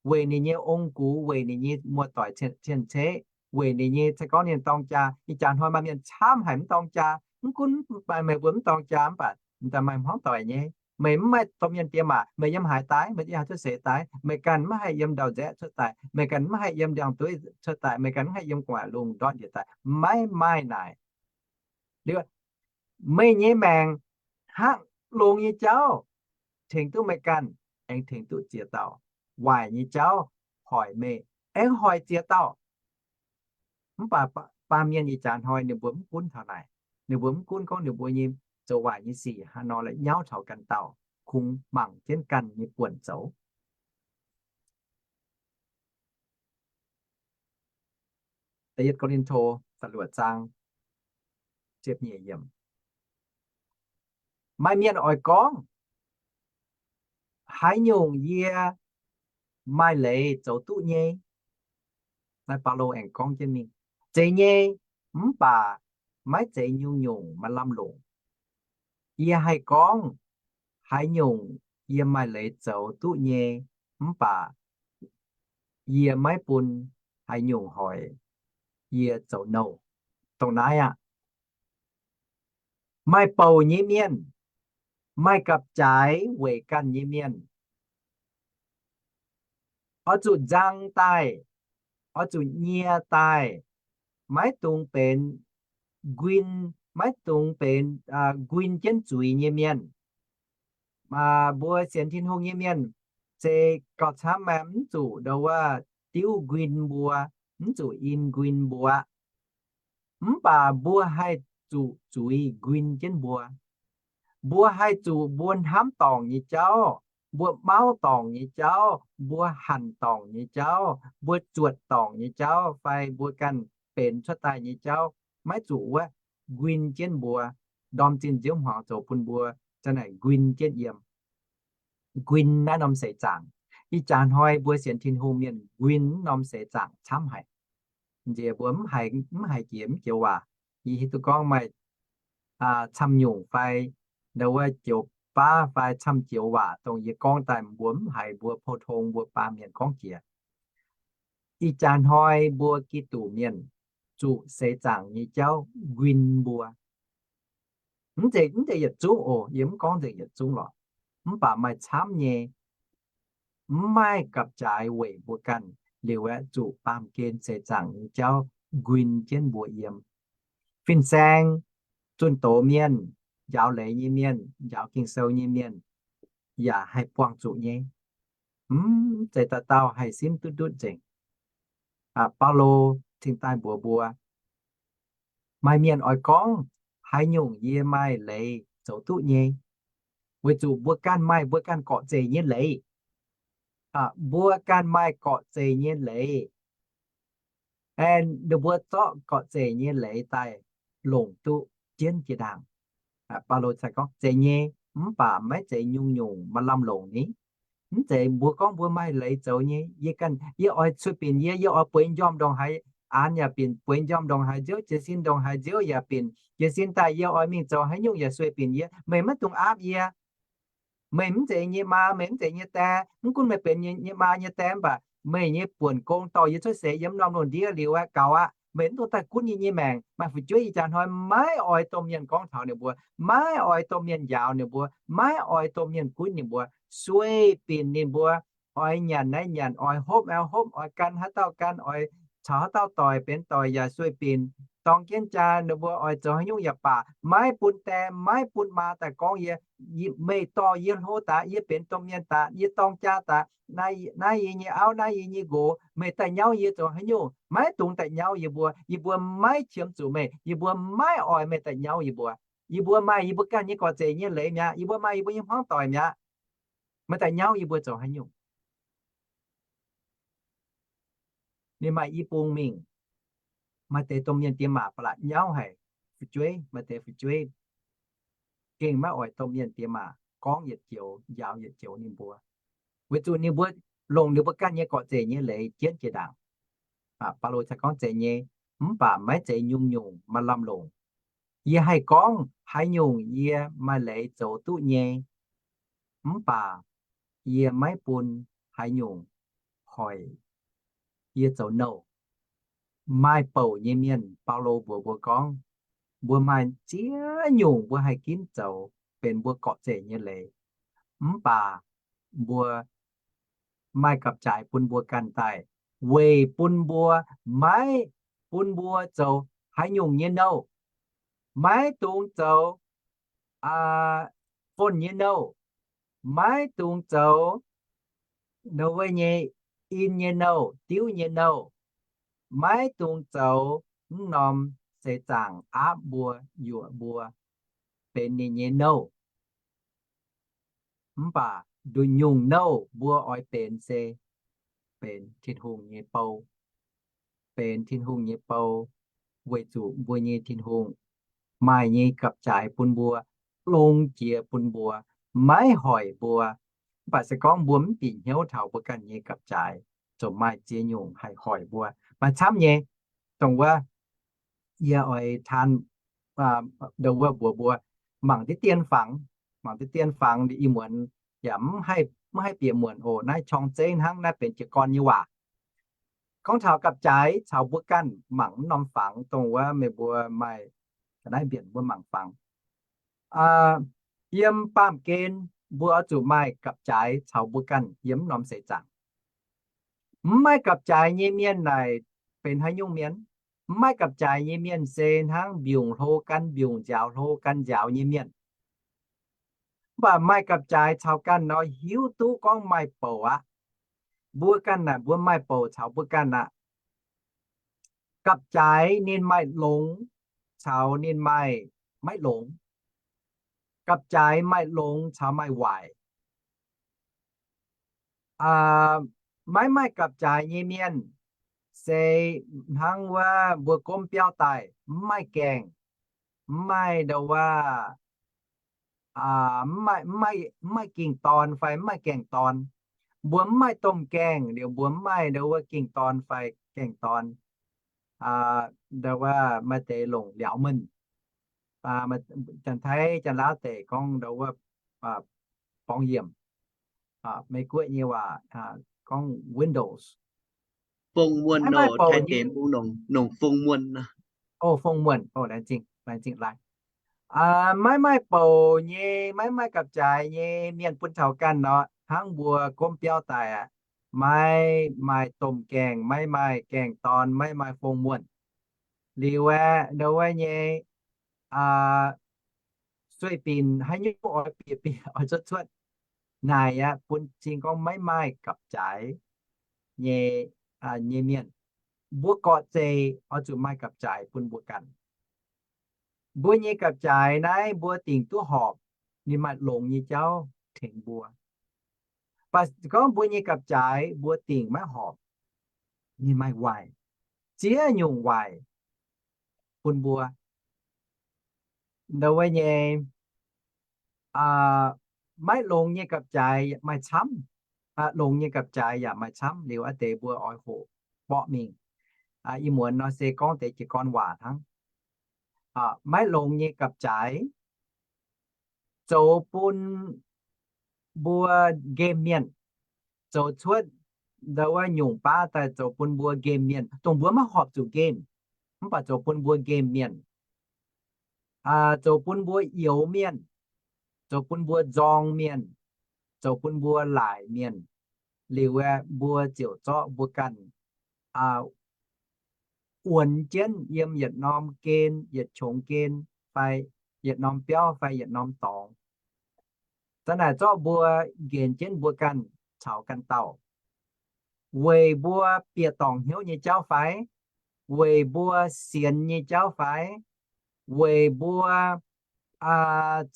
weic ninh nyei ong-gux, weic ninh nyei muoz-doic cien-ceqv, weic ninh nyei, se gorngv ninh dorng jaa. Ih jaax hnoi maaih mienh camv haic mv dorng jaa. Mv gunv meih mbuo mv dorng jaa mv baac m'daaih maaih hmuangv doic nyei. Meih mv maaih domh mienh diex maac, meih yiem haaix daaih? Meih yiem haaix cuotv seix daaih? Meih ganh mv haih yiem ndau-nzaeqv cuotv daaih, meih ganh mv haih yiem ndiangx-dueiv cuotv daaih, meih ganh mv haih yiem gu'nguaaic lungh ndortv njiec daaih, maiv maaih naaic. Liuz, meih nyei maengc hnangv longx nyei jauv tengx duqv meih ganh, aengx tengx duqv ziex dauh. Waaic nyei jauv hoic meih, aengx hoic ziex dauh. Mv baac baamh mienh ih jaax hnoi ninh mbuo mv gunv taux naaic. Ninh mbuo mv gunv gorngv ninh mbuo nyei zoux waaic nyei sic haaix nor la'nyauv taux ganh dauh, kungx mangc jienv ganh nyei buonc zoux. Da'yietv Ko^lin^to da'luoqc zaang, maaih mienh oix gorngv, haaix nyungc yie maaih leiz zoux duqv nyei? Naaiv Baulo aengx gorngv jienv mingh, zeiz nyei, mv baac maiv zeiz nyungc-nyungc maaih lamh longc. Yie haih gorngv, haaix nyungc yie maaih leiz zoux duqv nyei, mv baac yie maiv bun haaix nyungc hoic yie zoux nouh. Dongh naaiv aqv, maaih bouc nyei mienh, maaih gapv-jaaix weic ganh nyei mienh, oix zuqc nzang daaih, oix zuqc nyie daaih, maiv dungx benx nquin, maiv dungx benx nquin jienv zuiz nyei mienh. Mbuo sienx Tin-Hungh nyei mienh se gauh camv, maiv zuqc ndo wuov diuv nquin mbuo, mv zuqc in nquin mbuo. Mv baac mbuo haih zuqc zuiz nquin jienv mbuo. Mbuo haih zuqc mbuo hnamv dorngc nyei jauv, mbuo mauv dorngc nyei jauv, mbuo hanc dorngc nyei jauv, mbuo zuotc dorngc nyei jauv, fai mbuo ganh benx cuotv daaih nyei jauv, maiv zuqc wuov nquin jienv mbuo, ndorm zinh nziouv hmuangx zoux bun mbuo za'naaic nquin jienv yiem. Nquin naaiv norm seix zaangc. Ih jaax hnoi mbuo sienx Tin-Hungh mienh nquin norm seix zaangc camv haic. Nziex mbuo mv haiz, mv haiz jiex mv joux waac. Yie hiuv duqv gorngv maaih camv nyungc fai ndau wuov joux baav fai camv joux waac dongh yie gorngv daaih mbuo mv haiz, mbuo pou-tong mbuo baamh mienh gorngv jiex. Ih jaax hnoi mbuo Giduc mienh zuqc seix zaangc nyei jauv nquin mbuo. Mv zeiz, mv zeiz yietc zungv oc. Yie mv gorngv nzengc yietc zungv lorqc. Mv baac maaih camv nyei, mv maaih gapv-jaaix weic mbuo ganh liuz aeqv, zuqc baamh gen seix zaangc nyei jauv nquin jienv mbuo yiem. Fin-saeng, zunh doz mienh, njaaux leiz nyei mienh, njaaux Ging-Sou nyei mienh yaac haih buangh zuqc nyei. Mv zeiz dauh dauh haih simv duqv ndutv nzengc. Baulo cingx daaih mbuox mbuo, maaih mienh oix gorngv, haaix nyungc yie maaih leiz zoux duqv nyei, weic zuqc mbuo ganh maaih mbuo ganh gorqv-zeih nyei leiz. Mbuo ganh maaih gorqv-zeih nyei leiz, aengx ninh mbuo zorqv gorqv-zeih nyei leiz daaih longc duqv jienv jiex ndaangc. Baulo cingx gorngv, zeiz nyei, mv baac maiv zeiz nyungc-nyungc maaih lamh longc ni. Mv zeiz mbuo gorngv mbuo maaih leiz zoux nyei, yie ganh, yie oix sueih binc yie, yie oix bueix njormh ndongc haaix an yaac binc, bueix njormh ndongc haaix nziouv, jiez sin ndongc haaix nziouv yaac binc, jiez sin daaih yie oix mingh zoux haaix nyungc yaac sueih binc yie. Meih maiv dungx aapv yie. Meih mv zeiz nyei maa, meih mv zeiz nyei die. Mv gunv meih benx nyei maa nyei die mv baac meih nyei buonc gong dorh yie cuotv seix yiem norm lungh ndiev liuz aeqv, gaux aqv. Meih mv dungx daaih gunv yie nyei maengc. Maaih fu'jueiv ih jaax hnoi maiv oix domh mienh gorngv taux ninh mbuo, maiv oix domh mienh njaaux ninh mbuo, maiv oix domh mienh gunv ninh mbuo, sueih binc ninh mbuo, oix nyanc naaiv nyanc, oix hopv naaiv hopv, oix gan haaix dauh gan, oix caux haaix dauh doic benx doic yaac sueih binc, dorng jienv jaa, ninh mbuo oix zoux haaix nyungc yaac baac, maiv bun die maiv bun maa daaih gorngv yie, meih dorh yie hlo daaih, yie benx domh mienh daaih, yie dorng jaa daaih, naaiv yie nyei auv, naaiv yie nyei nqox, meih daaih nyauv yie zoux haaix nyungc? Maiv dungx daaih nyauv yie mbuo. Yie mbuo maiv qiemx zuqc meih. Yie mbuo maiv oix meih daaih nyauv yie mbuo. Yie mbuo maaih yie mbuo ganh nyei gorqv-zeih nyei leiz mi'aqv. Yie mbuo maaih yie mbuo nyei hmuangv doic mi'aqv. Meih daaih nyauv yie mbuo zoux haaix nyungc? Ninh maaih i bung mingh, maaih deix domh mienh diex maac ba'laqc nyauv haic fu'jueiv. Maaih deix fu'jueiv gengh maiv oix domh mienh diex maac gorngv yietc joux njaaux yietc joux ninh mbuo, weic zuqc ninh mbuo longc ninh mbuo ganh nyei gorqv-zeih nyei leiz jienv jiex ndaangc. Baulo cingx gorngv, zeiz nyei, mv baac maiv zeiz nyungc-nyungc maaih lamh longc. Yie haih gorngv haaix nyungc yie maaih leiz zoux duqv nyei, mv baac yie maiv bun haaix nyungc hoic yie zoux nouh. Maaih bouc nyei mienh, Baulo mbuox mbuo gorngv, mbuo maaih ziex nyungc mbuo haih ginv zoux benx mbuo gorqv-zeih nyei leiz, mv baac mbuo maaih gapv-jaaix bun mbuo ganh daaih, weic bun mbuo maiv bun mbuo zoux haaix nyungc nyei nouh, maiv dungx zoux fon nyei nouh, maiv dungx zoux ndau wuov nyei in nyei nouh, diuv nyei nouh, maiv dungx zoux mv norm seix zaangc aapv mbuo, yuoqc mbuo, benx ninh nyei nouh. Mv baac nduqc nyungc nouh mbuo oix benx se benx Tin-Hungh nyei bou. Benx Tin-Hungh nyei bou, weic zuqc mbuo nyei Tin-Hungh maaih nyei gapv-jaaix bun mbuo, longx jiex bun mbuo, maiv hoic mbuo. Mv baac se gorngv mbuo mv bieqc hnyouv taux mbuo ganh nyei gapv-jaaix, ziouc maaih ziex nyungc haih hoic mbuo. Maaih camv nyei, dongh wuov yie oix taan, ndo wuov mbuox mbuo, mangc diqv dien fangx, mangc diqv dien fangx ih muonz yaac mv haih bieqc muonc oc. Naaiv qorng zeiv hnangv, naaiv benx jiez gorn nyei waac. Gorngv taux gapv-jaaix caux mbuo ganh, mangc mv norm fangx dongh wuov meih mbuo maaih ga'naaiv mbienc mbuo mangc fangx. Yiem baamh gen mbuo oix zuqc maaih gapv-jaaix caux mbuo ganh yiem mv norm seix zaangc. Mv maaih gapv-jaaix nyei mienh naaic benx haaix nyungc mienh? Mv maaih gapv-jaaix nyei mienh se hnangv mbiungc hlo gan mbiungc, nziaaux hlo gan nziaaux nyei mienh. Mv baac maaih gapv-jaaix caux ganh nor hiuv duqv gorngv maaih bouc aqv. Mbuo ganh naaic mbuo maaih bouc caux mbuo ganh aqv. Gapv-jaaix ninh maaih longx caux ninh maaih maiv longx. Gapv-jaaix maaih longx caux maaih waaic. Maiv maaih gapv-jaaix nyei mienh se hnangv wuov mbuo gomv biauv daaih, mv maaih gaengh, mv maaih ndau wuov, mv maaih, mv maaih ging-dorn fai mv maaih gaengh-dorn. Mbuo mv maaih domh gaengh liuz mbuo mv maaih ndau wuov ging-dorn fai gaengh-dorn, ndau wuov maaih deix longc liauz menh. Janx-Taiv Janx-Laauv deix gorngv ndau wuov borngz yiemc. Meiv-Guoqv nyei waac gorngv windows. Fong muonh, maiv maaih bouc nyei, nongc fong muonh, o, fong muonh, o, laengz zingh, laengz zingh laaix. Maiv maaih bouc nyei, maiv maaih gapv-jaaix nyei mienh bun taux ganh nor, hnangv mbuo gomv biauv daaih aqv, maiv maaih domh gaengh, maiv maaih gaengh-dorn, maiv maaih fong muonh. Liuz aeqv, ndau wuov nyei sueih binc haaix nyungc oix bieqc bieqc oix cuotv cuotv naaic aqv, bun cing gorngv maiv maaih gapv-jaaix nyei, nyei mienh. Mbuo gorqv-zeih oix zuqc maaih gapv-jaaix bun mbuo ganh. Mbuo nyei gapv-jaaix naaiv mbuo dingc duqv horpc, ninh maaih longx nyei jauv tengx mbuo. Mv baac gorngv mbuo nyei gapv-jaaix mbuo dingc maiv horpc, ninh maaih waaic, ziex nyungc waaic bun mbuo. Ndau wuov nyei maiv longx nyei gapv-jaaix maaih camv. Longx nyei gapv-jaaix yaac maaih camv. Liuz a'deix mbuo oix hoqc borqv mingh. Ih muonz nor se gorngv deix jiez gorn waac hnangv. Maiv longx nyei gapv-jaaix zoux bun mbuo nqemh mienh, zoux cuotv ndau wuov nyungc baav daaih zoux bun mbuo nqemh mienh, dongh mbuo maiv horpc zuqc nqemh, mv baac zoux bun mbuo nqemh mienh, zoux bun mbuo youx mienh, zoux bun mbuo nzorng mienh, zoux bun mbuo laaic mienh. Liuz aeqv, mbuo ziouc zorqv mbuo ganh wuonx jienv yiem yietc norm gen, yietc qongx gen, fai yietc norm biauv, fai yietc norm dorngx. Za'naaic zorqv mbuo nqenx jienv mbuo ganh caux ganh dauh, weic mbuo bieqc dorngc hnyouv nyei jauv fai, weic mbuo sienx nyei jauv fai, weic mbuo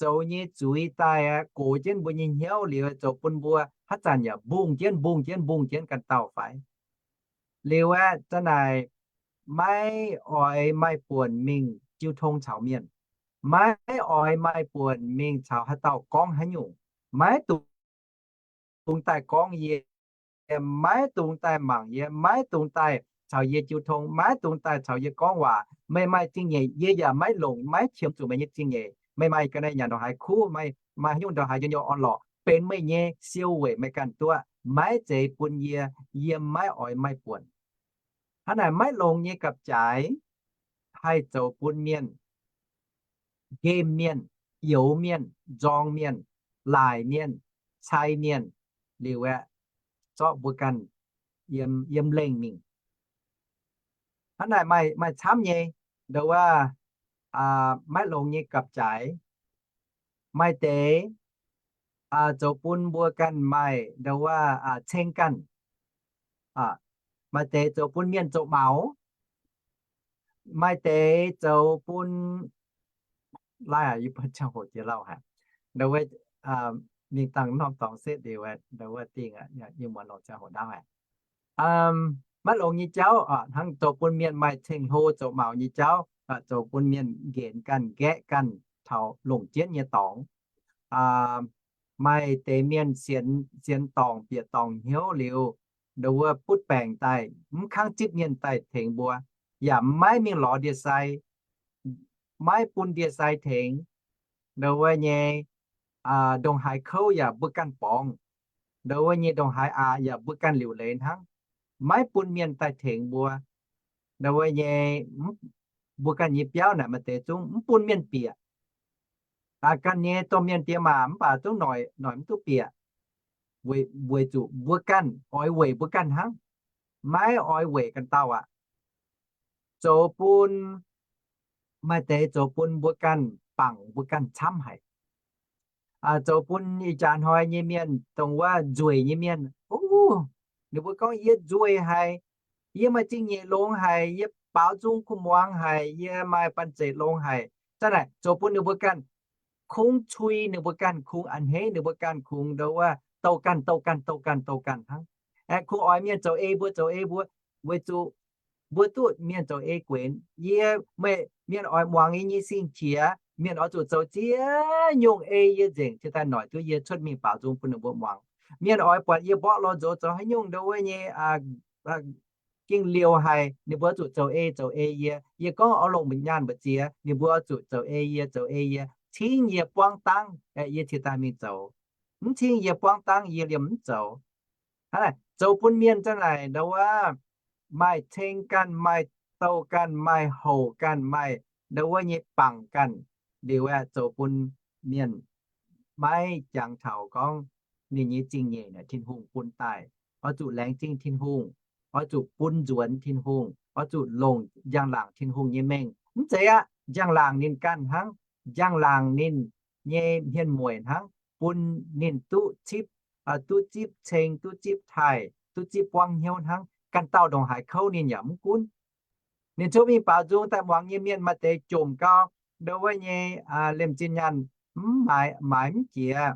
zoux nyei zuiz daaih gox jienv mbuo nyei hnyouv liuz, zoux bun mbuo haaix zanc yaac mbungh jienv, mbungh jienv, mbungh jienv ganh dauh fai? Liuz aeqv, za'naaic maiv oix maaih buonc mingh jiu tong caux mienh, maiv oix maaih buonc mingh caux haaix dauh gorngv haaix nyungc, maiv dungx dungx daaih gorngv yie, maiv dungx daaih mangc yie, maiv dungx daaih caux yie jiu tong, maiv dungx daaih caux yie gorngv waac. Meih maaih zingh nyeic yie yaac maiv longc, maiv qiemx zuqc meih nyei zingh nyeic. Meih maaih ga'naaiv nyanc ndongc haaix kuv, maaih haaix nyungc ndongc haaix yie nyei orn-lorqc, benx meih nyei siou weic meih ganh duqv, maiv zeiz bun yie yiem maiv oix maaih buonc. Hnangv naaic maiv longx nyei gapv-jaaix haih zoux bun mienh, nqemh mienh, youx mienh, nzorng mienh, laaic mienh, cai mienh, liuz aeqv, zorqv mbuo ganh yiem, yiem lengh mingh. Hnangv naaic maaih, maaih camv nyei, ndau wuov, maiv longx nyei gapv-jaaix. Maaih deix zoux bun mbuo ganh maaih ndau wuov ceng ganh. Maaih deix zoux bun mienh zoux maux. Maaih deix zoux bun, laaih yie buatc ziangh hoc jiex lauh haic. Ndau wuov, mingh dangh norm dorngx setv liuz, ndau wuov dingh, yie muonz longc ziangh hoc ndaauv haic. Maiv longx nyei jauv hnangv zoux bun mienh maaih ceng-hlo zoux maux nyei jauv, zoux bun mienh nqenx ganh, nqaeqv ganh taux longc jienv nyei dorngx. Maaih deix mienh sienx, sienx dorngc, bieqc dorngc hnyouv liuz, ndau wuov butv baengc daaih, mv kangv zipv mienh daaih tengx mbuo, yaac maiv mingh lorz ndie-sai, maiv bun ndie-sai tengx. Ndau wuov nyei ndongc haaix kouv yaac mbuo ganh borngz. Ndau wuov nyei ndongc haaix aqc yaac mbuo ganh liuc leiz hnangv. Maiv bun mienh daaih tengx mbuo. Ndau wuov nyei, mbuo ganh nyei biauv naaic maaih deix zungv mv bun mienh bieqc. Ganh nyei domh mienh diex maac mv baac zungv noic, noic mv duqv bieqc, weic zuqc mbuo ganh oix weic mbuo ganh hnangv, maiv oix weic ganh dauh aqv. Zoux bun, maaih deix zoux bun mbuo ganh bangc mbuo ganh camv haic. Zoux bun ih jaax hnoi nyei mienh, dongh wuov nzueic nyei mienh, ninh mbuo gorngv, yie nzueic haic, yie maaih zingh nyeic longx haic, yie baaux nzung kuh muangx haic, yie maaih banh zeic longx haic. Zanc naaic zoux bun ninh mbuo ganh kungx cui, ninh mbuo ganh kungx a'hneiv, ninh mbuo ganh kungx ndo wuov douh ganh, douh ganh, douh ganh, douh ganh hnangv. Aeqv, kungx oix mienh zoux ei mbuo, zoux ei mbuo, weic zuqc mbuo duqv mienh zoux ei guenx. Yie, meih, mienh oix muangx yie nyei sing-qiex, mienh oix zuqc zoux ziex nyungc ei yie nzengc, cingx daaih noic duqv yie cuotv mingh baaux nzung bun ninh mbuo muangx. Mienh oix buatc yie mborqv lorz nzox zoux haaix nyungc ndo wuov nyei, gengh liouh haic, ninh mbuo zuqc zoux ei, zoux ei yie. Yie gorngv oix longc nyaanh mbu'ziex, ninh mbuo zuqc zoux ei yie, zoux ei yie, cingv yie buangv dangv, yie cingx daaih mingh zoux. Mv cingv yie buangv dangv, yie liemh mv zoux. Hnangv naaic zoux bun mienh zanc naaic ndo wuov maaih ceng ganh, maaih douh ganh, maaih houc ganh, maaih ndo wuov nyei bangc ganh. Liuz aeqv, zoux bun mienh maiv jangx taux gorngv ninh nyei zingh nyeic naaic Tin-Hungh bun daaih. Oix zuqc laengz zingh Tin-Hungh, oix zuqc bun nzuonx Tin-Hungh, oix zuqc longc njang-laangc Tin-Hungh nyei mengh. Mv zeiz aqv, njang-laangc ninh ganh hnangv, njang-laangc ninh nyei hmien mueic hnangv, bun ninh duqv cipv, duqv zipv ceng, duqv zipv taaih, duqv zipv buangv hnyouv hnangv. Ganh dauh ndongc haaix kouv ninh yaac mv gunv. Ninh cuotv mingh baaux nzung daaih muangx nyei mienh maaih deix jomc gau, ndo wuov nyei liemh zinh nyaanh mv maaiz, maaiz mv jiex,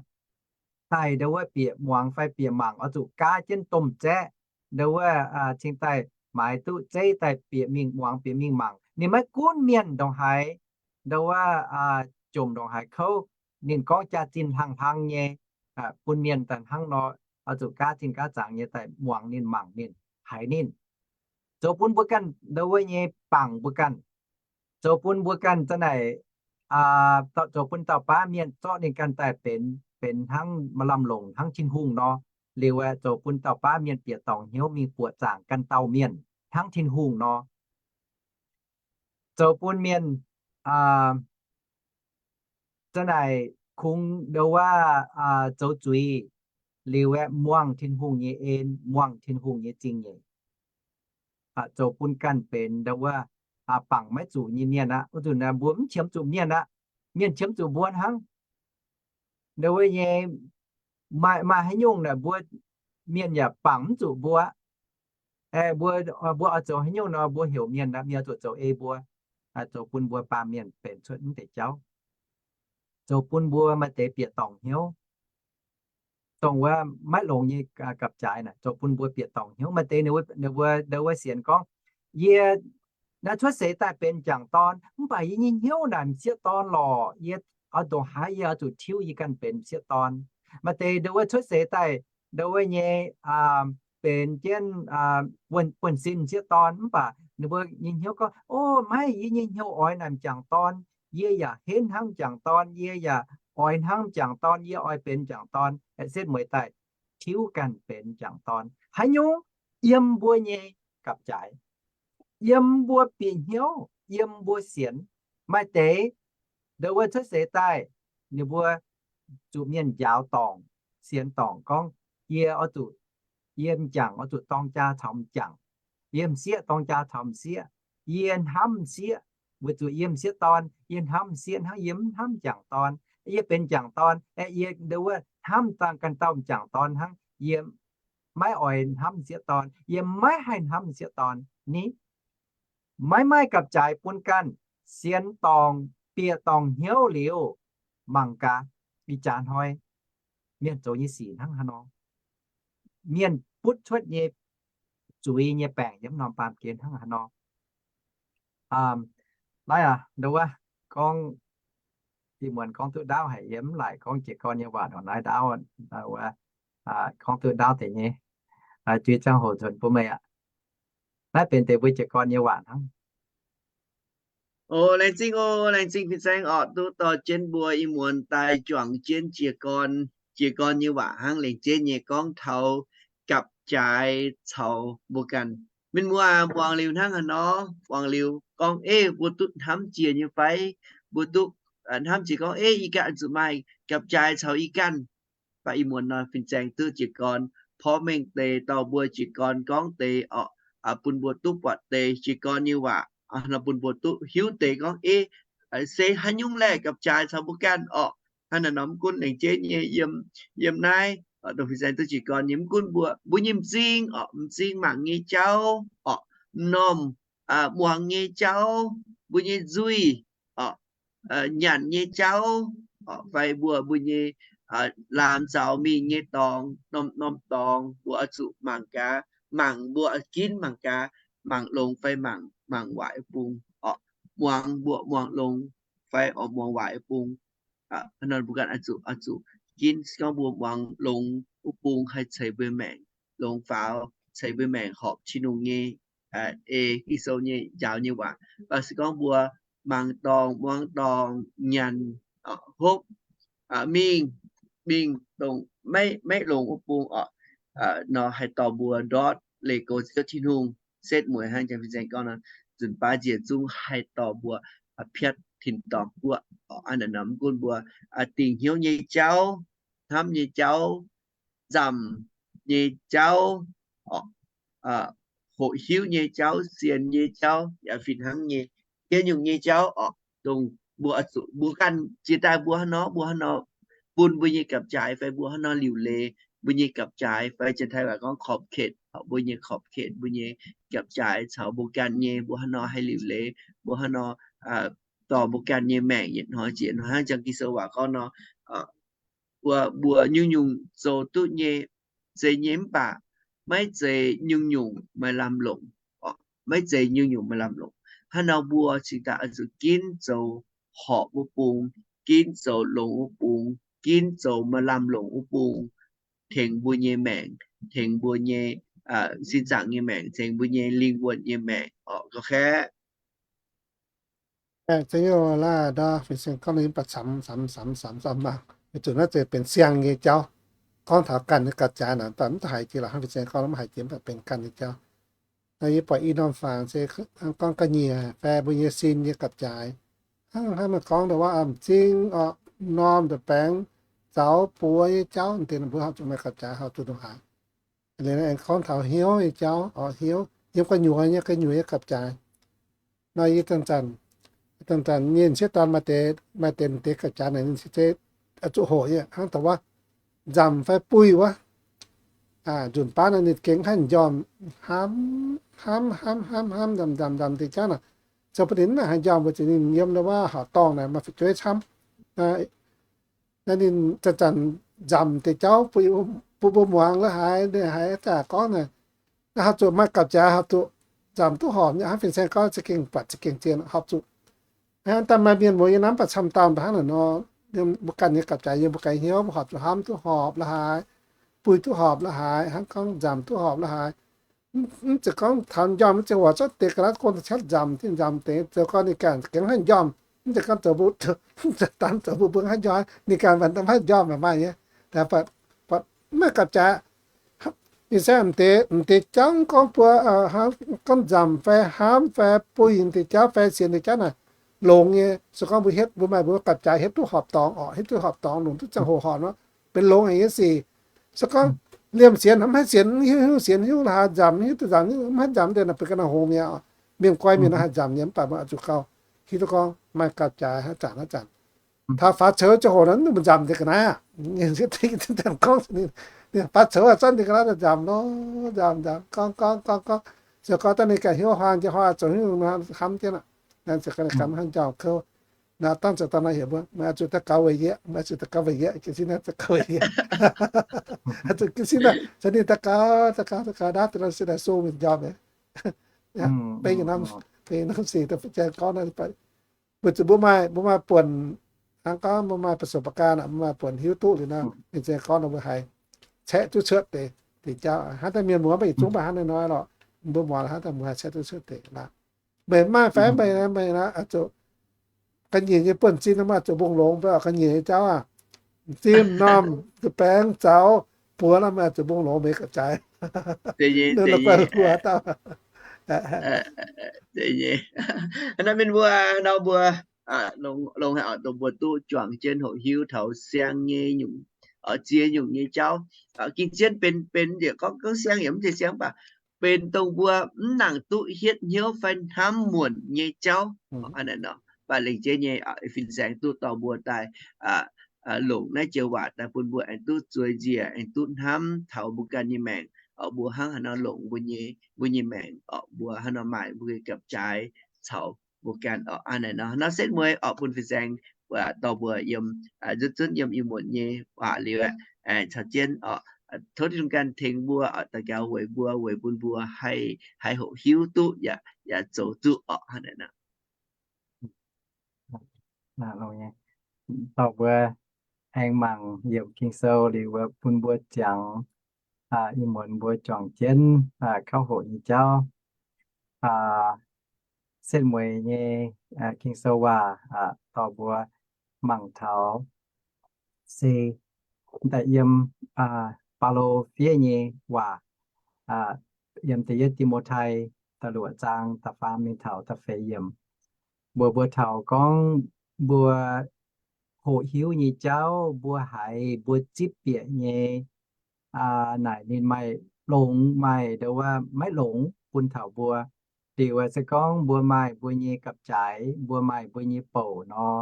daaih ndo wuov bieqc muangx fai bieqc mangc oix zuqc gaav jienv domh zaeqv, ndo wuov cingx daaih maaiz duqv zeiv daaih bieqc mingh muangx bieqc mingh mangc. Ninh maiv gunv mienh ndongc haaix, ndo wuov jomc ndongc haaix kouv, ninh gorngv jaax-zinh hlang hlang nyei, bun mienh daaih hnangv nor, oix zuqc gaav zinh gaav zaangc nyei daaih muangx ninh mangc ninh haiz ninh. Zoux bun mbuo ganh ndo wuov nyei bangc mbuo ganh. Zoux bun mbuo ganh zanc naaic, zoux bun dauh baav mienh zorqv ninh ganh daaih benx, benx hnangv maaih lamh longc hnangv Tin-Hungh nor. Liuz aeqv, zoux bun dauh baav mienh bieqc dorngc hnyouv mingh buoqc zaangc ganh dauh mienh hnangv Tin-Hungh nor. Zoux bun mienh zanc naaic kungx ndo wuov zoux zuiz, liuz aeqv, muangh Tin-Hungh nyei en, muangh Tin-Hungh nyei zingh nyeic. Zoux bun ganh benx ndo wuov bangc maiv zuqc nyei mienh aqv. Wuov zanc naaic mbuo mv qiemx zuqc mienh aqv. Mienh qiemx zuqc mbuo hnangv. Ndo wuov nyei maaih, maaih haaix nyungc naaic mbuo mienh yaac bangc mv zuqc mbuo. Mbuo, mbuo oix zoux haaix nyungc nor mbuo heuc mienh, mienh oix zuqc zoux ei mbuo, zoux bun mbuo baamh mienh benx cuotv mv deix jauv. Zoux bun mbuo maaih deix bieqc dorngc hnyouv, dongh wuov maiv longx nyei gapv-jaaix naaic, zoux bun mbuo bieqc dorngc hnyouv. Maaih deix ninh mbuo, ndo wuov sienx gorngv, yie naaiv cuotv seix daaih benx m'jangc dorn, mv baac yie nyei hnyouv naaic m'sieqv dorn lorqc. Yie oix ndongc haaix yie oix zuqc tiuv yie ganh benx m'sieqv dorn. Maaih deix ndo wuov cuotv seix daaih ndo wuov nyei benx jienv buonv-sin m'sieqv dorn, mv baac ninh mbuo nyei hnyouv gorngv, o, maiv, yie nyei hnyouv oix naaic m'jangc dorn. Yie yaac henv hnangv m'jangc dorn, yie yaac oix hnangv m'jangc dorn, yie oix benx m'jangc dorn. Setv mueiz daaih tiuv ganh benx m'jangc dorn. Haaix nyungc? Yiem mbuo nyei gapv-jaaix, yiem mbuo bieqc hnyouv, yiem mbuo sienx. Maaih deix ndo wuov cuotv seix daaih, ninh mbuo zuqc mienh njaaux dorngc, sienx dorngc gorngv, yie oix zuqc, yie m'jangc oix zuqc dorng jaa caux m'jangc, yie m'sieqv dorng jaa caux m'sieqv, yie hnamv m'sieqv, weic zuqc yie m'sieqv dorn, yie hnamv m'sieqv hnangv yie mv hnamv m'jangc dorn. Yie benx m'jangc dorn, yie ndo wuov hnamv dangh ganh dauh m'jangc dorn hnangv yie maiv oix hnamv m'sieqv dorn, yie maiv haih hnamv m'sieqv dorn ni. Maiv maaih gapv-jaaix bun ganh sienx dorngc, bieqc dorngc hnyouv liuz, mangc gaax, ih jaax hnoi mienh zoux nyei sic hnangv haaix nor, mienh butv cuotv nyei zuiz nyei baengc yiem norm baamh gen hnangv haaix nor. Naaiv aqv, ndo wuov gorngv, ih muonz gorngv duqv ndaauv haic, yie mv laaic gorngv jiez gorn nyei waac nor, naaiv ndaauv, gorngv duqv ndaauv deix nyei, juiz ziangh hoc nzuonx bun meih aqv. Naaiv benx deix mbuo jiez gorn nyei waac hnangv. O, laengz zingh o, laengz zingh fin-saeng orqc, duqv dorh jienv mbuo ih muonz daaih juangc jienv jiez gorn, jiez gorn nyei waac hnangv. Laengz zingh nyei gorngv taux gapv-jaaix caux mbuo ganh. Mienh muoz, muangx liuz hnangv haaix nor, muangx liuz gorngv, ei, mbuo duqv hnamv jiex nyei fai? Mbuo duqv hnamv jiex gorngv, ei, ih ganh zuqc maaih gapv-jaaix caux ih ganh. Mv baac ih muonz nor fin-saeng duqv jiez gorn, porv mengh deix dorh mbuo jiez gorn gorngv deix orqc, bun mbuo duqv buatc deix jiez gorn nyei waac, nor bun mbuo duqv hiuv deix gorngv, ei, se haaix nyungc laeh gapv-jaaix caux mbuo ganh orqc. Hnangv naaiv nor mv gunv laengz zingh nyei yiem, yiem naaiv, dongh fin-saeng duqv jiez gorn nyei mv gunv mbuo, mbuo nyei m'zing orqc, m'zing mangc nyei jauv orqc, m'normh muangx nyei jauv, mbuo nyei nzuih, nyanc nyei jauv, fai mbuo, mbuo nyei laamh zaux mingh nyei dorngx, norm-norm dorngx mbuo oix zuqc mangc gaax, mangc mbuo ginv mangc gaax, mangc longx fai mangc, mangc waaic bung, muangx mbuo muangx longx fai oix muangx waaic bung. Nor mbuo ganh oix zuqc, oix zuqc ginv. Se gorngv mbuo muangx longx wuov bung haih ceix mbuo maengc, longx faaux ceix mbuo maengc horpc Tin-Hungh nyei ei, Ging-Sou nyei njaaux nyei waac. Mv baac se gorngv mbuo mangc dorngx, muangx dorngx, nyanc, hopv, mingh, mingh dongh maiv, maiv longx wuov bung oc, nor haih dorh mbuo ndortv leih goux Ziouv Tin-Hungh. Setv mueiz hnangv jang fin-saeng gorngv nor, nzunc baav njiec zungv haih dorh mbuo piatv tin-dorngh guoqv. Hnangv naaic nor mv gunv mbuo dingc hnyouv nyei jauv, hnamv nyei jauv, nzamc nyei jauv, hoqc hiuv nyei jauv, sienx nyei jauv, yaac fih hnangv nyei, ziex nyungc nyei jauv oc, dongh mbuo, mbuo ganh jiex daaih mbuo hnangv nor, mbuo hnangv nor bun mbuo nyei gapv-jaaix fai mbuo hnangv nor liuc leiz mbuo nyei gapv-jaaix fai janx-taiv waac gorngv ขอบเขต, mbuo nyei ขอบเขต, mbuo nyei gapv-jaaix caux mbuo ganh nyei, mbuo hnangv nor haih liuc leiz, mbuo hnangv nor dorh mbuo ganh nyei maengc yietc hnoi jiex hnoi hnangv jang Ging-Sou waac gorngv nor, mbuo, mbuo nyungc-nyungc zoux duqv nyei, zeiz nyei mv baac maiv zeiz nyungc-nyungc maaih lamh longc, maiv zeiz nyungc-nyungc maaih lamh longc. Hnangv nor mbuo cingx daaih oix zuqc ginv zoux horpc wuov bung, ginv zoux longx wuov bung, ginv zoux maaih lamh longc wuov bung, tengx mbuo nyei maengc, tengx mbuo nyei sin zaangc nyei maengc, tengx mbuo nyei lingh wuonh nyei maengc oc. Ga'naaiv Fin-Saeng gorngv mv baac camx camx camx camx camx maah, weic zuqc naaiv zeiz benx siang nyei jauv. Gorngv taux ganh nyei gapv-jaaix naaic, mv daaih haiz jiex lorqc, hnangv Fin-Saeng gorngv mv haiz jiex, mv baac benx ganh nyei jauv. Naaiv yie buatc i norm fangx se gorngv ga'nyiec fai mbuo nyei sin nyei gapv-jaaix. Hnangv, hnangv maaih gorngv ndau wuov m'zing oc, m'normh nda'baengx, zaux buoz nyei jauv, deix mbuo horpc zuqc maaih gapv-jaaix horpc zuqc ndongc haaix. Liuz aengx gorngv taux hnyouv nyei jauv oc, hnyouv yiem gu'nyuoz nyei, gu'nyuoz nyei gapv-jaaix. Nor yie zanc-zanc, zanc-zanc nyei m'sieqv dorn maaih deix, maaih deix m'deix gapv-jaaix naaic ninh se oix zuqc hoqc nyei, hnangv da'wuov nzamc fai buih wuov. Nzunc baav naaic ninh gengh haih m'njormh, hnamv, hnamv, hnamv, hnamv, hnamv, nzamc, nzamc, nzamc deix jauv naaic. Zoux bun ninh mv haih m'njormh weic zuqc ninh yiem ndau wuov horqc dorngh naaic maaih fu'jueiv camv. Naaiv ninh zanc-zanc nzamc deix jauv bun mbuo muangx la'haaix, haaix daaih gorngv naaic, naaiv horpc zuqc maaih gapv-jaaix horpc zuqc nzamc duqv horpc nyei. Hnangv Fin-Saeng gorngv za'gengh buatc za'gengh zien horpc zuqc. Hnangv daaih maaih mienh muoz yie hnamv baac camv dauh hnangv naaic nor, mbuo ganh nyei gapv-jaaix yiem mbuo ganh hnyouv mbuo horpc zuqc hnamv duqv horpc la'haaix, buih duqv horpc la'haaix, hnangv gorngv nzamc duqv horpc la'haaix. Mv zeiz gorngv taux m'njormh mv zeiz hoqc cuotv deix ga'naaiv gorngv cuotv nzamc, nzamc deix zoux gorngv ninh ganh gengh haih m'njormh. Mv zeiz gorngv zoux mbuo, mv zeiz daan zoux mbuo mbuo haih m'njormh, ninh ganh mv haih m'njormh maaih nyei. Mv maaih gapv-jaaix. Ih zanc m'deix, m'deix jauv gorngv mbuo gorngv nzamc fai hnamv fai buih deix jauv fai sienx deix jauv naaic longx nyei. Se gorngv mbuo hietv, mbuo maaih mbuo gapv-jaaix hietv duqv horpc dorngx oc, hietv duqv horpc dorngx longc duqv ziangh hoc horpc nor, benx longx haic nyei sic. Se gorngv liemh sienx mv haih sienx, mv hiuv sienx hiuv la'haaix, nzamc mv hiuv duqv nzamc, mv haih nzamc deix naaic benx ga'naaiv hngongx mi'aqv. Mienh guai mienh nor haih nzamc nyei, mv baac mbuo oix zuqc gauh hiuv duqv gorngv maaih gapv-jaaix haaix zanc haaix zanc. Taux faaux coux ziangh hoc nor mv zuqc nzamc deix ga'naaiv aqv. Faaux coux aqv, zanc deix ga'naaiv nzamc nor, nzamc nzamc gorngv gorngv gorngv gorngv, ziouc gorngv daaih ninh ganh hnyouv huaang jienv hnoi zuqc hiuv hnamv jienv aqv. Naaiv ziouc ga'naaiv ganh mv haih m'njormh kouv. Naaiv dangh ziouc dorh naaiv heuc mbuo, meih oix zuqc daux gaux weic yie, meih oix zuqc daux gaux weic yie, jiez sin naaiv daux gaux weic yie. Zuqc jiez sin naaiv, caux ninh daux gaux, daux gaux, daux gaux, naaiv deix nor se daaih sung mienh m'njormh nyei. Beiv yietc norm, beiv yietc norm sic daaih fu'jueiv gorngv naaiv, weic zuqc mbuo maaih, mbuo maaih buonc, hnangv gorngv mbuo maaih ประสบการณ์ aqv, mbuo maaih buonc hiuv duqv liuz nor, ninh za'gengh gorngv nor mbuo haiz caeqv duqv cuotv deix, deix jauv. Hnangv daaih mienh muoz mv baac yietc zungv mv baac hnangv naaiv nor lorqc, mbuo muangx hnangv daaih mbuo haiz caeqv duqv cuotv deix lorqc. Meih maaih fai meih, meih oix zuqc ga'nyiec nyei buonv-sin nor, meih oix zuqc mbungh longx, mbuo oix ga'nyiec nyei jauv aqv. M'zing m'normh, m'baengx zaux buoz nor, meih oix zuqc mbungh longx meih gapv-jaaix. Naaiv mienh mbuo nor mbuo longx haic oc, dongh mbuo duqv juangc jienv hoqc hiuv taux siang nyei nyungc, ziex nyungc nyei jauv. Ging jienv benx, benx yaac gorngv, gorngv siang yaac mv zeiz siang, mv baac benx dongh mbuo mv nangc duqv hietv hnyouv fai hnamv muonc nyei jauv. Hnangv naaiv nor, mv baac lengc jeiv nyei, fin-saeng duqv dorh mbuo daaih longc naaiv joux waac daaih bun mbuo aengx duqv zueiz njiec, aengx duqv hnamv taux mbuo ganh nyei maengc. orqc, mbuo hnangv haaix nor longc mbuo nyei, mbuo nyei maengc orqc, mbuo hnangv haaix nor maaih mbuo nyei gapv-jaaix caux mbuo ganh orqc. Aa, naaic nor, hnangv nor setv mueiz orqc, bun fin-saeng wuov dorh mbuo yiem, aa, zunv zunv yiem Iu-Muonz nyei waac liuz aeqv, caux jienv orqc, tov Tin-Hungh ganh tengx mbuo orqc, daux gaux weic mbuo, weic bun mbuo haih, haih hoqc hiuv duqv yaac, yaac zoux duqv orqc. Hnangv naaic nor, dorh mbuo aengx mangc yiem Ging-Sou liuz wuov bun mbuo jangx, aa, Iu-Muonz mbuo juangc jienv, aa, kauv hoqc nyei jauv. Aa, setv mueiz nyei, aa, Ging-Sou waac, aa, dorh mbuo mangc taux, se daaih yiem, aa, Baulo fiev nyei waac, aa, yiem da'yietv Ti^mo^tai da'luoqc zaang da'faam mingh taux da'feix yiemc, mbuox mbuo taux gorngv mbuo hoqc hiuv nyei jauv, mbuo haiz mbuo zipv bieqc nyei, aa, naaic ninh maaih longx maaih ndo wuov maiv longx bun taux mbuo. Liuz se gorngv mbuo maaih mbuo nyei gapv-jaaix, mbuo maaih mbuo nyei bouc nor,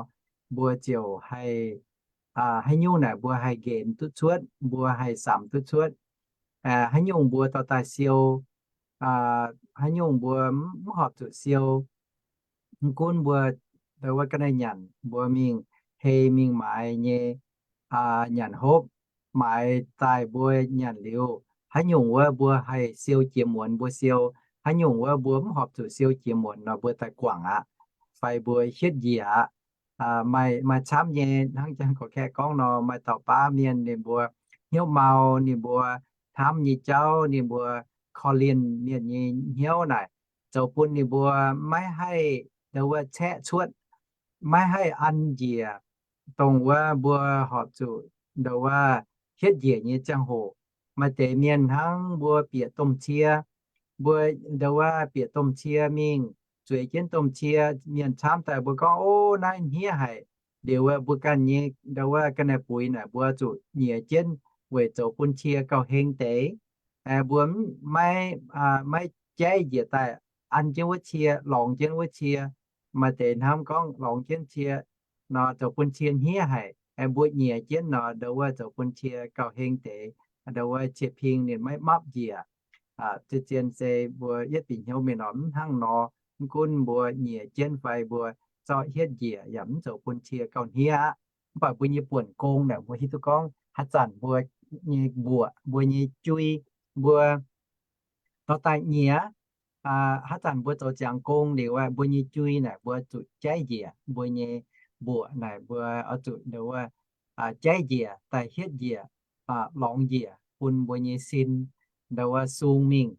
mbuo ziouc haih, aa, haaix nyungc naaic mbuo haih nqenx duqv cuotv, mbuo haih samx duqv cuotv. Aa, haaix nyungc mbuo dorh daaih siou, aa, haaix nyungc mbuo mv horpc zuqc siou. Mv gunv mbuo ndo wuov ga'naaiv nyanc, mbuo mingh hei mingh maaiz nyei, aa, nyanc hopv, maaiz daaih mbuo nyanc liuz, haaix nyungc wuov mbuo haih siou jiex muonz mbuo siou, haaix nyungc wuov mbuo mv horpc zuqc siou jiex muonz nor mbuo daaih guangc aqv, fai mbuo hietv njiec aqv. Aa, maaih, maaih camv nyei hnangv jangx gorqv-kaeqv gorngv nor, maaih dauh baav mienh ninh mbuo hnyouv mau, ninh mbuo hnamv nyei jauv, ninh mbuo korv-lienh mienh nyei hnyouv naaic, zoux bun ninh mbuo maiv haih ndo wuov caeqv cuotv, maiv haih an njiec dongh wuov mbuo horpc zuqc ndo wuov hietv njiec nyei ziangh hoc. Maaih deix mienh hnangv mbuo bieqc domh cie, mbuo ndo wuov bieqc domh cie mingh, zueiz jienv domh cie, mienh camv daaih mbuo gorngv, O, naaiv hniev haic. Liuz wuov mbuo ganh nyei ndo wuov ga'naaiv buix naaic mbuo zuqc nyiex jienv weic zoux bun cie gauh heng deix. Mbuo maiv, maiv jaiv njiec daaih an jienv wuov cie, lorngx jienv wuov cie. Maaih deix hnamv gorngv lorngx jienv cie nor zoux bun cie hniev haic. Mbuo nyiex jienv nor ndo wuov zoux bun cie gauh heng deix, ndo wuov cie ping ninh maiv mapv njiec. Zien-zien se mbuo yietv bieqc hnyouv mingh nor mv hnangv nor. Mv gunv mbuo nyiex jienv fai mbuo zorqv hietv njiec yaac mv zoux bun cie gauh hniev aqv. Mv baac mbuo nyei buonc gong naaic mbuo hiuv duqv gorngv haaix zanc mbuo nyei mbuoqc, mbuo nyei jui, mbuo dorh daaih nyiex, haaix zanc mbuo zoux ziangx gong liuz, mbuo nyei jui naaic mbuo zuqc jaiv njiec, mbuo nyei mbuoqc naaic mbuo oix zuqc ndo wuov jaiv njiec daaih hietv njiec, lorngx njiec bun mbuo nyei sin ndo wuov sung mingh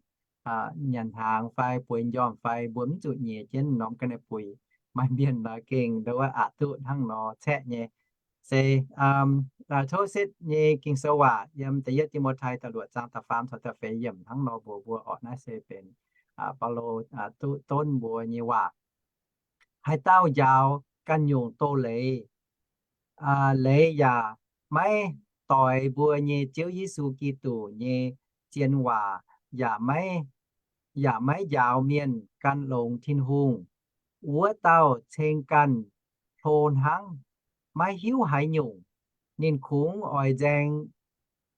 nyanc hnaangx fai bueix njormh fai mbuo mv zuqc nyiex jienv norm ga'naaiv buix. Maaih mienh nor gengh ndo wuov aqc duqv hnangv nor caeqv nyei. Se tov setv nyei Ging-Sou waac yiem da'yietv Ti^mo^tai da'luoqc zaang da'faam caux da'feix yiemc hnangv nor mbuox mbuo orqc, naaiv se benx Baulo duqv donv mbuo nyei waac. Haaix dauh njaaux ganh nyungc doz-leiz, leiz yaac maiv doix mbuo nyei Ziouv Yesu Giduc nyei zien waac, yaac maiv, yaac maiv njaaux mienh gan longx Tin-Hungh, wuov dauh ceng ganh hlo hnangv, maiv hiuv haaix nyungc. Ninh kungx oix nzaeng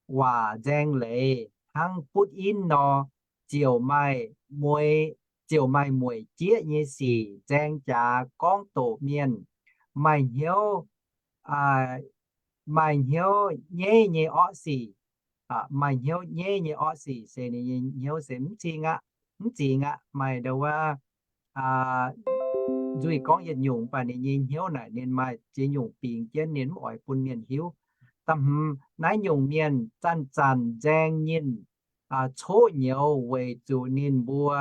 waac nzaeng leiz hnangv butv inv nor, ziouc maaih mueic, ziouc maaih mueic jieqv nyei sic nzaeng jaax gorngv doqc mienh. Maaih hnyouv, maaih hnyouv nyeiv nyei orqv sic, maaih hnyouv nyeiv nyei orqv sic se ninh nyei hnyouv se mv zingx aqv, mv zingx aqv, maaih ndo wuov nzuih gorngv yietc nyungc, mv baac ninh nyei hnyouv naaic ninh maaih ziex nyungc bingx jienv, ninh mv oix bun mienh hiuv. Da'hmz, naaiv nyungc mienh zanc-zanc nzaeng nyinh coqv nyouz weic zuqc ninh mbuo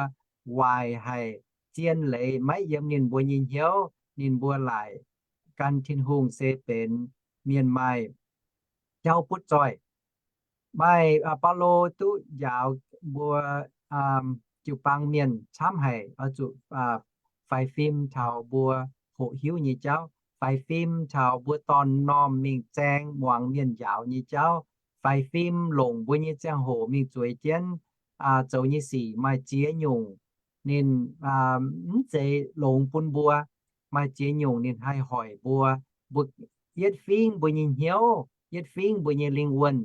waaic haic, zien leiz maiv yiem ninh mbuo nyei hnyouv, ninh mbuo laaic gan Tin-Hungh se benx mienh maaih jauv butv zoih. Maaih Baulo duqv njaaux mbuo jiu-baang mienh camv haic oix zuqc faix fim taux mbuo hoqc hiuv nyei jauv, faix fim taux mbuo dorh norm mingh zaeng muangx mienh njaaux nyei jauv, faix fim longc mbuo nyei ziangh hoc mingh zueiz jienv zoux nyei sic maaih ziex nyungc ninh mv zeiz longx bun mbuo, maaih ziex nyungc ninh haih hoic mbuo, mbuo yietv fingv mbuo nyei hnyouv, yietv fingv mbuo nyei lingh wuonh,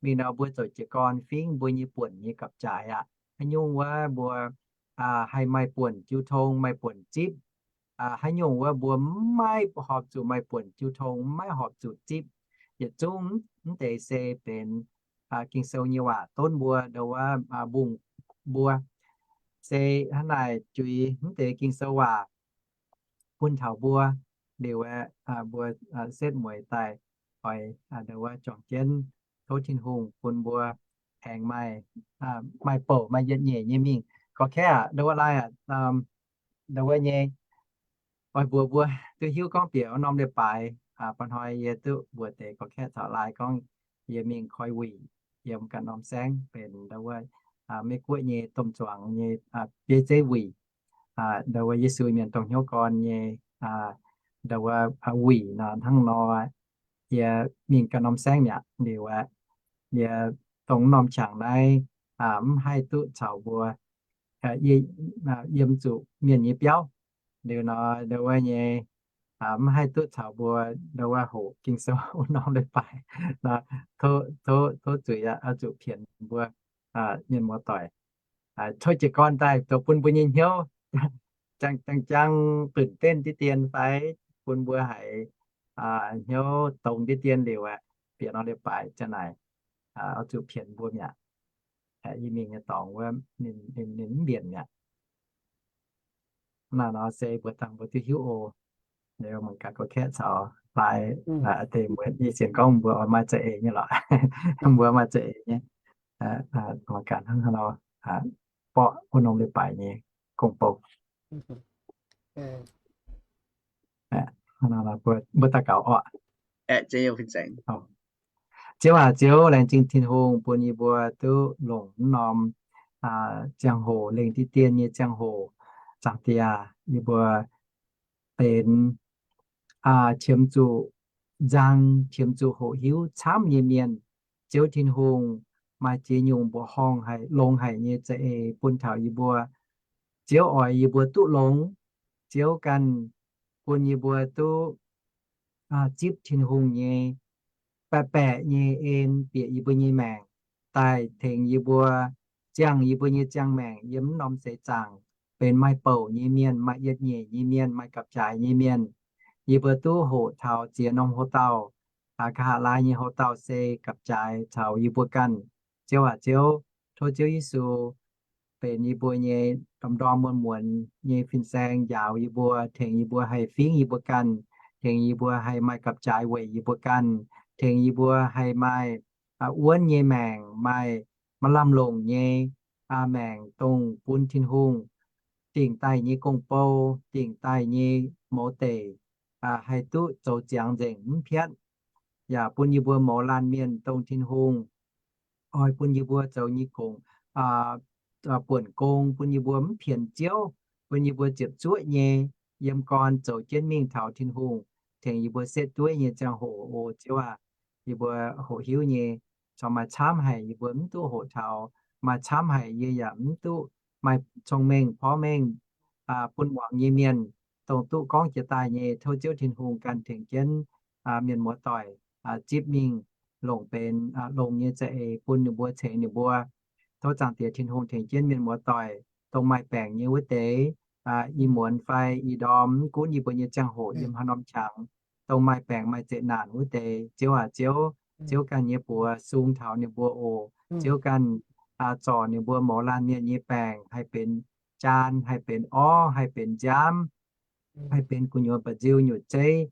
Mingh nor mbuo zoux jiez gorn fingx mbuo nyei buonc nyei gapv-jaaix aqv. Haaix nyungc wuov mbuo haih maaih buonc jiu tong, maaih buonc zipv. Haaix nyungc wuov mbuo maiv horpc zuqc maaih buonc jiu tong, maiv horpc zuqc zipv, yietc zungv mv deix se benx Ging-Sou nyei waac donv mbuo, ndau wuov mbungh mbuo. Se hnangv naaic juix mv deix Ging-Sou waac bun taux mbuo liuz aeqv, mbuo setv mueiz daaih oix ndau wuov juangc jienv tov Tin-Hungh bun mbuo aengx maaih, maaih bouc maaih yietc nyeic nyei mingh. Gorx-kaeqv aac, ndau wuov laai aac, ndau wuov nyei, oix mbuox mbuo duqv hiuv gorngv bieqc wuov norm leiz-baaix, mba'hnoi yie duqv mbuox deix gorx-kaeqv caux laai gorngv yie mingh koi wuic yiem ganh norm saengv benx ndau wuov Meiv-Guoqv nyei domh zuangx nyei bieiv zeiv wuic, ndau wuov Yesu Mienh dongh hnyouv gorn nyei ndau wuov wuic nor hnangv nor. Yie mingh ganh norm saengv mi'aqv liuz aeqv, yie dongh norm qangx naaiv mv haih duqv caux mbuo yiem zuqc mienh nyei biauv. Liuz nor ndau wuov nyei mv haih duqv caux mbuo ndau wuov hoqc Ging-Sou wuov norm leiz-baaix. Tov, tov zuiz aqv, oix zuqc pienx mbuo mienh muoz-doic. Tov jiez gorn daaih zoux bun mbuo nyei hnyouv jang jang jangตื่นเต้น diqv dien fai bun mbuo haiz hnyouv dongz diqv dien liuz aeqv, bieqc norm leiz-baaix ziang naaic oix zuqc pienx mbuo mi'aqv. Yie mingh nyei dorngx wuov ninh mv mbienc mi'aqv. Naaiv nor se mbuox dangh mbuo duqv hiuv oc. Liuz mangc gaax gorx-kaeqv caux laai deix mbuo nyei sienx gorngv mbuo oix maaih za'eix nyei lorqc. Mbuo maaih za'eix nyei. Mangc gaax hnangv haaix nor borqv wuov norm leiz-baaix nyei gong-bou. Mbuo daux gaux oc. Ziouv aac, Ziouv, laengz zingh Tin-Hungh bun yie mbuo duqv longc mv norm ziangh hoc, lengc diqv dien nyei ziangh hoc. Zaangc Diex, yie mbuo benx qiemx zuqc nzang, qiemx zuqc hoqc hiuv camv nyei mienh. Ziouv Tin-Hungh, maaih ziex nyungc mbuoqc horngh haic, longx haic nyei za'eix bun taux yie mbuo. Ziouv oix yie mbuo duqv longx. Ziouv ganh bun yie mbuo duqv zipv Tin-Hungh nyei baeqc baeqc nyei en bieqc yie mbuo nyei maengc, daaih tengx yie mbuo ziangh yie mbuo nyei ziangh maengc yiem mv norm seix zaangc, benx maaih bouc nyei mienh, maaih yietc nyeic nyei mienh, maaih gapv-jaaix nyei mienh. Yie mbuo duqv hoqc taux ziex norm houx-dauh, nqa'haav laai nyei houx-dauh se gapv-jaaix caux yie mbuo ganh. Ziouv aac Ziouv, tov Ziouv Yesu benx yie mbuo nyei ndorm-ndorm muonz-muonz nyei fin-saeng njaaux yie mbuo, tengx yie mbuo haih fingx yie mbuo ganh, tengx yie mbuo haih maaih gapv-jaaix weic yie mbuo ganh, tengx yie mbuo haih maaih wuonv nyei maengc, maaih maaih lamh longc nyei maengc dongh bun Tin-Hungh dingc daaih nyei gong-bou, dingc daaih nyei mouz deic, haih duqv zoux ziangx nzengc mv piatv, yaac bun yie mbuo mouz laanh mienh dongh Tin-Hungh oix bun yie mbuo zoux nyei gong, buonc gong, bun yie mbuo mv pienx Ziouv, bun yie mbuo ziepc zuoqv nyei yiem gorn zoux jienv mingh taux Tin-Hungh tengx yie mbuo setv dueiv nyei ziangh hoc. O Ziouv aac, yie mbuo hoqc hiuv nyei, corc maaih camv haic yie mbuo mv duqv hoqc taux, maaih camv haic yie yaac mv duqv maaih cong-mengh porv mengh bun muangx nyei mienh, dongh duqv gorngv jiex daaih nyei. Tov Ziouv Tin-Hungh ganh tengx jienv mienh muoz-doic zipv mingh, longc benx longx nyei za'eix bun ninh mbuo, ceix ninh mbuo. Tov Zaangc Diex Tin-Hungh tengx jienv mienh muoz-doic dongh maaih baengc nyei wuov deix, ih muonz fai ih ndorm, mv gunv yie mbuo nyei ziangh hoc yiem haaix norm qangx, dongh maaih baengc maaih zeqc naanc wuov deix, Ziouv aac Ziouv, Ziouv ganh nyei buoz sung taux ninh mbuo oc. Ziouv ganh zorc ninh mbuo mouz laanh mienh nyei baengc, haih benx jaan, haih benx orv, haih benx nziaamv, haih benx gu'nyuoz mba'nziu nyutc zeiv,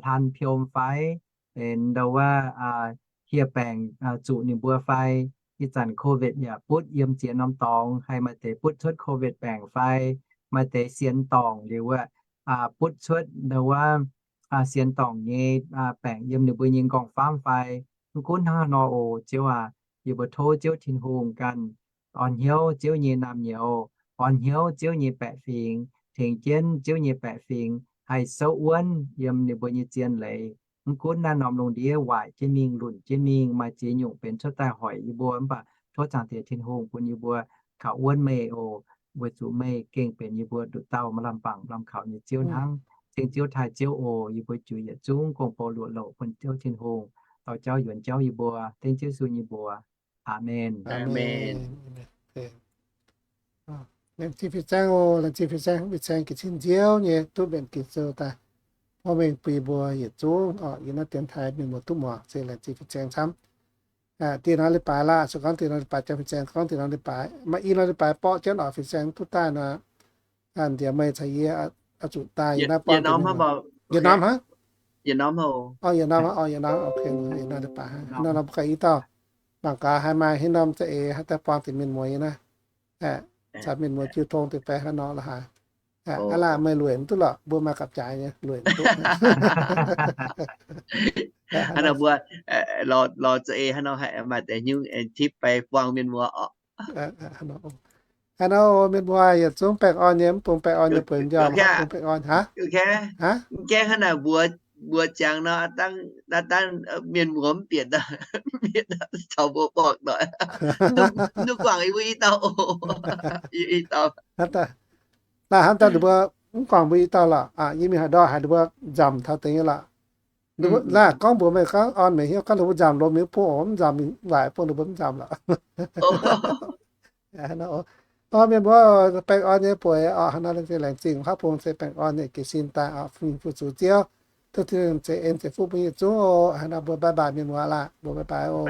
hlan piom fai, benx ndau wuov hieh baengc zuqc ninh mbuo fai. Ih zanc COVID yaac butv yiem ziex norm dorngx, haih maaih deix butv cuotv COVID baengc fai, maaih deix sienx dorngc liuz wuov butv cuotv ndau wuov sienx dorngc nyei baengc yiem ninh mbuo nyei nqorngv-famv fai. Mv gunv hnangv haaix nor oc, Ziouv aac, yie mbuo tov Ziouv Tin-Hungh ganh orn hnyouv Ziouv nyei naamh nyouz, orn hnyouv Ziouv nyei baeqc fingx, tengx jienv Ziouv nyei baeqc fingx haih souv wuonv yiem ninh mbuo nyei zien leiz. Mv gunv naaiv norm lungh ndiev waaic jienv mingh, lunc jienv mingh, maaih ziex nyungc benx cuotv daaih hoic yie mbuo, mv baac tov Zaangc Diex Tin-Hungh bun yie mbuo kaux wuonv meih oc, weic zuqc meih gengh benx yie mbuo nduqc dauh maaih lamh bangc lamh kaux nyei Ziouv hnangv. Ceng Ziouv taaih Ziouv oc, yie mbuo juix yietc zungv gong-bou luoqc louc bun Ziouv Tin-Hungh. taux jauv yuonx jauv yie mbuo, dengv Yesu nyei mbuox. Aamen. Laengz zingh fin-saeng oc, laengz zingh fin-saeng, fin-saeng gitv cin nziouv nyei duqv mbenc Ging-Sou daaih porv mengh bun yie mbuo yietc zungv oc. Yiem naaiv dienx taaix mienh muoz duqv muangx se laengz zingh fin-saeng camv. Dieh norm leiz-baaix laah, se gorngv dieh norm leiz-baaix jangx fin-saeng, gorngv dieh norm leiz-baaix, maaih i norm leiz-baaix borqv jienv oc, fin-saeng duqv daaih nor, nziex meih caux yie oix zuqc daaih yiem naaiv buangv deix mienh muoz. Yietc norm hnangv? Yietc norm, yietc norm, ok, yietc norm leiz-baac hnangv. Hnangv nor mbuo ganh i dauh mangc gaax haaix maaih haaix norm za'eix haaix dauh buangh deix mienh muoz nyei naaiv. Caux mienh muoz jiu tong deix fai hnangv nor la'haaix. Aa laah, meih lueic mv duqv lorqc, mbuo maaih gapv-jaaix nyei, lueic mv duqv. Hnangv nor mbuo lorz za'eix hnangv nor maaih deix nyungc aengx tipv fai buangh mienh muoz oc. Hnangv nor, mienh muoz yietc zungv baengh orn nyei, mv dungx baengh orn nyei bueix mbiauh, mv dungx baengh orn hnangv. Mv gaengh hnangv naaic mbuox, mbuox ziangx nor, dangh mienh muoz mv bieqc, mv bieqc caux mbuo borngc doic. Mv guangc yie mbuo i dauh oc. Naaiv hnangv daaih ninh mbuo mv guangc mbuo i dauh lorqc. Yie mingh haaix ndau haiz ninh mbuo nzamc taux deix nyei lorqc. Naaiv gorngv mbuox meih gorngv orn meih hnyouv gorngv ninh mbuo nzamc lomh ninh mbuo bung oc, mv nzamc waaic bung ninh mbuo mv nzamc lorqc. Mienh mbuo baengh orn nyei bueix oc. Hnangv nor laengz zingh, laengz zingh horpc bung se baengh orn nyei jiez sin daaih oc. Fu-sux Ziouv, duqv Tin-Hungh ceix en ceix fuqv bun yietc zungv oc. Hnangv nor mbuo bye bye mienh muoz laah, mbuo bye bye oc.